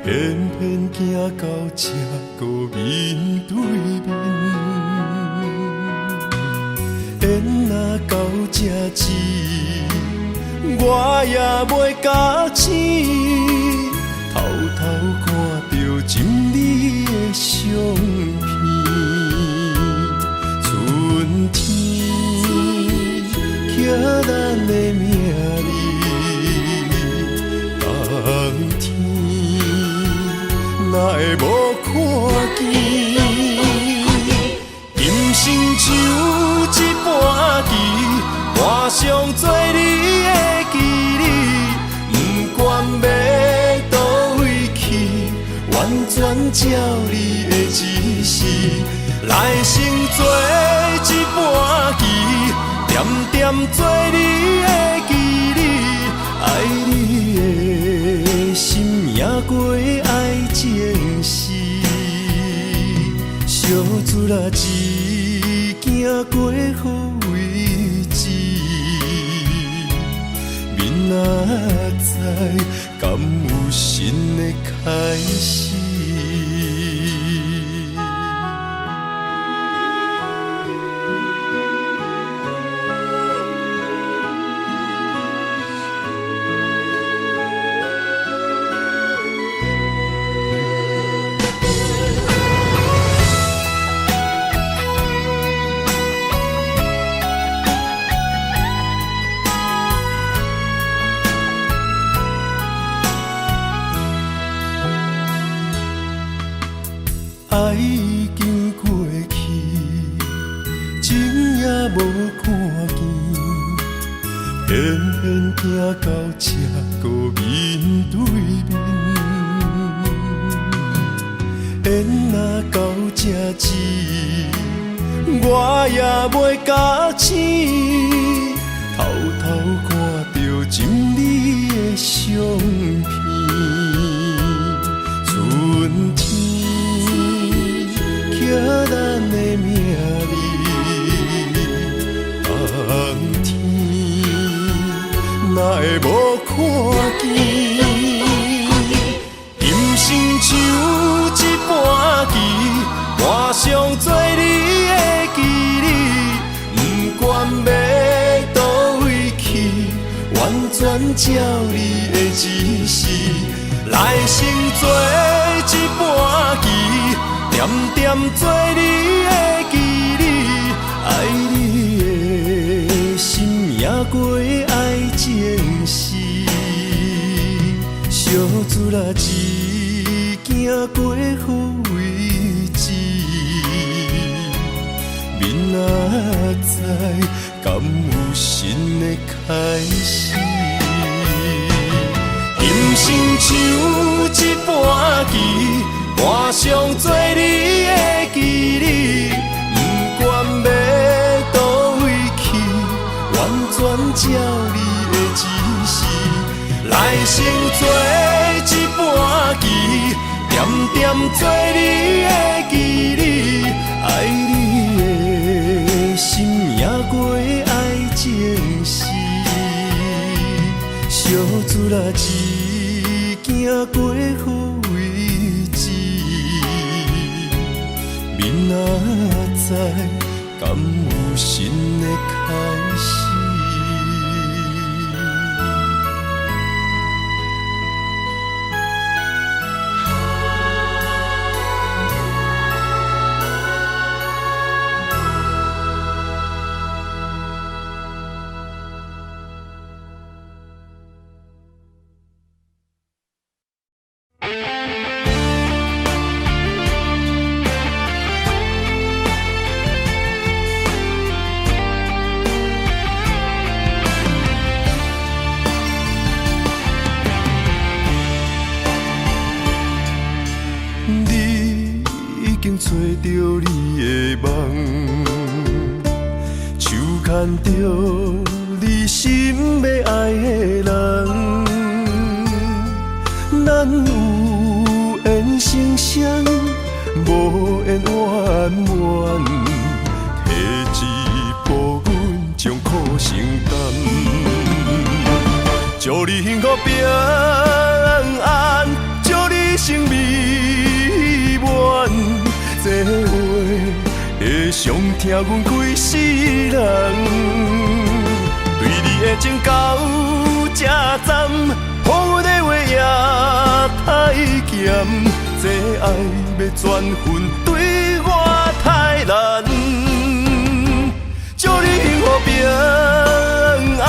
偏偏行到這閣面對面。緣若到這止，我也袂咬醒，偷偷看著真美的相片。春天刻咱的名字，冬天哪会無看見？今生像一盤棋，盤上做你的棋子，不管欲佗位去，完全照你的指示。來生做一盤棋，點點做你的棋子，愛你的心贏過愛情時，相思啊只行過好位置，明仔载敢有新的開始？愛已經過去，情也無看見，偏偏行到這閣面對面。緣若到這止，我也袂咬醒，偷偷看著真美的相片。春天刻咱的名字，冬天哪會無看見？今生像一盤棋，盤上做你的棋子，不管欲佗位去，完全照你的指示。來生做一盤棋，點點做你的棋子，愛你的心贏過愛情時，相思啊只行過好位置，明仔载敢有新的開始？今生像一盤棋，盤上做你的棋子，不管欲佗位去，完全照你的指示。來生做一盤棋，點點做你的棋子，愛你的心贏過愛情時，相思啊只行過好位置，明仔载敢有新的開始？你已經找著你的夢，手牽著你心欲愛的人，咱有緣成雙，無緣圓滿，提一步阮將苦承擔，祝你幸福平安，祝你成傷疼阮規世人。對你的情到這站，予阮的話也太鹹，這愛欲轉分對我太難。祝你幸福平安，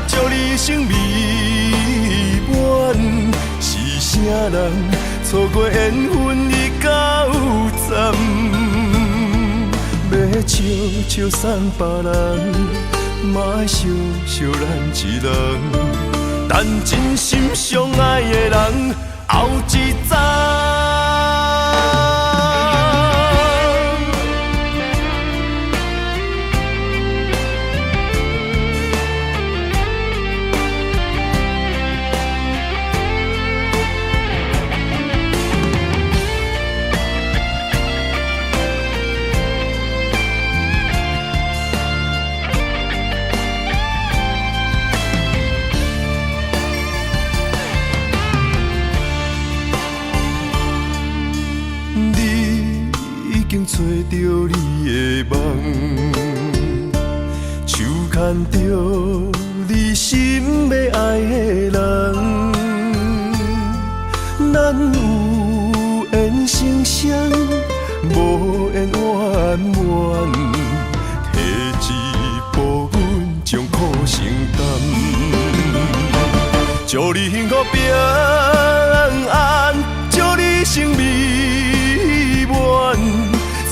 祝你一生美滿。是啥人錯過緣分已到站？欲笑笑送別人，嘛愛惜惜咱一人。等真心相愛的人，後一站。找著你的夢，手牽著你心欲愛的人，咱有緣成雙，無緣圓滿，退一步阮將苦承擔。祝你幸福平安，祝你一生美滿。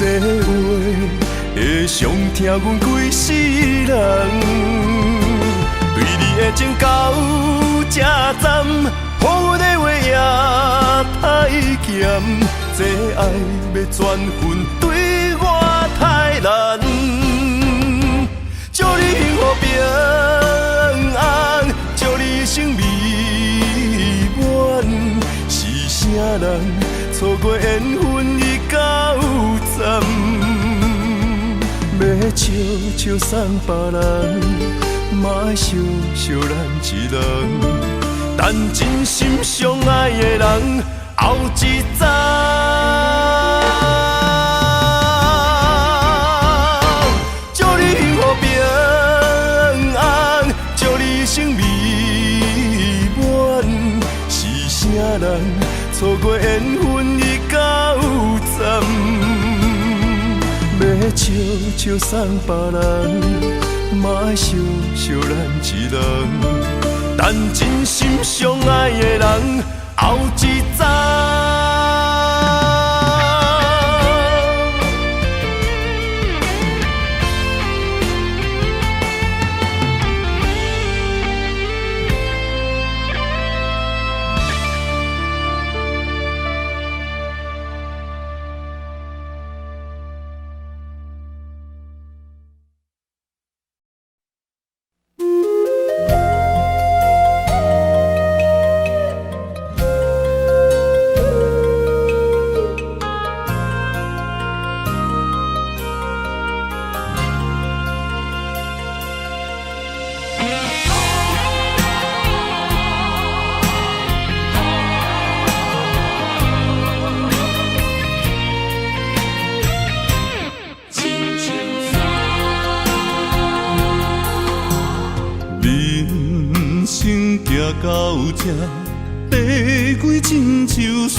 這話會傷疼阮規世人。對你的情到這站，予阮的話也太鹹，這愛欲轉分對我太難。祝你幸福平安，祝你一生美滿。是啥人錯過緣分已到站？欲笑笑送別人，嘛愛惜惜咱一人。等真心相愛的人，後一站。祝你幸福平安，祝你一生美滿。是啥人錯過緣分已到站？欲笑笑送別人，嘛愛惜惜咱一人。等真心相愛的人，後一站。到這，地鬼親像山，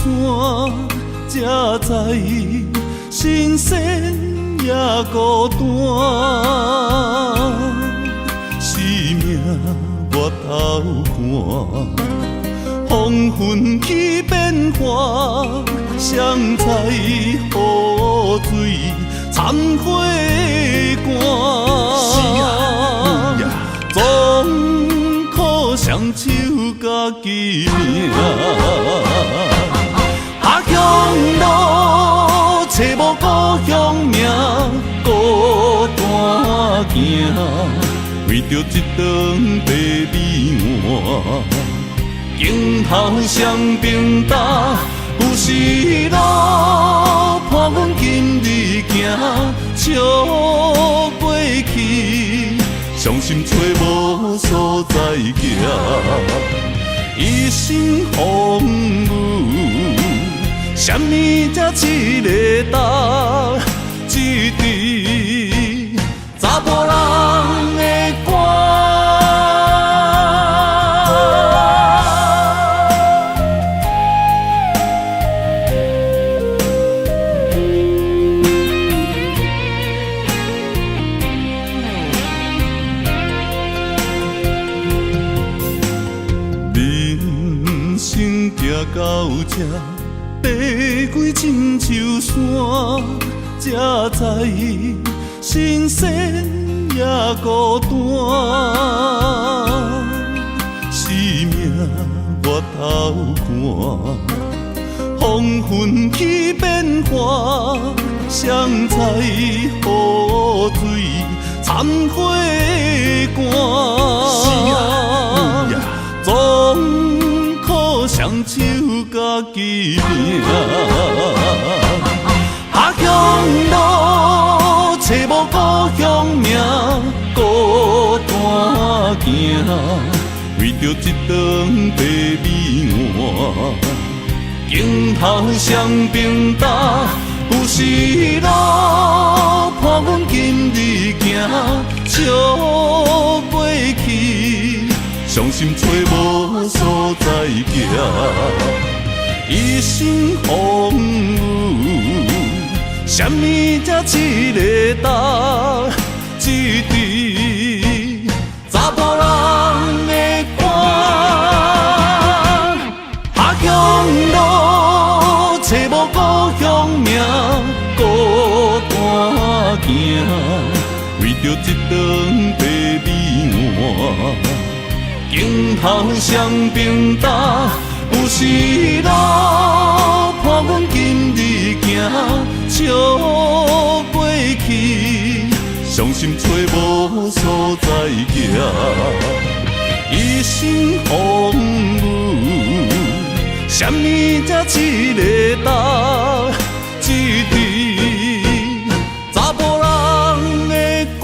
才知神仙也孤單。生命我头看，风云起变化，谁知雨水掺火干？总苦双手家己命，下乡路找无故乡名，孤单行，为著一顿白米碗，镜头双平担，旧时路伴阮今日行，笑过去。伤心找无所在行，一生风雨，啥物才一个担？一直查埔人的歌。人生行到这，地鬼亲像山，才知神仙也孤单。生命我头看，风云起变化，谁知雨水掺火干？总苦双手家己命。下乡路，揣无故乡名，孤单行，为著一顿白米碗，镜头双平担，有时路伴阮今日行，笑过去，伤心揣无所在行，一生风雨，啥物才试会当？这支查埔人的歌。下乡路，揣无故乡名，孤单行，为著一顿白米碗，镜头双平担，有时路伴阮今日行，笑过去，伤心揣无所在行，一生风雨，啥物才试会当？这支查埔人的歌。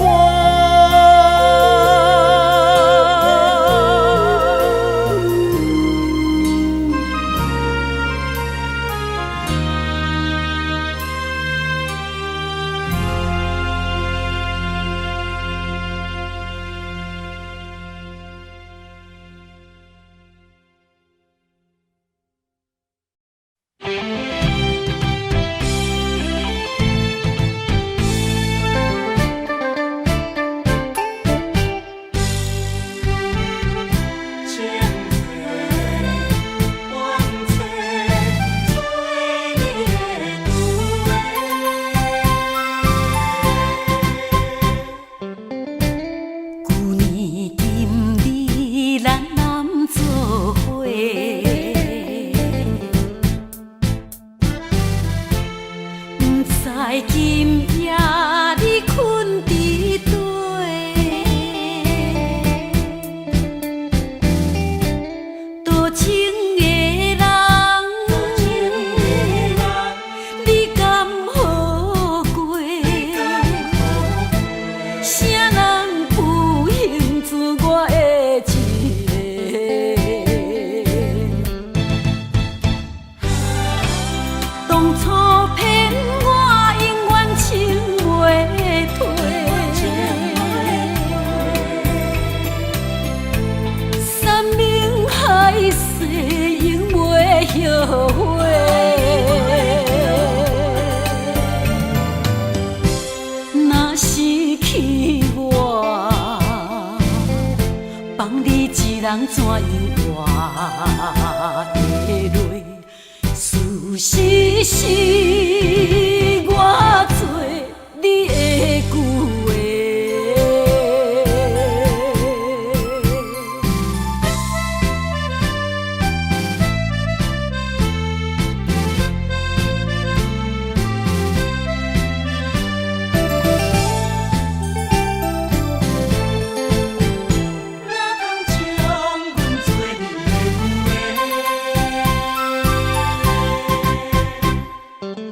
舊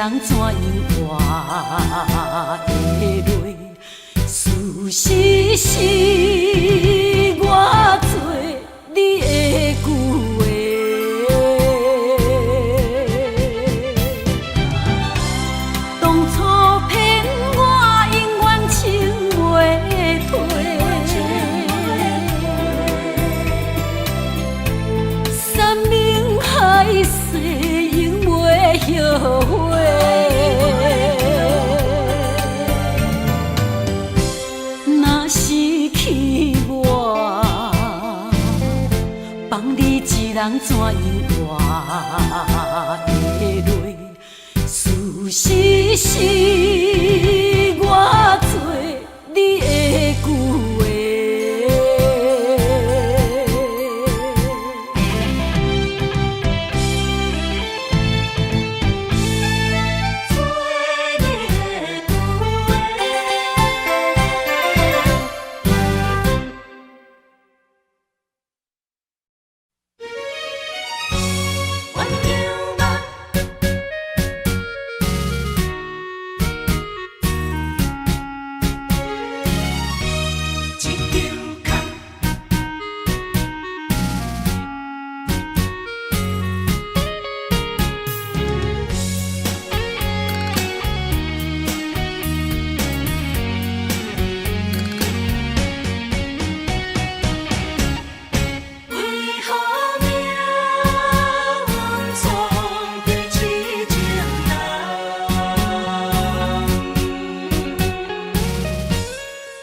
人怎樣活會落？事實是我做你的舊話。當初騙我永遠情袂退，山盟海誓永袂後悔。若是去我，放你一人怎樣活會落？事實是我做你的舊話。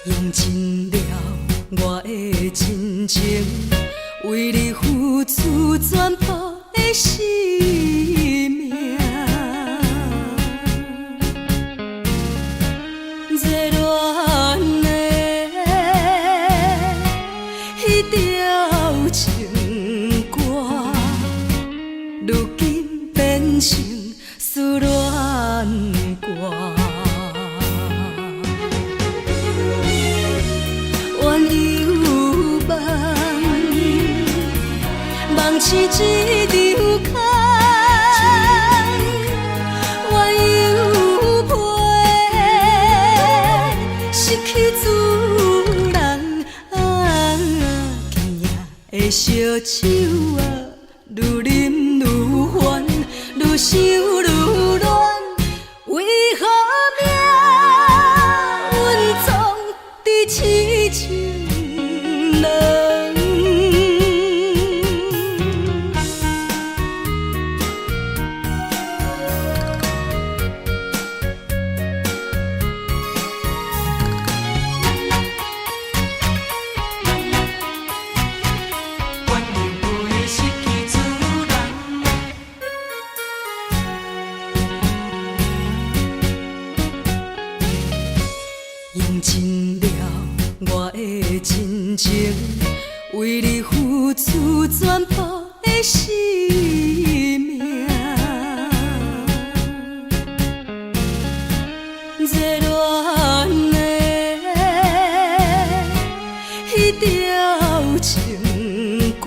用盡了我的真情，為你付出全部的生命。熱戀的彼條情歌，如今變成思戀歌。鸳鸯夢，夢醒一場空，鸳鸯陪，失去主人。啊，今夜的燒酒啊，愈啉愈煩，愈想愈戀，為何命運總佇痴情人？用盡了我的真情，為你付出全部的生命。熱戀的彼條情歌，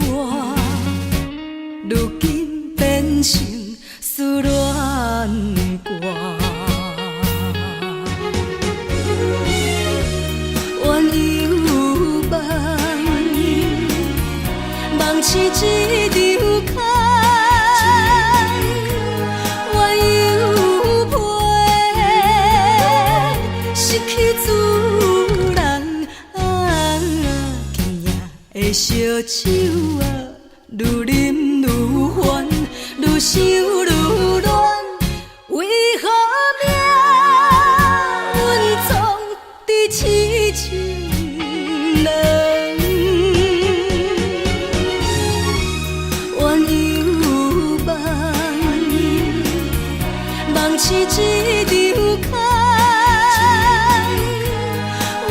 如今變成思戀歌。鸳鸯夢，夢醒一場空，鸳鸯陪，失去主人。啊，今夜的燒酒啊，愈啉愈煩，愈想愈戀，為何命運總佇痴情人？鸳鸯夢，夢醒一場空，鸳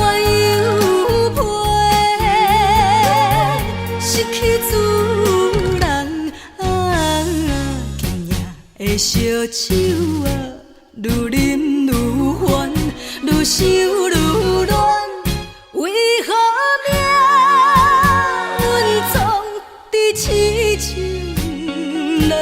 鸯陪，失去主人。啊，今夜的燒酒啊，愈啉愈煩，愈想愈戀，為何命運總佇痴情人？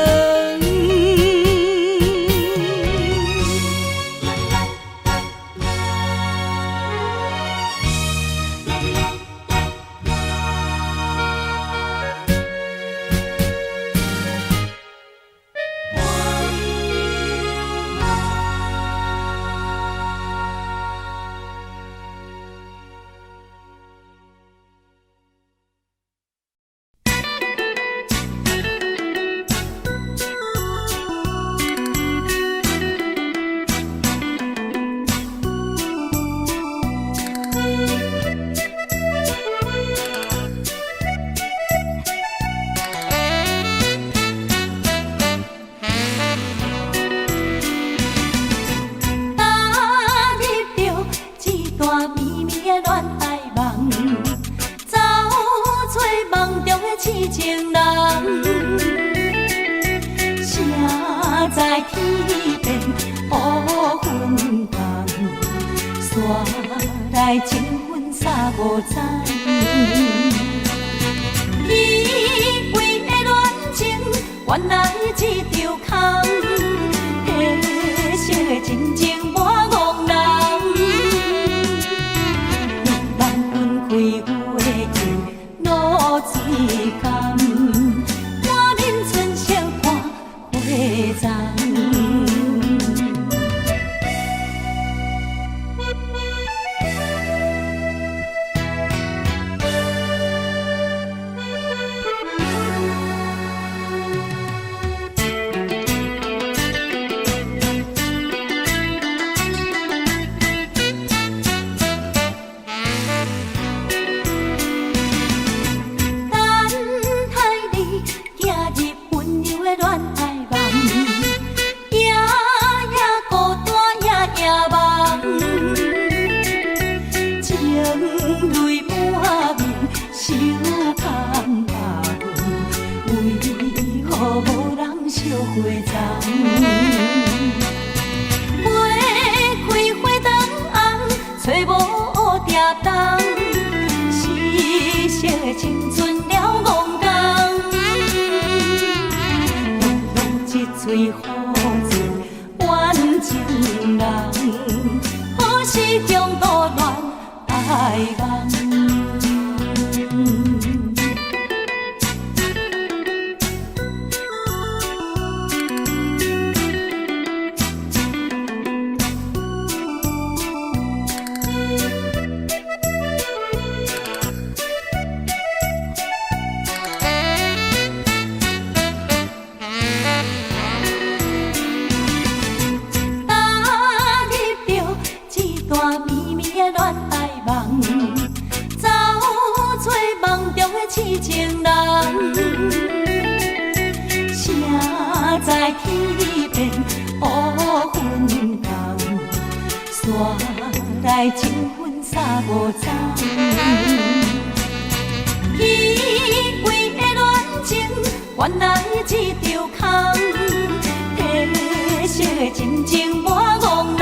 痴情人，谁知天变乌云重，煞来情分三五层。虚伪的恋情，原来这场空，白色的真情满戆人，两人分开有的像露水干，满面春色看花丛。等待你走入温柔的恋爱梦，夜夜孤单夜夜梦，情泪满面受空梦，为何无人惜花丛？花开花当红，找无定当，失色的青春了戆工，浓浓一嘴苦情冤情人，何时中度恋爱梦？踏入著这段绵绵的恋爱梦，走做梦中的痴情人，谁知天变乌云重，煞来情分三五层。虚伪的恋情，原来这场空，白色的真情满戆人，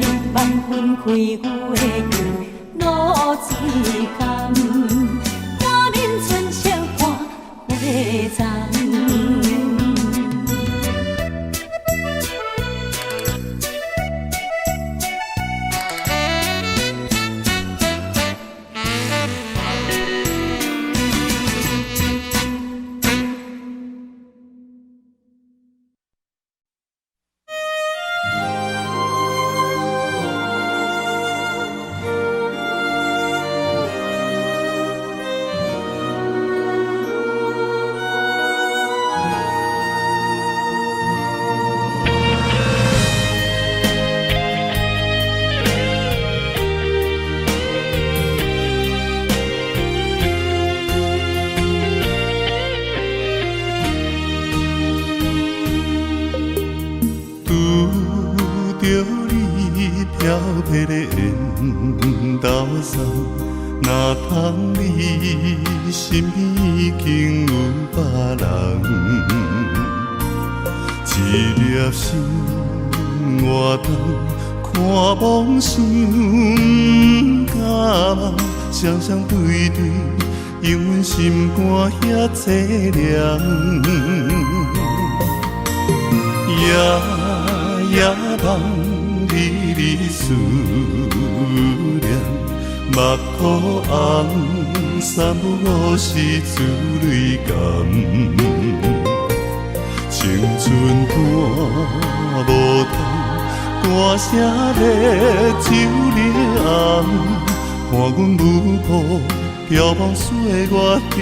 两梦分开有的像露水干，满面春色看花丛。拄著你飘飘的缘投送，哪通你身边已经有别人？一粒心活动，看梦想不敢梦，双双对对，永阮心肝遐凄凉。夜夜梦你伫思念，目眶红，三不五时珠泪干。青春伴无通，歌声咧酒咧红，看阮舞步飘茫岁月流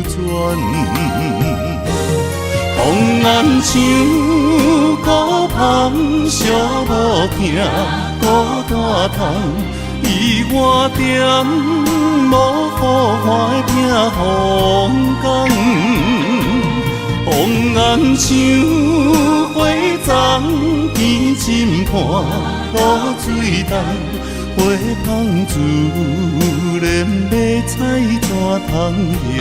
转。红红像孤芳，寂寞疼，孤单痛，伊我踮无好看的避风港。红红像花丛，甜浸伴露水重，予花香自然欲采怎通嫌？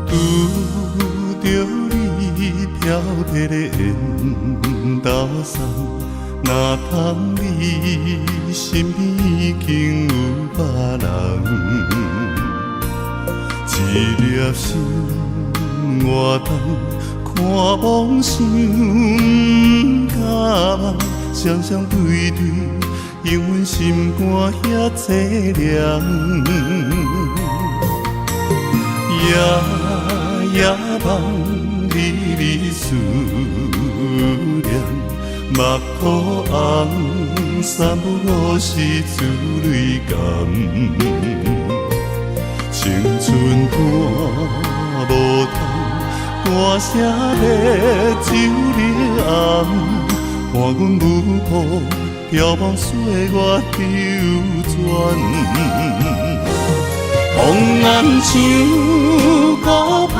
拄著你飘飘的缘投送，哪通你身边已经有别人？一粒心偌重，看梦想不敢梦，双双对对，永阮心肝遐凄凉。夜夜梦离离思念，目眶红，三不五时珠泪干。青春伴无通，歌声欲酒入暗，伴阮舞步飘茫岁月流转。红颜像孤芳，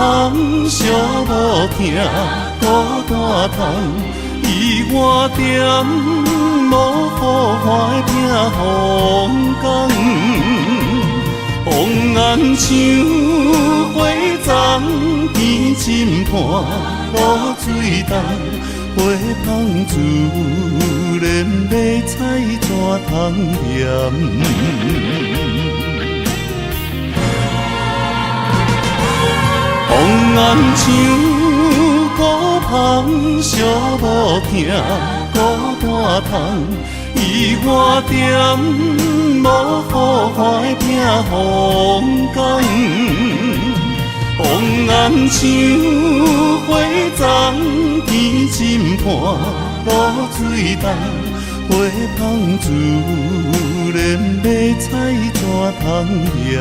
寂无疼，孤单窗，伊偌点，无予看的拼风光。红颜像花丛，甜浸伴露水重，花香自然欲采怎通嫌？红颜像孤芳，寂无疼，孤单窗，伊偌点，无予看的拼风光。红颜像花丛，甜浸伴露水重，花香自然欲采怎通嫌？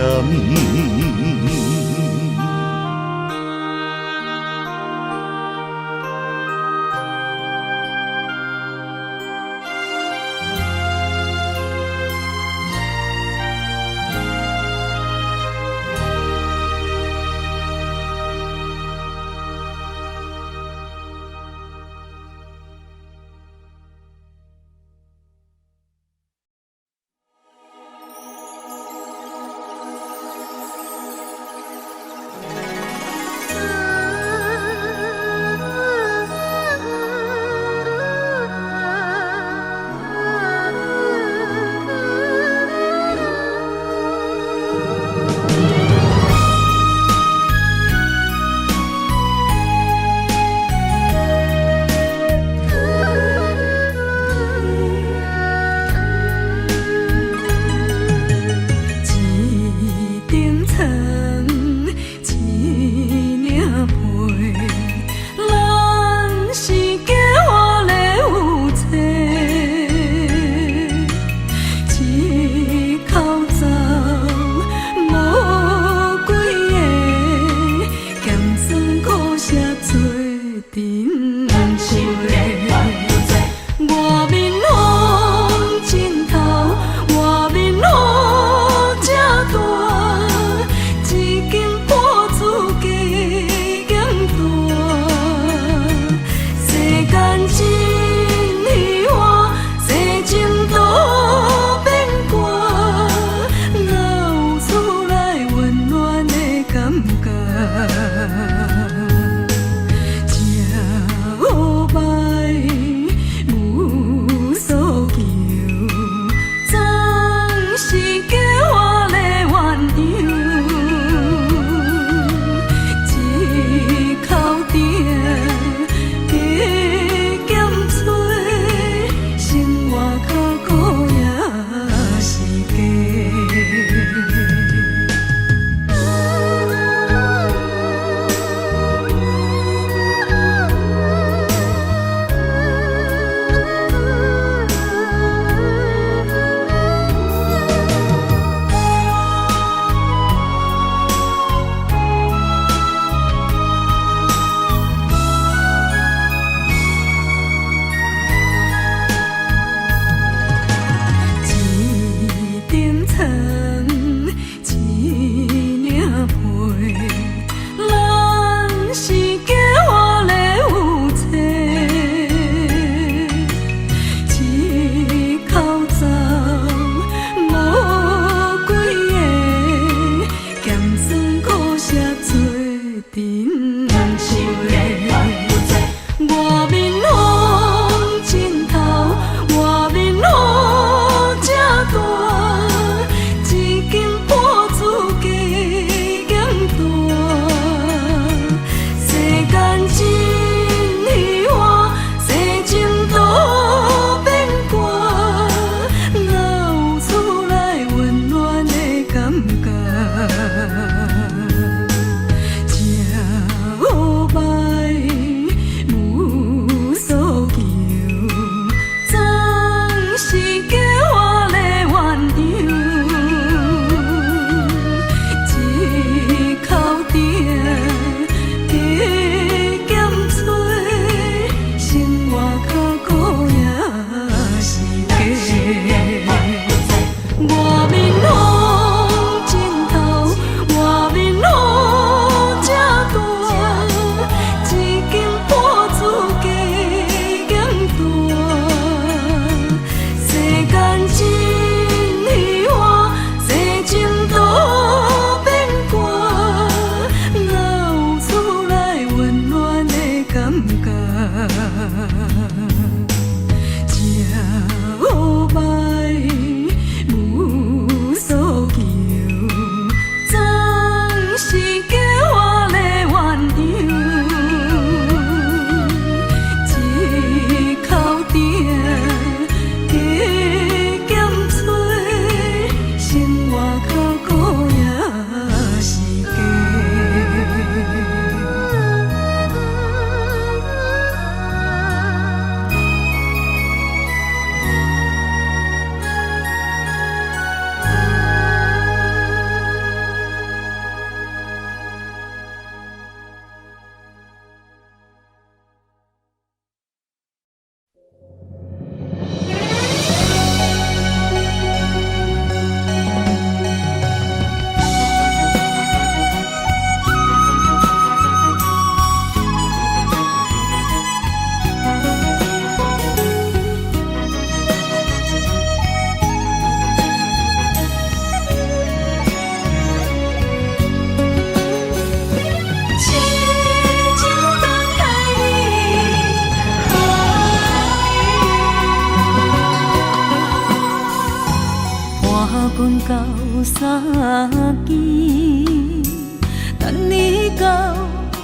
等你到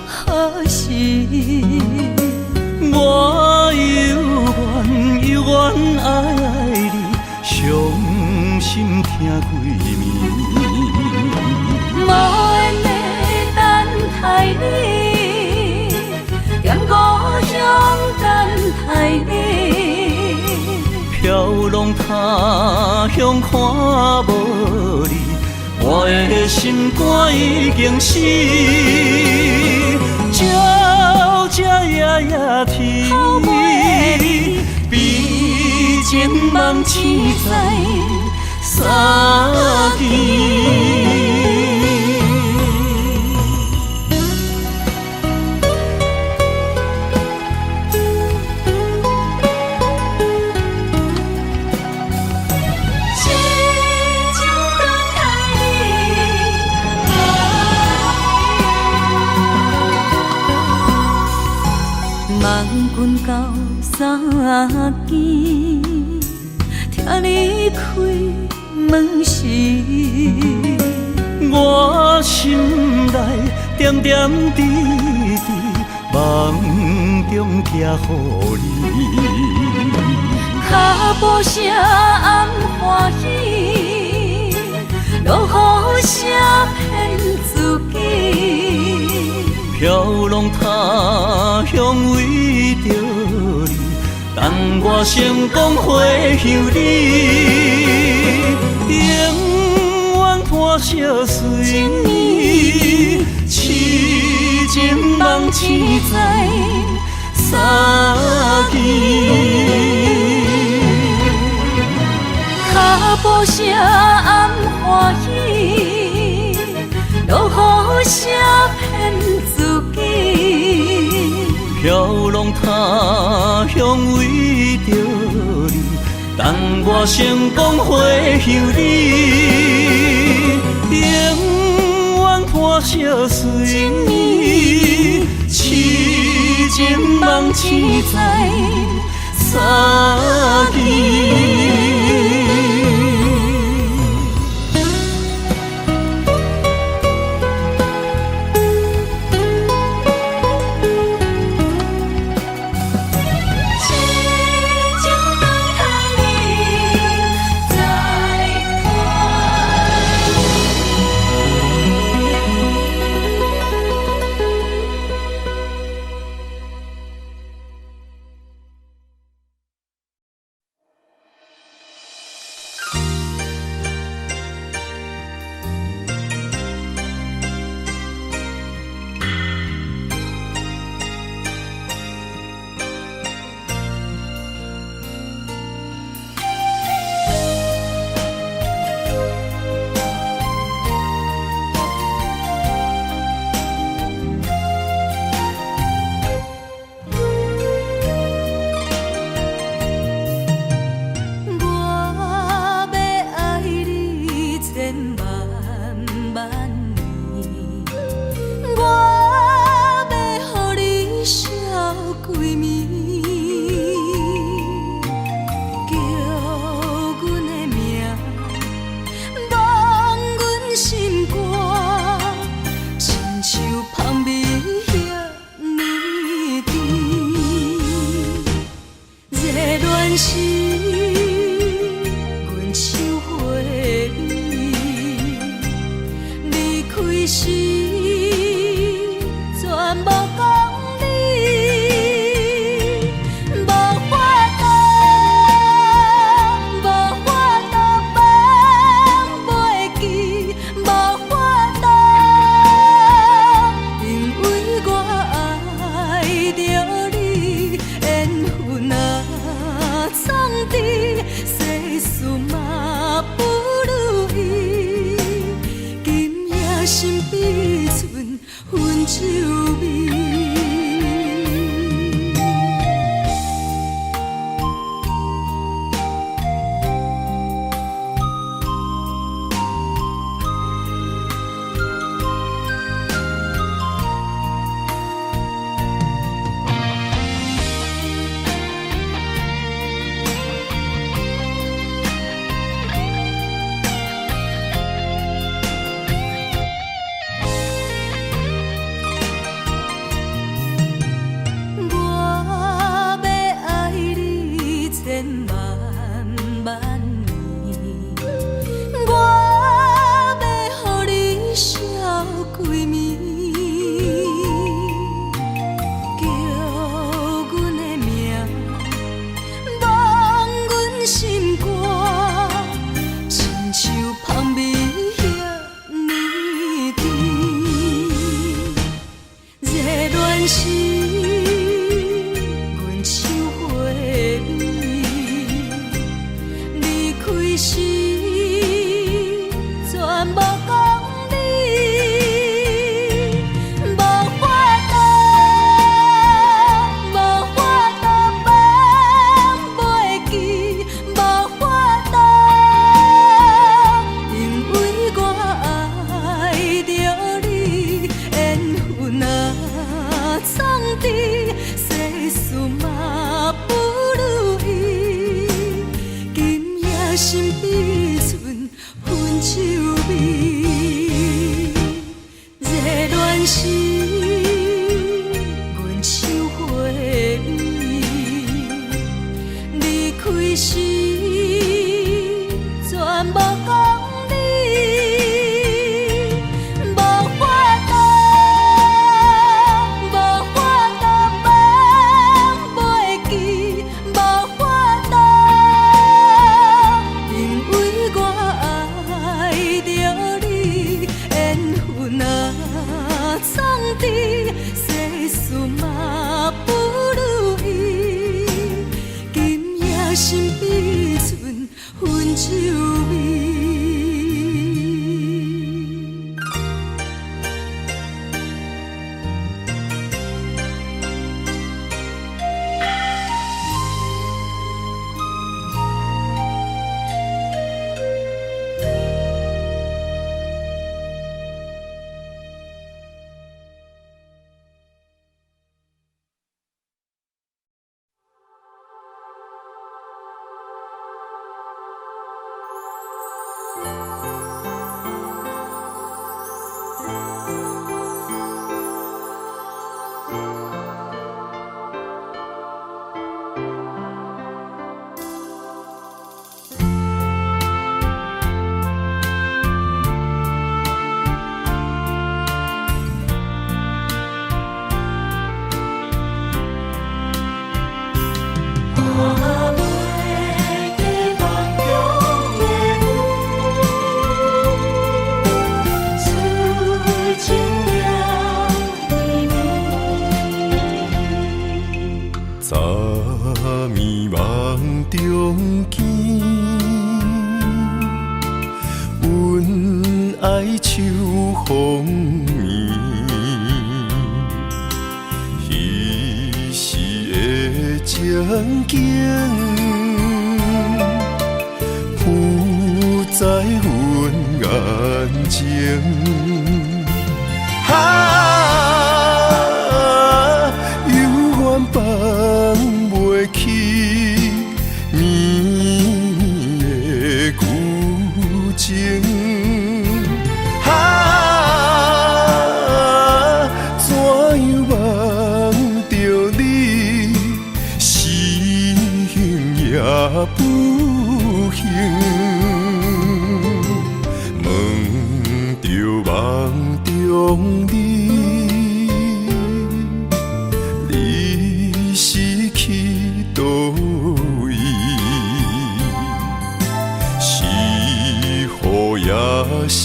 何時？我猶原猶原愛愛你，傷心疼規暝。無緣的等待你，踮故鄉等待你。飄浪他鄉看無你，我的心肝已經死。朝朝夜夜啼，悲情夢醒在三更。梦睏到三更，聽你開門時，我心內點點滴滴，夢中寄予你。跤步聲暗歡喜，落雨聲騙自己。飄浪他鄉為著你，等我成功回向你，永遠伴相隨。痴情夢醒在三更。跤步聲暗歡喜，落雨聲騙自己。飄浪他鄉為著你，等我成功回向你，永遠伴相隨。痴情夢醒在三更。戀時，阮手花美，離開時，全無講理，無法度，無法度放袂記，無法度，因為我愛著你，緣分啊，創治，世事嘛不如意，今夜心彼陣分手味。熱戀時，阮手花美，離開時，全無講理，無法度，無法度放袂記，無法度，因為我愛著你，緣分啊，創治，世事嘛不如意，今夜心彼陣分手味。昨暝夢中見，阮愛秋風眠，彼時的情景，浮在阮眼前。啊，猶原放袂去绵綿的舊情。啊，怎樣夢著你，是幸也不幸？問著夢中你，你是去佗位？是雨也是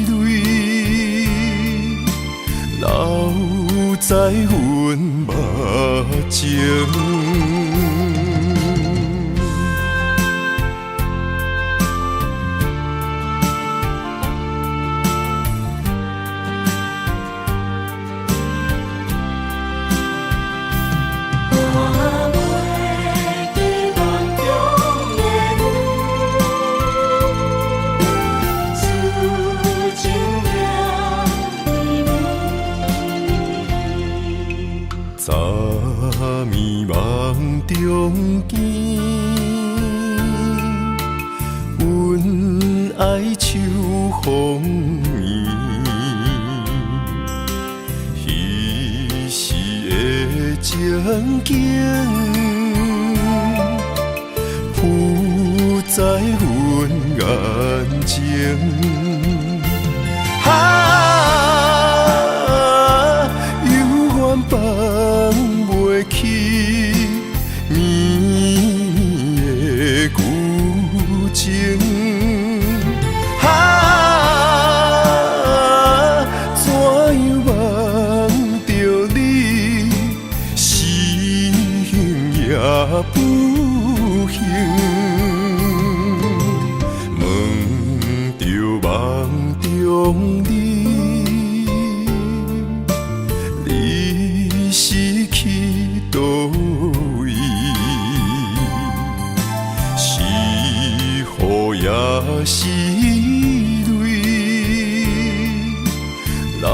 淚，留在阮目前。昨暝夢中見，阮愛秋風眠，彼時的情景，浮在阮眼前。啊，猶原放袂去綿綿的舊情。啊，怎樣夢著你，中你，你是去佗位？是雨也是淚，留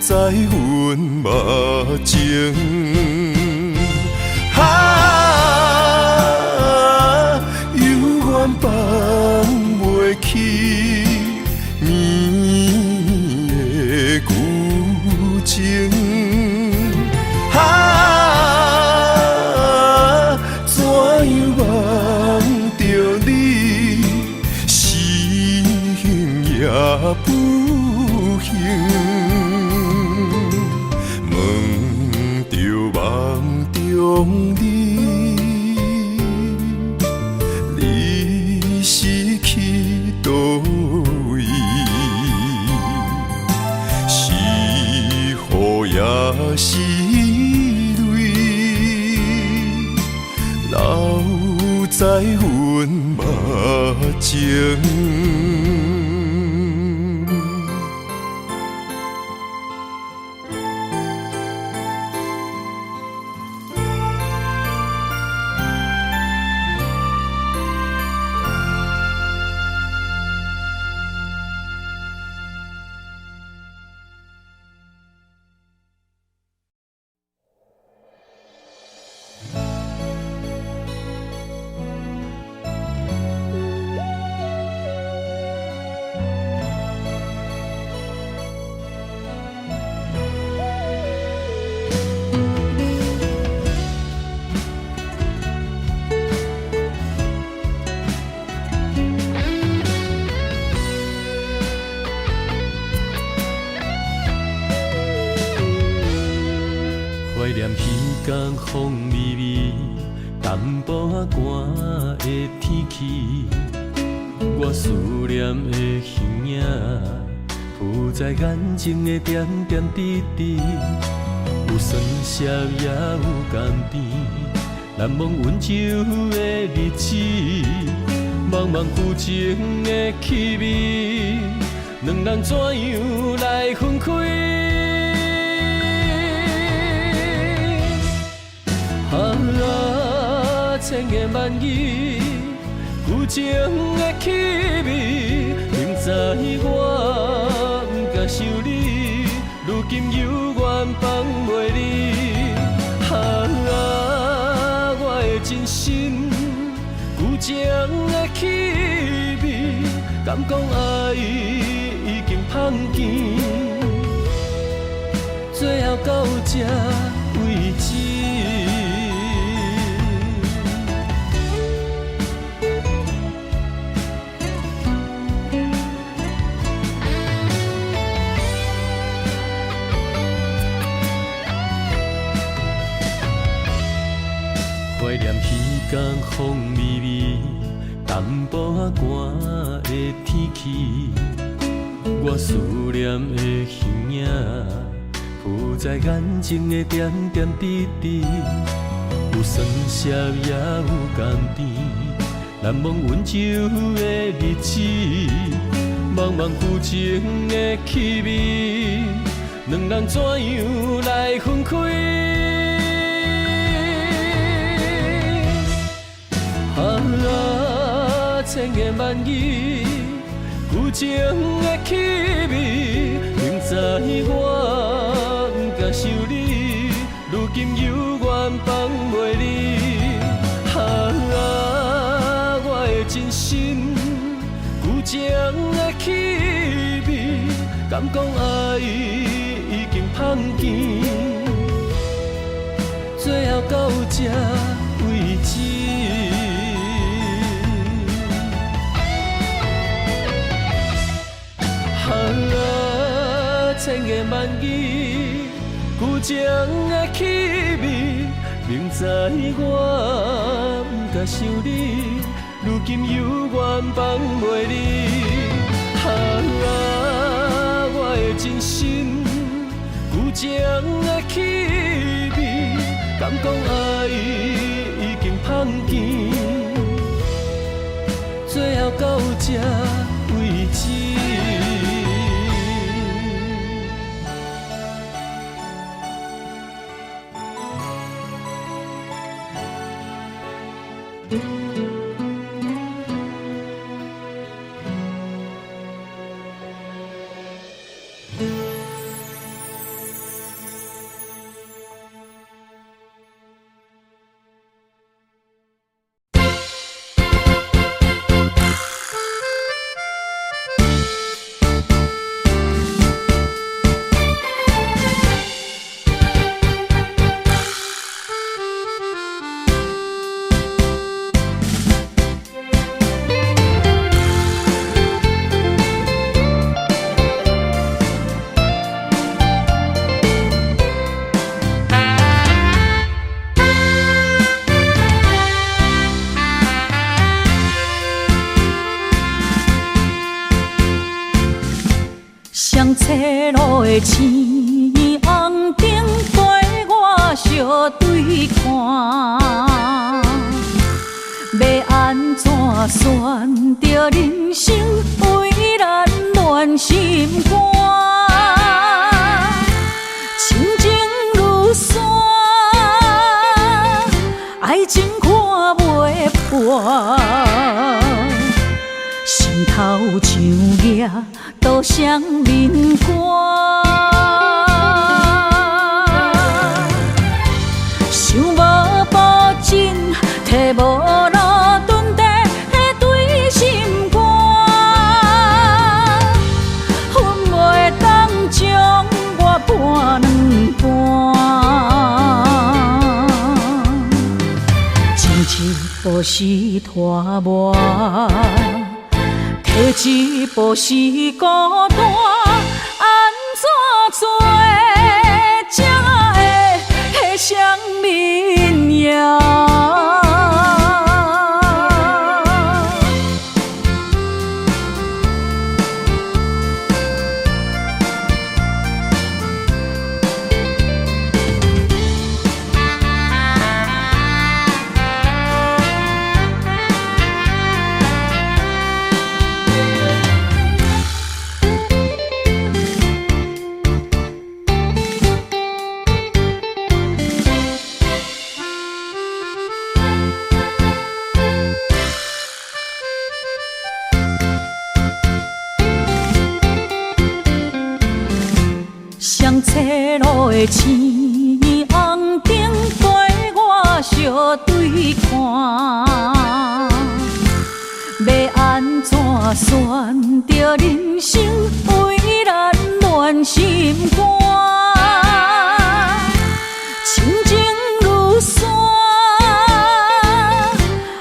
在阮目前。啊，猶原放袂去绵的舊情。啊，怎樣夢著你，是幸也不幸？夢著夢中你，你是去佗位？是雨也是淚，留在阮目前。懷念彼天風微微，淡薄仔寒的天氣，我思念的形影浮在眼前的點點滴滴，有酸澀也有甘甜，難忘溫酒的日子，茫茫舊情的氣味，兩人怎樣來分開？啊，千言萬語，舊情的氣味，明知我不敢想你，如今猶原放袂離。啊，我的真心，舊情的氣味，敢講愛已經芳見，最後到這為止。懷念彼天風微微，淡薄仔寒的天氣，我思念的形影浮在眼前的點點滴滴，有酸澀也有甘甜，難忘溫酒的日子，茫茫舊情的氣味，兩人怎樣來分開？啊，千言萬語，舊情的氣味，明知我不敢想你，如今猶原放袂離。啊，我的真心，舊情的氣味，敢講愛已經芳見，最後到這為止。啊，千言萬語，舊情的氣味，明知我不敢想你，如今猶原放袂離。啊，我的真心，舊情的氣味，敢講愛已經芳見，最後到這為止。雙切路的青紅燈陪我相對看，欲按怎選擇人生為難亂心肝，親情如山，愛情看袂破，心頭像額刀雙面肝，想無保證，提無路頓地對心肝，阮袂當將我判兩半，前一步是拖磨。退一步是孤單，按怎做才會雙面贏？雙切路的青紅燈陪我相對看，欲按怎選擇人生為難亂心肝，親情如山，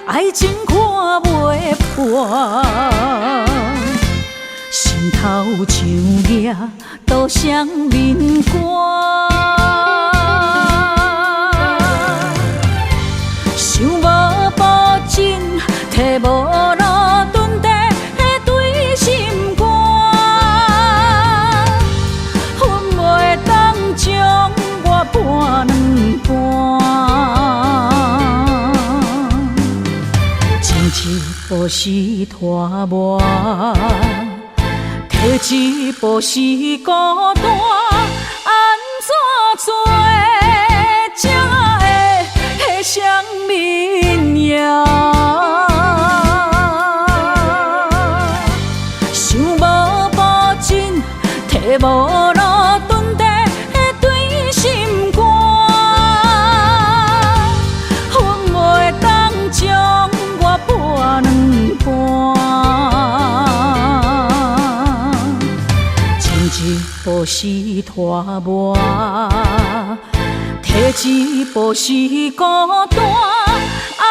愛情看袂破，心頭像額刀雙面肝，想無保證，提無路頓地對心肝，阮袂當將我判兩半，前一步是拖磨。退一步是孤單，按怎做才會雙面贏？想無保證，提無路頓地對心肝，阮袂當將我判兩半。一步是拖磨，退一步是孤單，按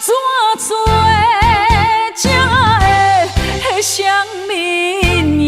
怎做才會雙面贏？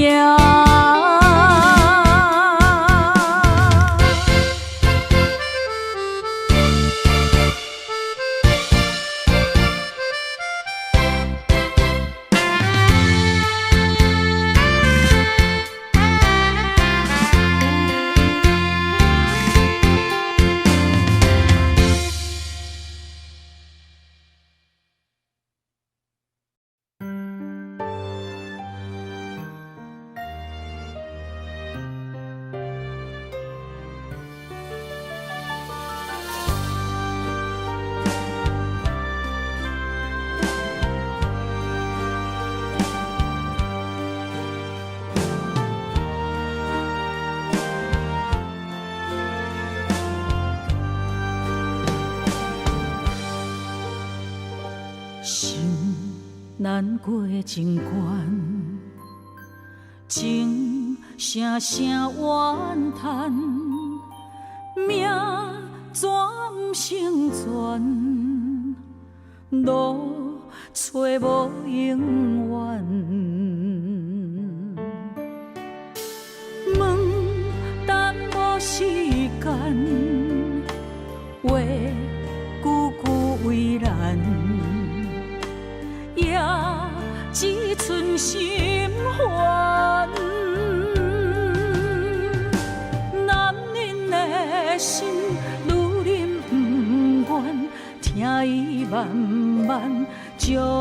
心難過情懸，情聲聲怨嘆，命怎毋成全？路找無永遠。問等無時間，話句句為難。也只剩心煩。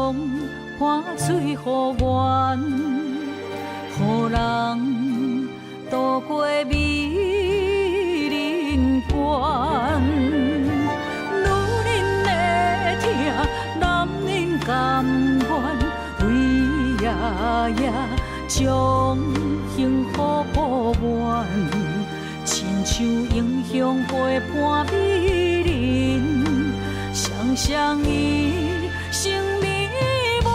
將破碎予緣，予人渡過美人關。女人的疼，男人甘願，為爺爺將幸福補滿，親像英雄陪伴美人，雙雙一生美滿。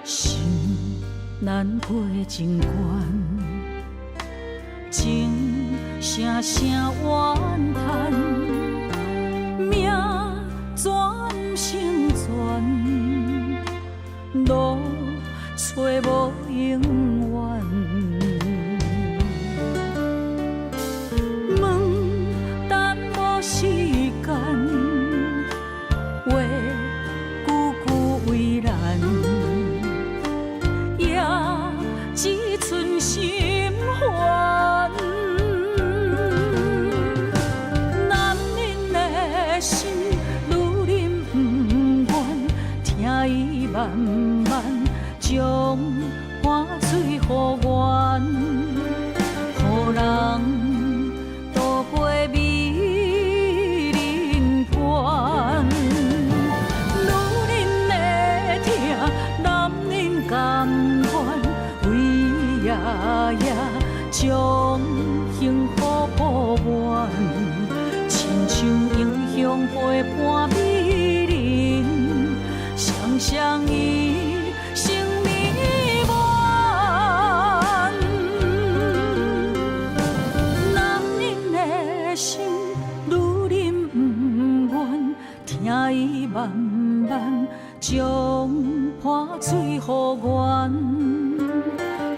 心難過情懸，情聲聲怨嘆，命怎成全？路揣無永遠。問等無時間，話句句為難。也只剩心煩。男人的心，女人毋願，疼伊慢慢將破碎予緣，予人渡過美人關。女人的疼，男人甘願，為爺爺將幸福補滿，親像英雄陪伴美人，雙雙一生美滿。男人的心，女人毋願，疼伊慢慢將破碎予緣，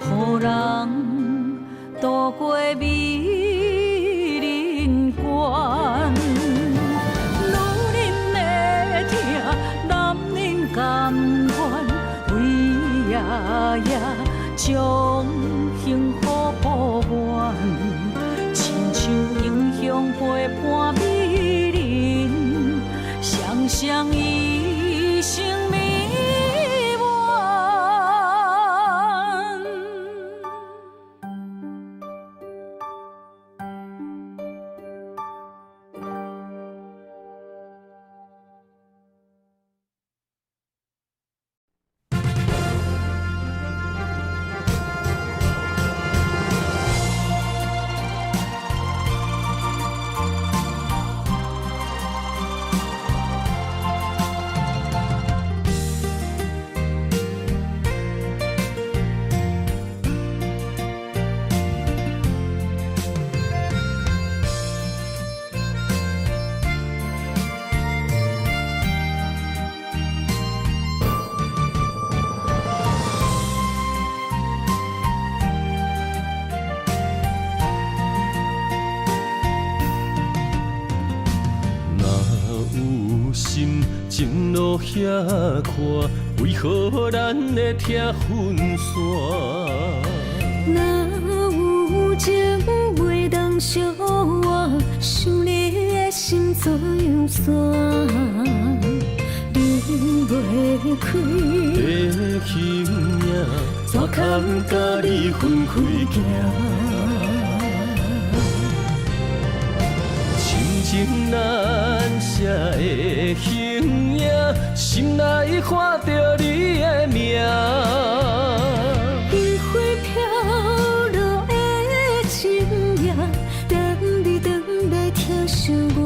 予人渡過美人關。女人的疼，男人甘願，為爺爺將幸福補滿，親像英雄陪伴美人，雙雙一生美滿。若有心情路遐宽，為何咱會疼分散？若有情袂當相活，想你的心怎樣散？離袂開的形影，怎堪佮你分開行？深情難捨的形影，心內看著你的名。樱花飄落的情夜，等你轉來疼惜我，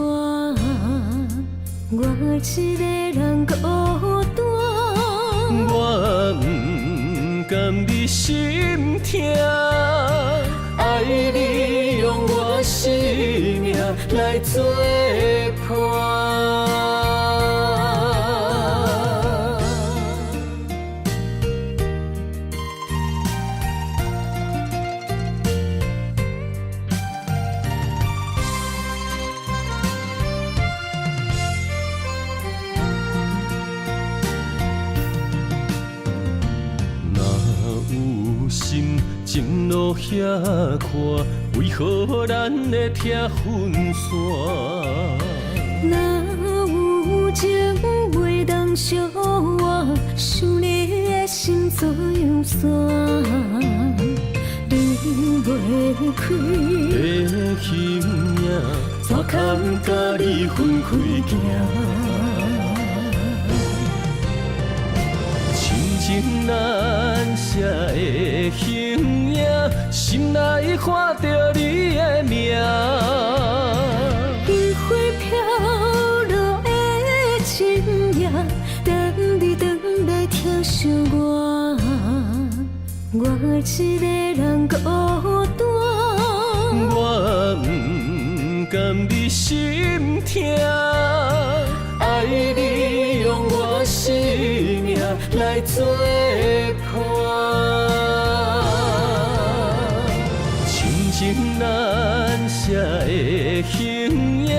我一个人孤單。我毋甘你心疼，愛你用我生命來作伴。前路遐闊，為何咱會拆分散？若有情袂當相活，想你的心怎樣散？離袂開的形影，怎堪佮你分開行？深情難捨的形影，心內看著你的名。樱花飄落的情夜，等你轉來疼惜我。我一个人孤單，我毋甘你心疼，愛你用我生命來作伴。深情難捨的形影，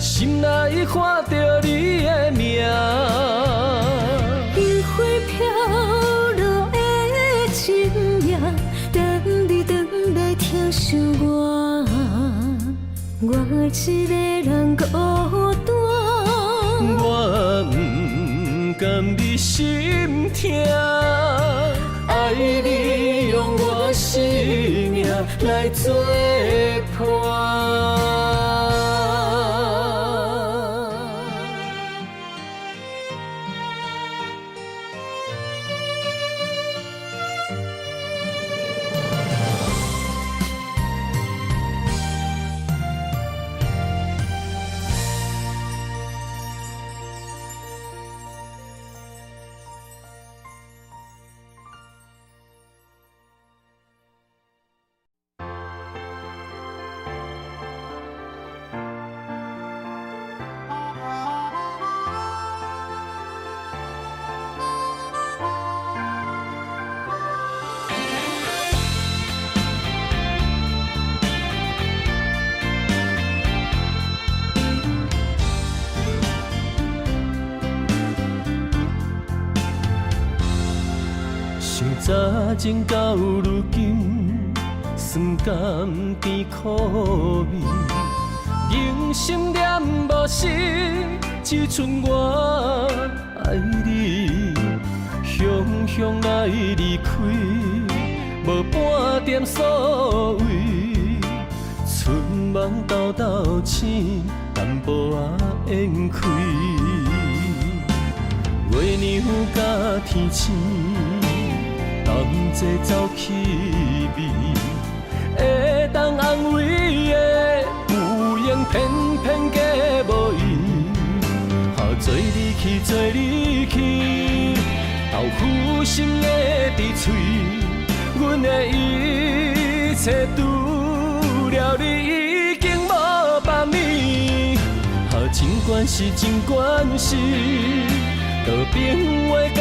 心內看著你的名。櫻花飄落的情夜，等你轉來疼惜我。我一個人孤單，我毋甘你心疼，愛你用我生命來作伴。想早前到如今，酸甘甜苦味，仍心念無失，只剩我愛你。雄雄來離開，無半點所謂。春夢豆豆醒，淡薄仔緣開。月娘佮天星，同齊走去味，會當安慰的，有閒偏偏嫁無伊。予做你去，做你去，豆腐心的滴喙，阮的一切除了你已經無別物。予情關係，情關係，路邊話敢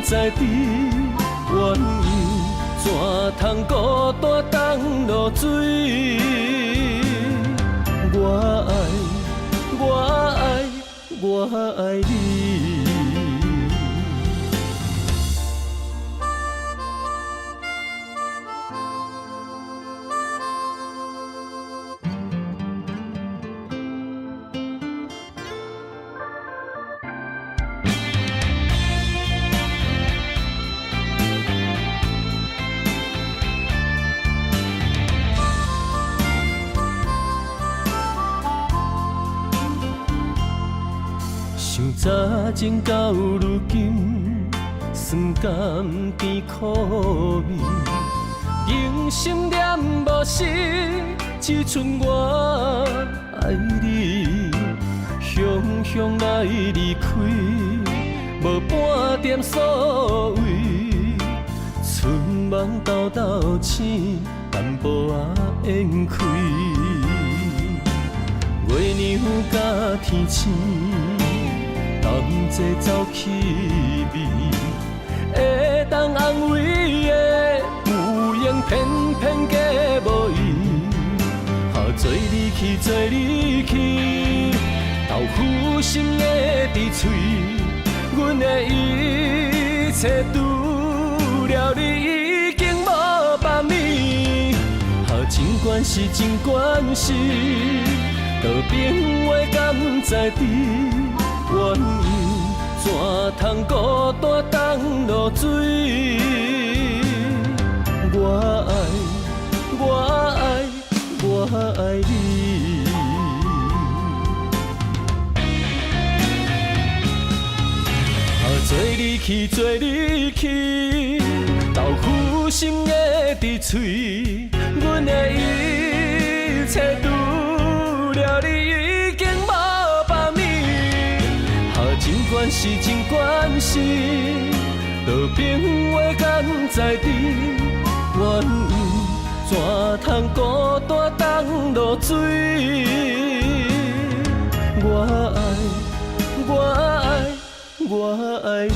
知知？原因怎通孤單當落水？我愛，我愛，我愛你。想早前到如今，酸甘甜苦味，仍心念無失，只剩我愛你。雄雄來離開，無半點所謂。春夢豆豆醒，淡薄仔緣開。月娘佮天星，同齊走去味，會當安慰的，有閒偏偏嫁無伊。予做你去，做你去，豆腐心的滴喙，阮的一切除了你已經無別物。情關係，情關係，道別話敢知知？鸳鸯怎通孤單等露水？我愛，我愛，我愛你。啊，做你去，做你去，豆腐心会伫喙，阮的一切除了你已經無放物。啊，情關係，情關係，道別話敢知知？鸳鸯怎通孤單等露水？我愛，我愛，我愛你。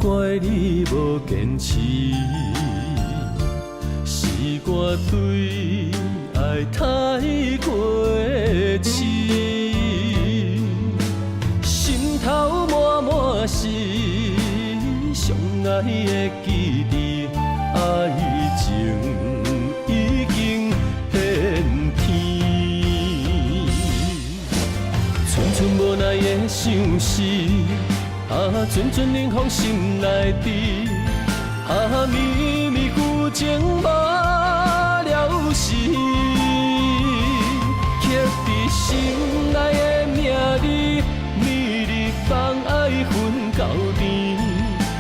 怪你無堅持，是我對愛太過癡，心頭滿滿是相愛的記憶，愛情已經變天，寸寸無奈的相思。啊，陣陣冷風心內滴，啊，绵绵舊情無了時，刻佇心內的名字，每日放愛恨到甜，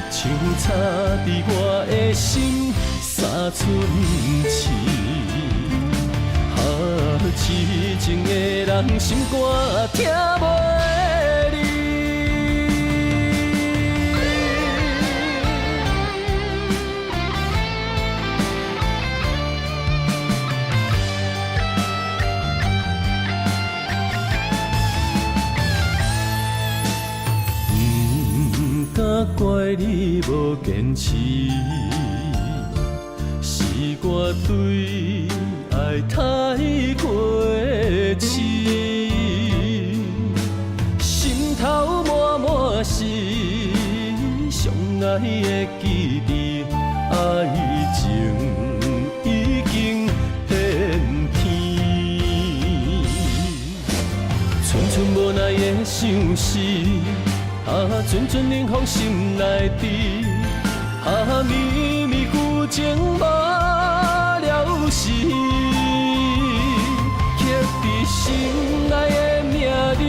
像插佇我的心三寸刺。啊，痴情的人心肝疼袂离。怪你無堅持，是我對愛太過癡，心頭滿滿是相愛的記憶，愛情已經變天，寸寸無奈的相思。啊，陣陣冷風心內滴，啊，绵绵舊情無了時，刻佇心內的名字，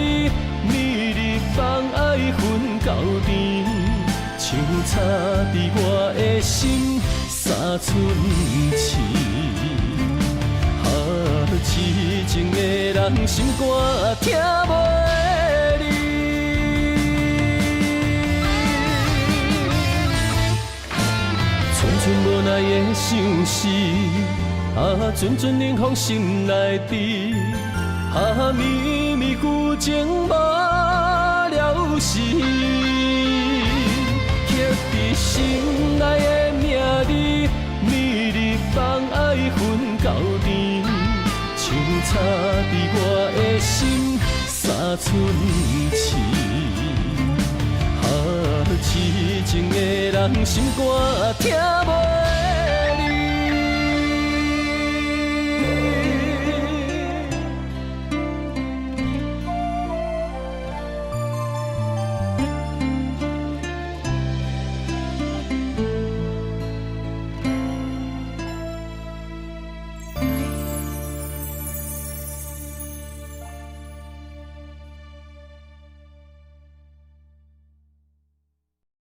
每日放愛恨到甜，像插佇我的心三寸刺。啊，痴情的人心肝疼袂离。寸寸無奈的相思，啊，陣陣冷風心內滴，啊，绵绵舊情無了時，刻佇心內的名字，每日放愛恨到甜，像插佇我的心三寸刺。啊，痴情的人心肝疼袂。